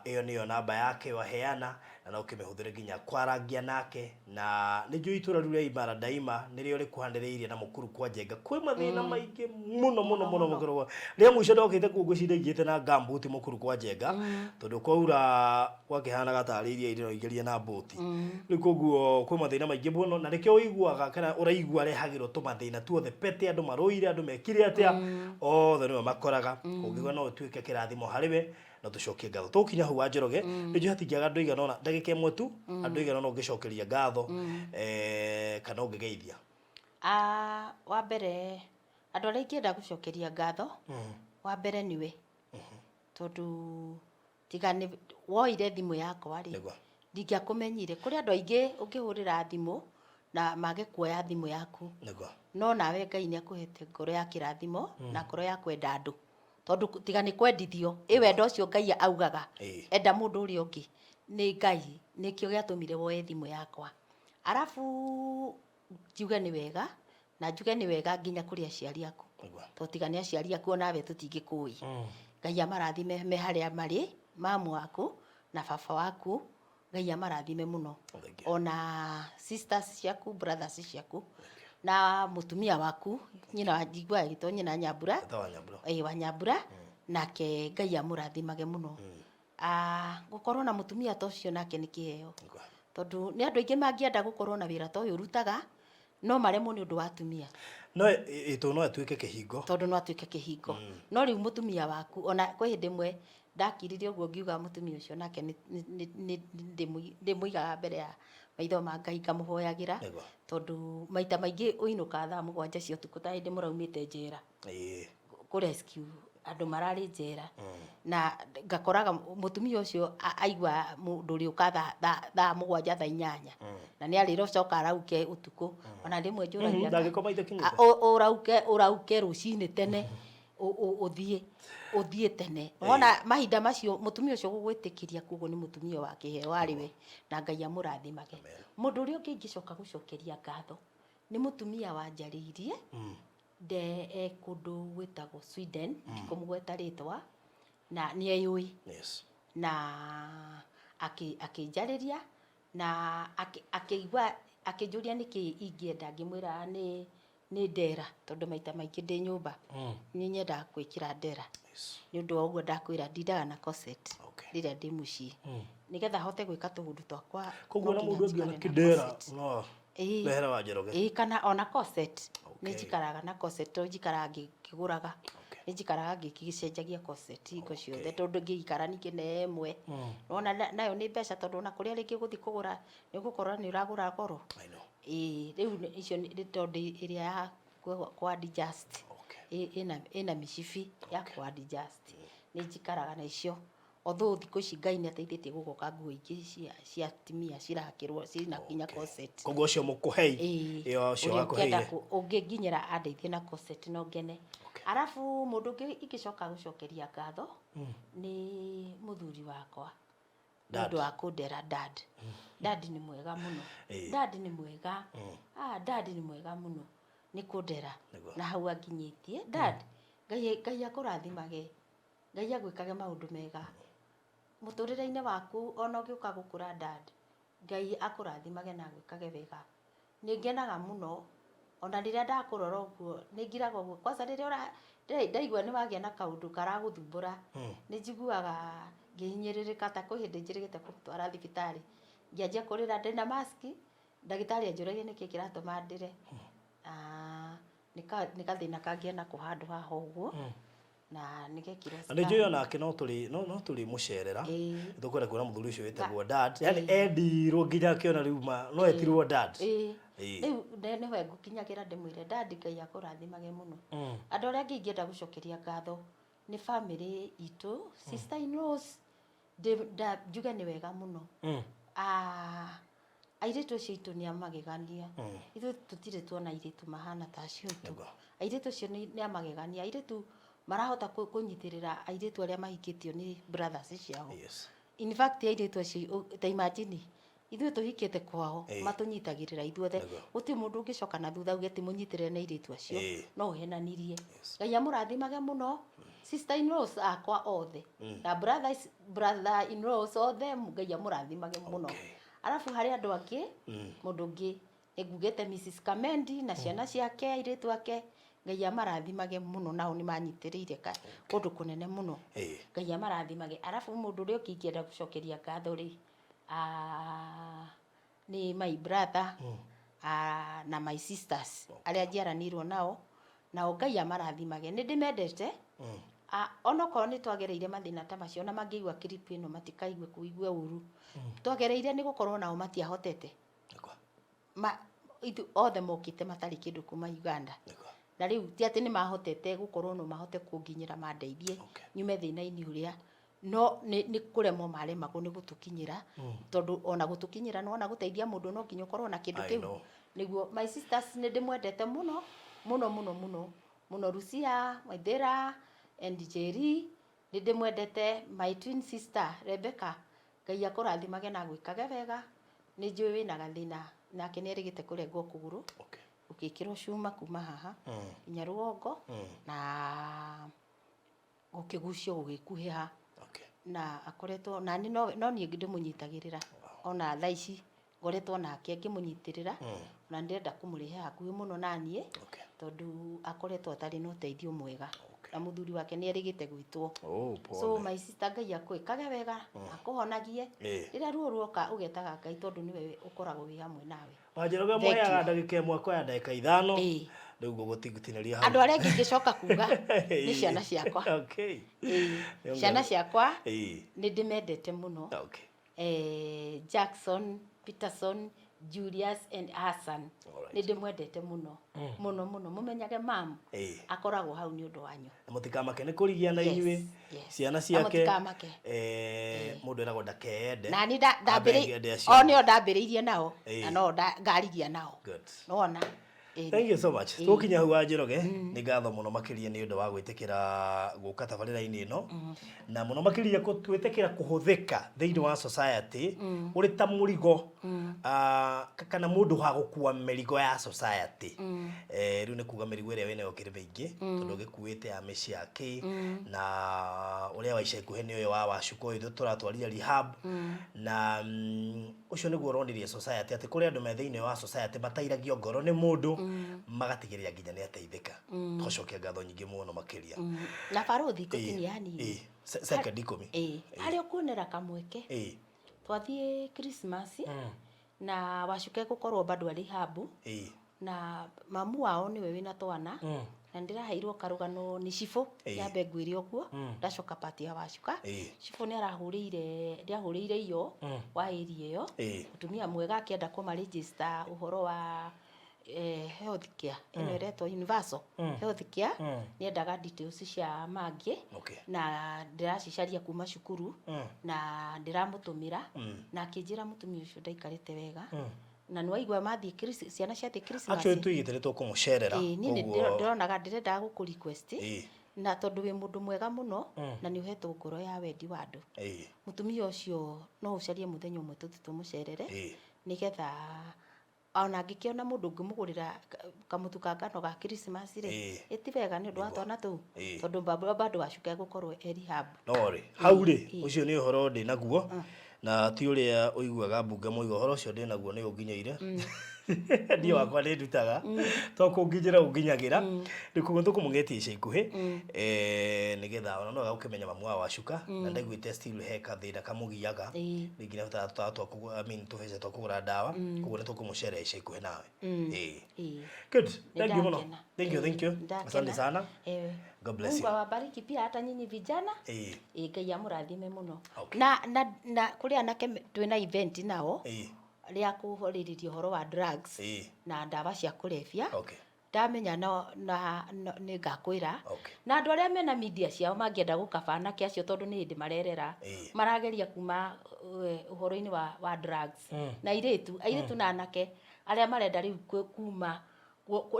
ĩyo nĩyo namba yake ĩyo aheana, na no ũkĩmĩhũthĩre nginya kwarangia nake. Na nĩ njũĩ itũra rĩu rĩa Imara Daima nĩrĩo rĩkuhanĩrĩirie na Mũkuru kwa Njenga, kwĩ mathĩna maingĩ mũno mũno mũno mũkĩrwo. Rĩa mũico ndokĩte kũu ngwĩciria ingĩte na gumboot Mũkuru kwa Njenga, tondũ kwaura gwakĩhanaga tarĩ iria irĩroingĩria na mbũti. Rĩu koguo kwĩ mathĩna maingĩ mũno, na nĩkĩo ũiguaga kana ũraigua arehagĩrwo tũmathĩna tuothe pete, andũ marũire, andũ mekire atĩa, othe nĩwe makoraga. Ũngĩigua no ũtuĩke kĩrathimo harĩ we, no tũcokie ngatho. Tũgũkinya hau Wanjoroge, nĩ njũĩ hatingĩaga andũ aigana ũna, ndagĩka ĩmwe tu, andũ aigana ũna ũngĩcokeria ngatho. Kana ũngĩgeithia? Ah, wa mbere andũ arĩa ingĩenda gũcokeria ngatho, wa mbere nĩwe, tondũ tiga nĩ woire thimũ yakwa rĩ, ndingĩakũmenyire. Kũrĩ andũ aingĩ ũngĩhũrĩra thimũ na mage kuoya thimũ yaku, no nawe Ngai nĩ akũhete ngoro ya kĩrathimo na ngoro ya kwenda andũ, tondũ tiga nĩ kwendithio ĩ wendo ũcio Ngai augaga, enda mũndũ ũrĩa ũngĩ, nĩ Ngai nĩkĩo gĩatũmire woe thimũ yakwa. Arabu njuge nĩ wega, na njuge nĩ wega nginya kũrĩ aciari aku, tondũ tiga nĩ aciari aku onawe tũtingĩkũĩ. Ngai amarathime me harĩa marĩ, mamu waku na baba waku, Ngai amarathime mũno. Thank you. Ona sisters ciaku, brothers ciaku, na mũtumia waku, nyina wa njiguaga agĩtwo nyina Nyambura. Etagwo Nyambura. Ĩĩ, wa Nyambura, nake Ngai amũrathimage mũno. Ah, gũkorwo na mũtumia ta ũcio nake nĩ kĩheo, tondũ nĩ andũ aingĩ mangĩenda gũkorwo na wĩra ta ũyũ ũrutaga, no maremwo nĩ ũndũ wa atumia. No ĩtũ no ĩtuĩke kĩhingo. Tondũ no atuĩke kĩhingo. No rĩu mũtumia waku, ona kwĩ hĩndĩ ĩmwe ndakirire ũguo ngiuga mũtumia ũcio nake ndĩmũigaga mbere ya maitho ma Ngai ngamũhoyagĩra, tondũ maita maingĩ ũinũkaga thaa 7 cia ũtukũ ta hĩndĩ mũraumĩte njera kũ rescue andũ mararĩ njera, na ngakoraga mũtumia ũcio aigua mũndũ ũrĩũka thaa 7, thaa 8, na nĩ arĩrocoka arauke ũtukũ. Ona rĩmwe njũragia, Ndangĩkoma itakinyĩte. Ũrauke rũcinĩ tene, ũthiĩ tene. Wona mahinda macio mũtumia ũcio gũgwĩtĩkĩria, koguo nĩ mũtumia wa kĩheo arĩ we, na Ngai amũrathimage. Mũndũ ũrĩa ũngĩ ingĩcoka gũcokeria ngatho nĩ mũtumia wanjarĩirie nde e kũndũ gwĩtagwo Sweden, ndikũmũgweta rĩtwa na nĩ eyũĩ, na akĩnjarĩria na akĩigua akĩnjũria nĩkĩ ingĩenda, ngĩmwĩra nĩ ndera, tondũ maita maingĩ ndĩ nyũmba nĩ nyendaga gwĩkĩra ndera. Nĩ ũndũ wa ũguo ndakwĩra ndindaga na corset rĩrĩa ndĩ mũciĩ, nĩgetha hote gwĩka tũũndũ twakwa. Koguo no ona nginya mũndũ angĩona njikare na kĩndera corset. no rehere wa Njoroge. Ĩĩ, kana ona corset nĩ njikaraga na corset, tondũ njikaraga ngĩgũraga, nĩ njikaraga ngĩgĩcenjagia corset hingo ciothe, tondũ ngĩikara ningĩ na ĩmwe wona nayo nĩ mbeca, tondũ ona kũrĩa rĩngĩ ũgũthiĩ kũgũra nĩ ũgũkora nĩ ũragũra goro. I know. Ĩĩ, rĩu icio nĩ tondũ ĩrĩa ya kũ adjust ĩna mĩcibi ya kũ adjust, nĩ njikaraga na icio. Although thikũ ici Ngai nĩ ateithĩtie gũgoka nguo ingĩ cia atumia cirakĩrwo ciĩna nginya corset. Koguo ũcio mũkũhei, ĩyo ũcio ũrĩa ũngĩenda wakũheire. Ũngĩnginyĩra andeithie na corset no ngene. Arabu mũndũ ũngĩ ingĩcoka gũcokeria ngatho nĩ mũthuri wakwa, nĩ Dad. ũndũ wa kũndera. Dad, dad nĩ mwega mũno. Dad nĩ mwega. Ah, dad nĩ mwega mũno nĩ kũndera na hau anginyĩtie. Dad, Ngai akũrathimage, Ngai agwĩkage maũndũ mega mũtũrĩre-inĩ waku ona ũgĩũka gũkũra. Dad, Ngai akũrathimage na agwĩkage wega. Nĩ ngenaga mũno ona rĩrĩa ndakũrora ũguo, nĩ ngiraga ũguo kwanza rĩrĩa ndaigua nĩ wagĩa na kaũndũ karagũthumbũra, nĩ njiguaga ngĩhinyĩrĩrĩka. Ta kwĩ hĩndĩ njĩrĩgĩte kũmũtwara thibitarĩ, ngĩanjia kũrĩra ndĩna maski, ndagĩtarĩ anjũragia nĩkĩ kĩratũma ndĩre. Ah, nĩ gathĩna kangĩ nako handũ haha ũguo, na nĩ gekirwo Na nĩ njũĩ scan. Onake no tũrĩ mũcerera. Tũkwenda kuona mũthuri ũcio wĩtagwo dad, yani endirwo nginya akĩona rĩu ma no etirwo dad. Rĩu nĩwe ngũkinyagĩra ndĩmwĩre, dad, Ngai akũrathimage mũno. Andũ arĩa angĩ ingĩenda gũcokeria ngatho nĩ family itũ, sister in laws, njuge nĩ wega mũno. Ah, airĩtu acio aitũ nĩ amagegania. Ithuĩ tũtirĩ tuona airĩtu mahana ta acio aitũ. Airĩtu acio nĩ amagegania, airĩtu marahota kũnyitĩrĩra airĩtu arĩa mahikĩtio nĩ brothers ciao. In fact, airĩtu acio, ta imagine ithuĩ tũhikĩte kwao, matũnyitagĩrĩra ithuothe. Gũtirĩ mũndũ ũngĩcoka na thutha auge ti mũnyitĩrĩre nĩ airĩtu acio, no ũhenanirie. Ngai amũrathimage mũno, sister in laws akwa othe na brothers, brother in laws othe, Ngai amũrathimage mũno. Arabu harĩ andũ angĩ, mũndũ ũngĩ nĩ ngugĩte Mrs Kamendi na ciana ciake, airĩtu ake, Ngai amarathimage mũno, nao nĩ manyitĩrĩire kũndũ kũnene mũno. Ngai amarathimage. Arabu mũndũ ũrĩa ũngĩ ingĩenda gũcokeria ngatho rĩ, ah, nĩ my brother, ah, na my sisters arĩa njiaranĩirwo nao, nao Ngai amarathimage, nĩ ndĩmendete. Ah, onokorwo nĩ twagereire mathĩna ta macio, ona mangĩigua clip ĩno matikaigue kũigue ũru, twagereire nĩ gũkorwo nao matiahotete. Ma, Ithu othe mokĩte matarĩ kĩndũ kuma Uganda. Na rĩu ti atĩ nĩ mahotete gũkorwo no mahote kũnginyĩra mandeithie nyume thĩna-inĩ ũrĩa, no nĩ kũremwo maremagwo nĩ gũtũkinyĩra, tondũ ona gũtũkinyĩra, nĩwona gũteithia mũndũ no nginya ũkorwo na kĩndũ I kĩu. know. Nĩguo my sisters, nĩ ndĩmwendete mũno mũno mũno mũno mũno, Lucia Waithera and Jerry, nĩ ndĩmwendete. My twin sister Rebecca, Ngai akũrathimage na agwĩkage wega. Nĩ njũĩ wĩna gathĩna, nake nĩ erĩgĩte kũrengwo kũgũrũ, gũgĩkĩrwo cuma kuma haha nginya rũgongo, na gũkĩgucio gũgĩkuhĩha. Na akoretwo nani, no niĩ ndĩmũnyitagĩrĩra. Ona thaa ici ngoretwo nake ngĩmũnyitĩrĩra, na ndĩrenda kũmũrehe hakuhĩ mũno naniĩ, tondũ akoretwo atarĩ na ũteithio mwega, na mũthuri wake nĩ erĩgĩte gwĩtwo. Oh, pole. So my sister, Ngai akwĩkage wega, akũhonagie. Rĩrĩa ruo ruoka, ũgetaga Ngai, tondũ nĩwe ũkoragwo wĩ hamwe nawe. Wanjoroge. Thank you. Mũheaga ndagĩka 1 kwaya ndagĩka 5. Rĩu ngũgũtigũtinĩria hau. Andũ arĩa angĩ ingĩcoka kuga nĩ ciana ciakwa. Ĩĩ, ciana ciakwa nĩ ndĩmendete mũno. Jackson, Peterson, Julius and Hassan. Nĩ ndĩmwendete mũno mũno mũno. Mũmenyage mam akoragwo hau nĩ ũndũ wanyu. Na mũtikamake nĩ kũrigia na Yes, inyuĩ yes. ciana Na ciake. mũtikamake. Mũndũ eragwo ndakeyende. Na ni Ambe ende acio o angĩ. nĩo ndambĩrĩirie nao, na no ngarigia nao. Nĩwona? Ĩĩ. Thank you so much. Tũkinya hau, Wanjoroge, nĩ ngatho mũno makĩria nĩ ũndũ wa gwĩtĩkĩra gũka tabarĩra-inĩ ĩno, na mũno makĩria gwĩtĩkĩra kũhũthĩka thĩinĩ wa society ũrĩ ta mũrigo, kana mũndũ wa gũkua mĩrigo ya society. Rĩu nĩ kuga mĩrigo ĩrĩa wĩnayo ĩkĩrĩ mĩingĩ, tondũ ũgĩkuĩte ya mĩciĩ yake, na ũrĩa wa ica ikuhĩ nĩ ũyũ wa Wacuka ũyũ tũratwarire rehab, na ũcio nĩguo ũronirie society atĩ kũrĩ andũ me thĩinĩ wa society matairagio ngoro nĩ mũndũ, magatigĩrĩra nginya nĩ ateithĩka. Tũgacokia ngatho nyingĩ mũno makĩria. Na barothi, ngũtinia hanini. Ĩĩ, second 10. Ĩĩ, harĩa ũkuonera kamweke, twathiĩ Christmas na Wacuke gũkorwo bado arĩ habu, na mamu wao nĩwe wĩna twana, na ndĩraheirwo karũgano nĩ cibũ. Nyambe ngwĩre ũguo, ndacoka pati ya Wacuka. Cibũ nĩ arahũrĩire, nĩ ahũrĩire iyo wa area ĩyo, mũtumia mwega, akĩenda kũma register ũhoro wa health care ĩno ĩretwo universal health care. Nĩendaga details cia mangĩ, na ndĩracicaria kuma cukuru, na ndĩramũtũmĩra, na akĩnjĩra mũtumia ũcio ndaikarĩte wega, na nĩwaigua mathiĩ ciana ciathiĩ Christmas. Actually, tuigĩte nĩ tũkũmũcerera. Ĩĩ, niĩ nĩ ndĩronaga ndĩrendaga gũkũ request, na tondũ wĩ mũndũ mwega mũno, na nĩ ũhetwo ngoro ya wendi wa andũ, mũtumia ũcio no ũcarie mũthenya ũmwe tũthiĩ tũmũcerere, nĩgetha ona angĩkĩona mũndũ ũngĩmũgũrĩra kamũtu ka ngano ga Christmas rĩ, ĩti wega nĩ ũndũ wa twana tũu, tondũ bado Wacuka egũkorwo e rehab. No rĩ, hau rĩ, ũcio nĩ ũhoro ndĩ naguo, na ti ũrĩa ũiguaga mbunge moiga ũhoro ũcio ndĩ naguo nĩ ũnginyĩire. Niĩ wakwa nĩ ndutaga to kũnginyĩra ũnginyagĩra. Rĩu koguo tũkũmũgetia ica ikuhĩ, nĩgetha ona no wega gũkĩmenya mamu wa Wacuka, na ndaiguĩte still he kathĩna kamũgiaga, rĩngĩ nĩ ahotaga tũtawa twa kũgũra, I mean, tũbeca twa kũgũra ndawa. Koguo nĩ tũkũmũcerera ica ikuhĩ nawe. Good, thank you mũno. Nĩndakena. Thank you, thank you. Ndakena. Asante sana. God bless Mungu you. awabariki pia hata nyinyi vijana. Ĩĩ, Ngai amũrathime mũno. Na kũrĩ anake twĩna event nao rĩa kũhorĩrĩria ũhoro wa drugs na ndawa cia kũrebia. Ndamenya no na nĩ ngakwĩra. Na andũ arĩa mena media ciao mangĩenda gũkaba anake acio, tondũ nĩ hĩndĩ marerera, marageria kuma ũhoro-inĩ wa drugs, na airĩtu na anake arĩa marenda rĩu kuma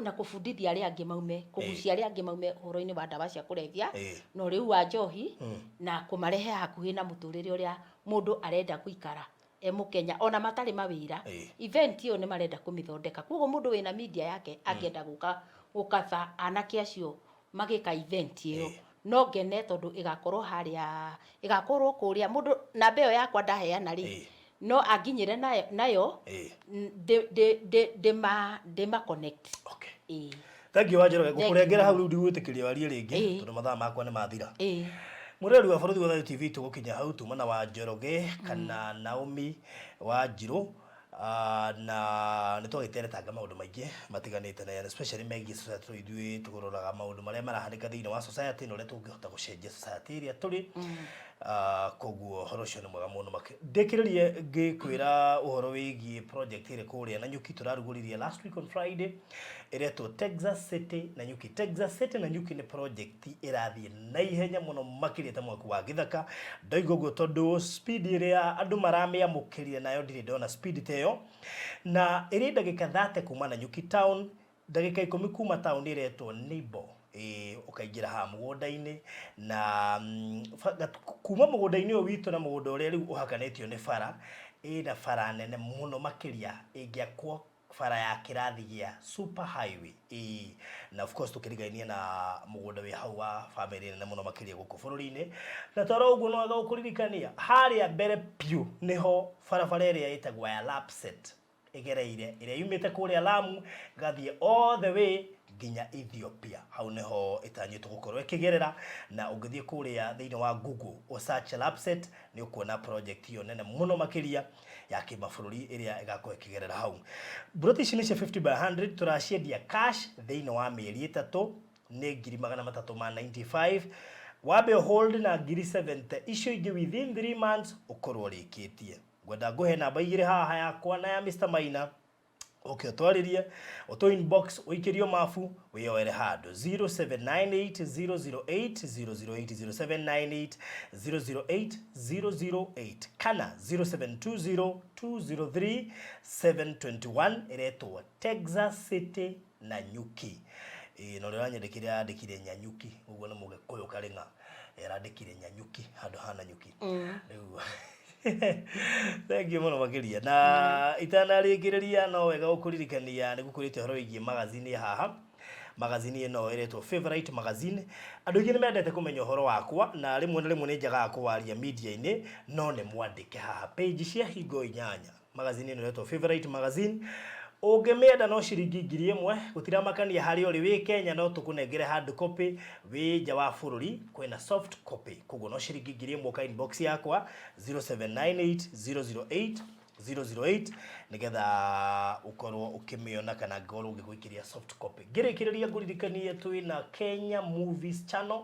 na kũbundithia arĩa angĩ maume, kũgucia arĩa angĩ maume ũhoro-inĩ wa ndawa cia kũrebia na ũrĩu wa njohi, na kũmarehe hakuhĩ na mũtũrĩre ũrĩa mũndũ arenda gũikara e mũkenya ona matarĩ mawĩra. Event ĩyo nĩ marenda kũmĩthondeka, koguo mũndũ wĩna media yake angĩenda gũka gũkaba anake acio magĩka event ĩyo, no ngene, tondũ ĩgakorwo harĩa, ĩgakorwo kũrĩa mũndũ namba ĩyo yakwa ndaheana rĩ, no anginyĩre nayo, ndĩma connect. Ĩĩ. Thank you, Wanjoroge. Thank you. Ngũkũrengera hau rĩu, ndigwĩtĩkĩria warie rĩngĩ, tondũ mathaa makwa nĩ mathira. Mũreri wa Bũrũri wa Thayũ TV, tũgũkinya hau tuma na Wanjoroge kana Naomi Wanjirũ. Na nĩ twagĩteretanga maũndũ maingĩ matiganĩte, na especially megiĩ society, tondũ ithuĩ tũroraga maũndũ marĩa marahanĩka thĩinĩ wa society na ũrĩa tũngĩhota gũcenjia society ĩrĩa tũrĩ. Koguo ũhoro ũcio nĩ mwega mũno makĩria. Ndĩkĩrĩrie ngĩkwĩra ũhoro wĩgiĩ project ĩrĩ kũrĩa Nanyuki tũrarugũririe last week on Friday, ĩretwo Texas City Nanyuki. Texas City Nanyuki nĩ project ĩrathiĩ na ihenya mũno makĩria ta mwaki wa gĩthaka. Ndoiga ũguo tondũ speed ĩrĩa andũ maramĩamũkĩrire nayo ndirĩ ndona speed ta ĩyo. Na ĩrĩ ndagĩka 30 kuma Nanyuki town, ndagĩka 10 kuma taũni ĩretwo Nibo. Ĩĩ, ũkaingĩra haha mũgũnda-inĩ na kuma mũgũnda-inĩ ũyũ witũ na mũgũnda ũrĩa rĩu ũhakanĩtio nĩ bara, ĩna bara nene mũno makĩria ĩngĩakwo bara ya kĩrathi gĩa super highway. Ĩĩ, na of course tũkĩrigainie na mũgũnda wĩ hau wa bamĩrĩ nene mũno makĩria gũkũ bũrũri-inĩ. Na toro ũguo no wega gũkũririkania harĩa mbere biũ nĩho barabara ĩrĩa ĩtagwo ya Lapsset ĩgereire, ĩrĩa yumĩte kũrĩa Lamu ĩgathiĩ all the way nginya Ethiopia. Hau nĩho ĩtanyĩtwo gũkorwo ĩkĩgerera, na ũngĩthiĩ kũrĩa thĩinĩ wa Google ũ search Lapsset nĩ ũkuona project ĩyo nene mũno makĩria ya kĩmabũrũri ĩrĩa ĩgakorwo ĩkĩgerera hau. Mburoti ici nĩ cia 50 by 100, tũraciendia cash thĩinĩ wa mĩeri 3 nĩ 395,000. Wambe hold na 70,000 icio ingĩ within 3 months ũkorwo ũrĩkĩtie. Ngwenda ngũhe namba igĩrĩ haha, yakwa na ya Mr Maina, ũke ũtwarĩrie, ũtũ inbox, ũikĩrio mabu, wĩyoere handũ. 0798 008 008, 0798 008 008 kana 0720 203 721. Ĩretwo Texas City Nanyuki. Ĩĩ, na ũrĩa ũranyandĩkire yandĩkire Nyanyuki, ũguo nĩ Mũgĩkũyũ karĩng'a, arandĩkire Nyanyuki handũ ha Nanyuki. Rĩu thengiũ mũno makĩria. Na itanarĩkĩrĩria, no wega gũkũririkania nĩ gũkwĩrĩte ũhoro wĩgiĩ magazine haha. Magazine ĩno ĩretwo Favorite Magazine. Andũ aingĩ nĩ mendete kũmenya ũhoro wakwa, na rĩmwe na rĩmwe nĩ njagaga kũwaria media-inĩ, no nĩ mwandĩke haha page cia hingo 8. Magazine ĩno ĩretwo Favorite Magazine. Ũngĩmĩenda no ciringi 1000, gũtiramakania harĩa ũrĩ. Wĩ Kenya no tũkũnengere hard copy, wĩ nja wa bũrũri kwĩna soft copy. Koguo no ciringi 1000, ũka inbox yakwa 0798 008 008 nĩgetha ũkorwo ũkĩmĩona kana ngorwo ngĩgũikĩria soft copy. Ngĩrĩkĩrĩria, ngũririkanie twĩna Kenya Movies Channel,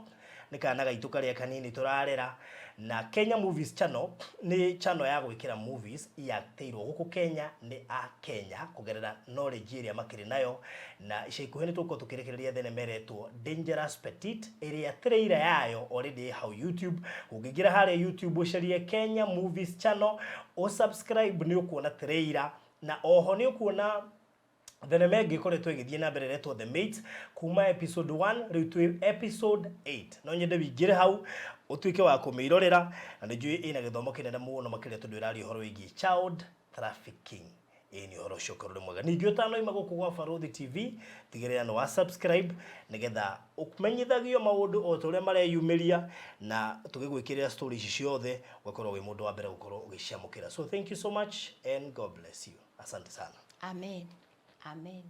nĩ kana gaitũ karĩa kanini tũrarera. Na Kenya Movies Channel nĩ channel ya gwĩkĩra movies yaktĩirwo gũkũ Kenya nĩ a Kenya kũgerera knowledge ĩrĩa makĩrĩ nayo. Na ica ikuhĩ nĩ tũgũkorwo tũkĩrekereria thenema ĩretwo Dangerous Petit, ĩrĩa trailer yayo already ĩ hau YouTube. Ũngĩingĩra harĩa YouTube ũcarie Kenya Movies Channel, ũsubscribe, nĩ ũkuona trailer, na oho nĩ ũkuona thenema ĩngĩ ĩkoretwo ĩgĩthiĩ na mbere ĩretwo The Mates, kuma episode 1 rĩu twĩ episode 8. No nyende wĩingĩre hau ũtuĩke wa kũmĩirorera, na nĩ njũĩ ĩna gĩthomo kĩnene mũno makĩria tondũ ĩraria ũhoro wĩgiĩ child trafficking. Ĩĩ, nĩ ũhoro ũcio ũkorwo ũrĩ mwega. Ningĩ ũtanoima gũkũ gwa Barũthi TV, tigĩrĩra nĩ wa subscribe nĩgetha ũmenyithagio maũndũ o ta ũrĩa mareyumĩria, na tũgĩgwĩkĩrĩra story ici ciothe ũgakorwo wĩ mũndũ wa mbere gũkorwo ũgĩciamũkĩra. So thank you so much and God bless you. Asante sana. Amen, amen.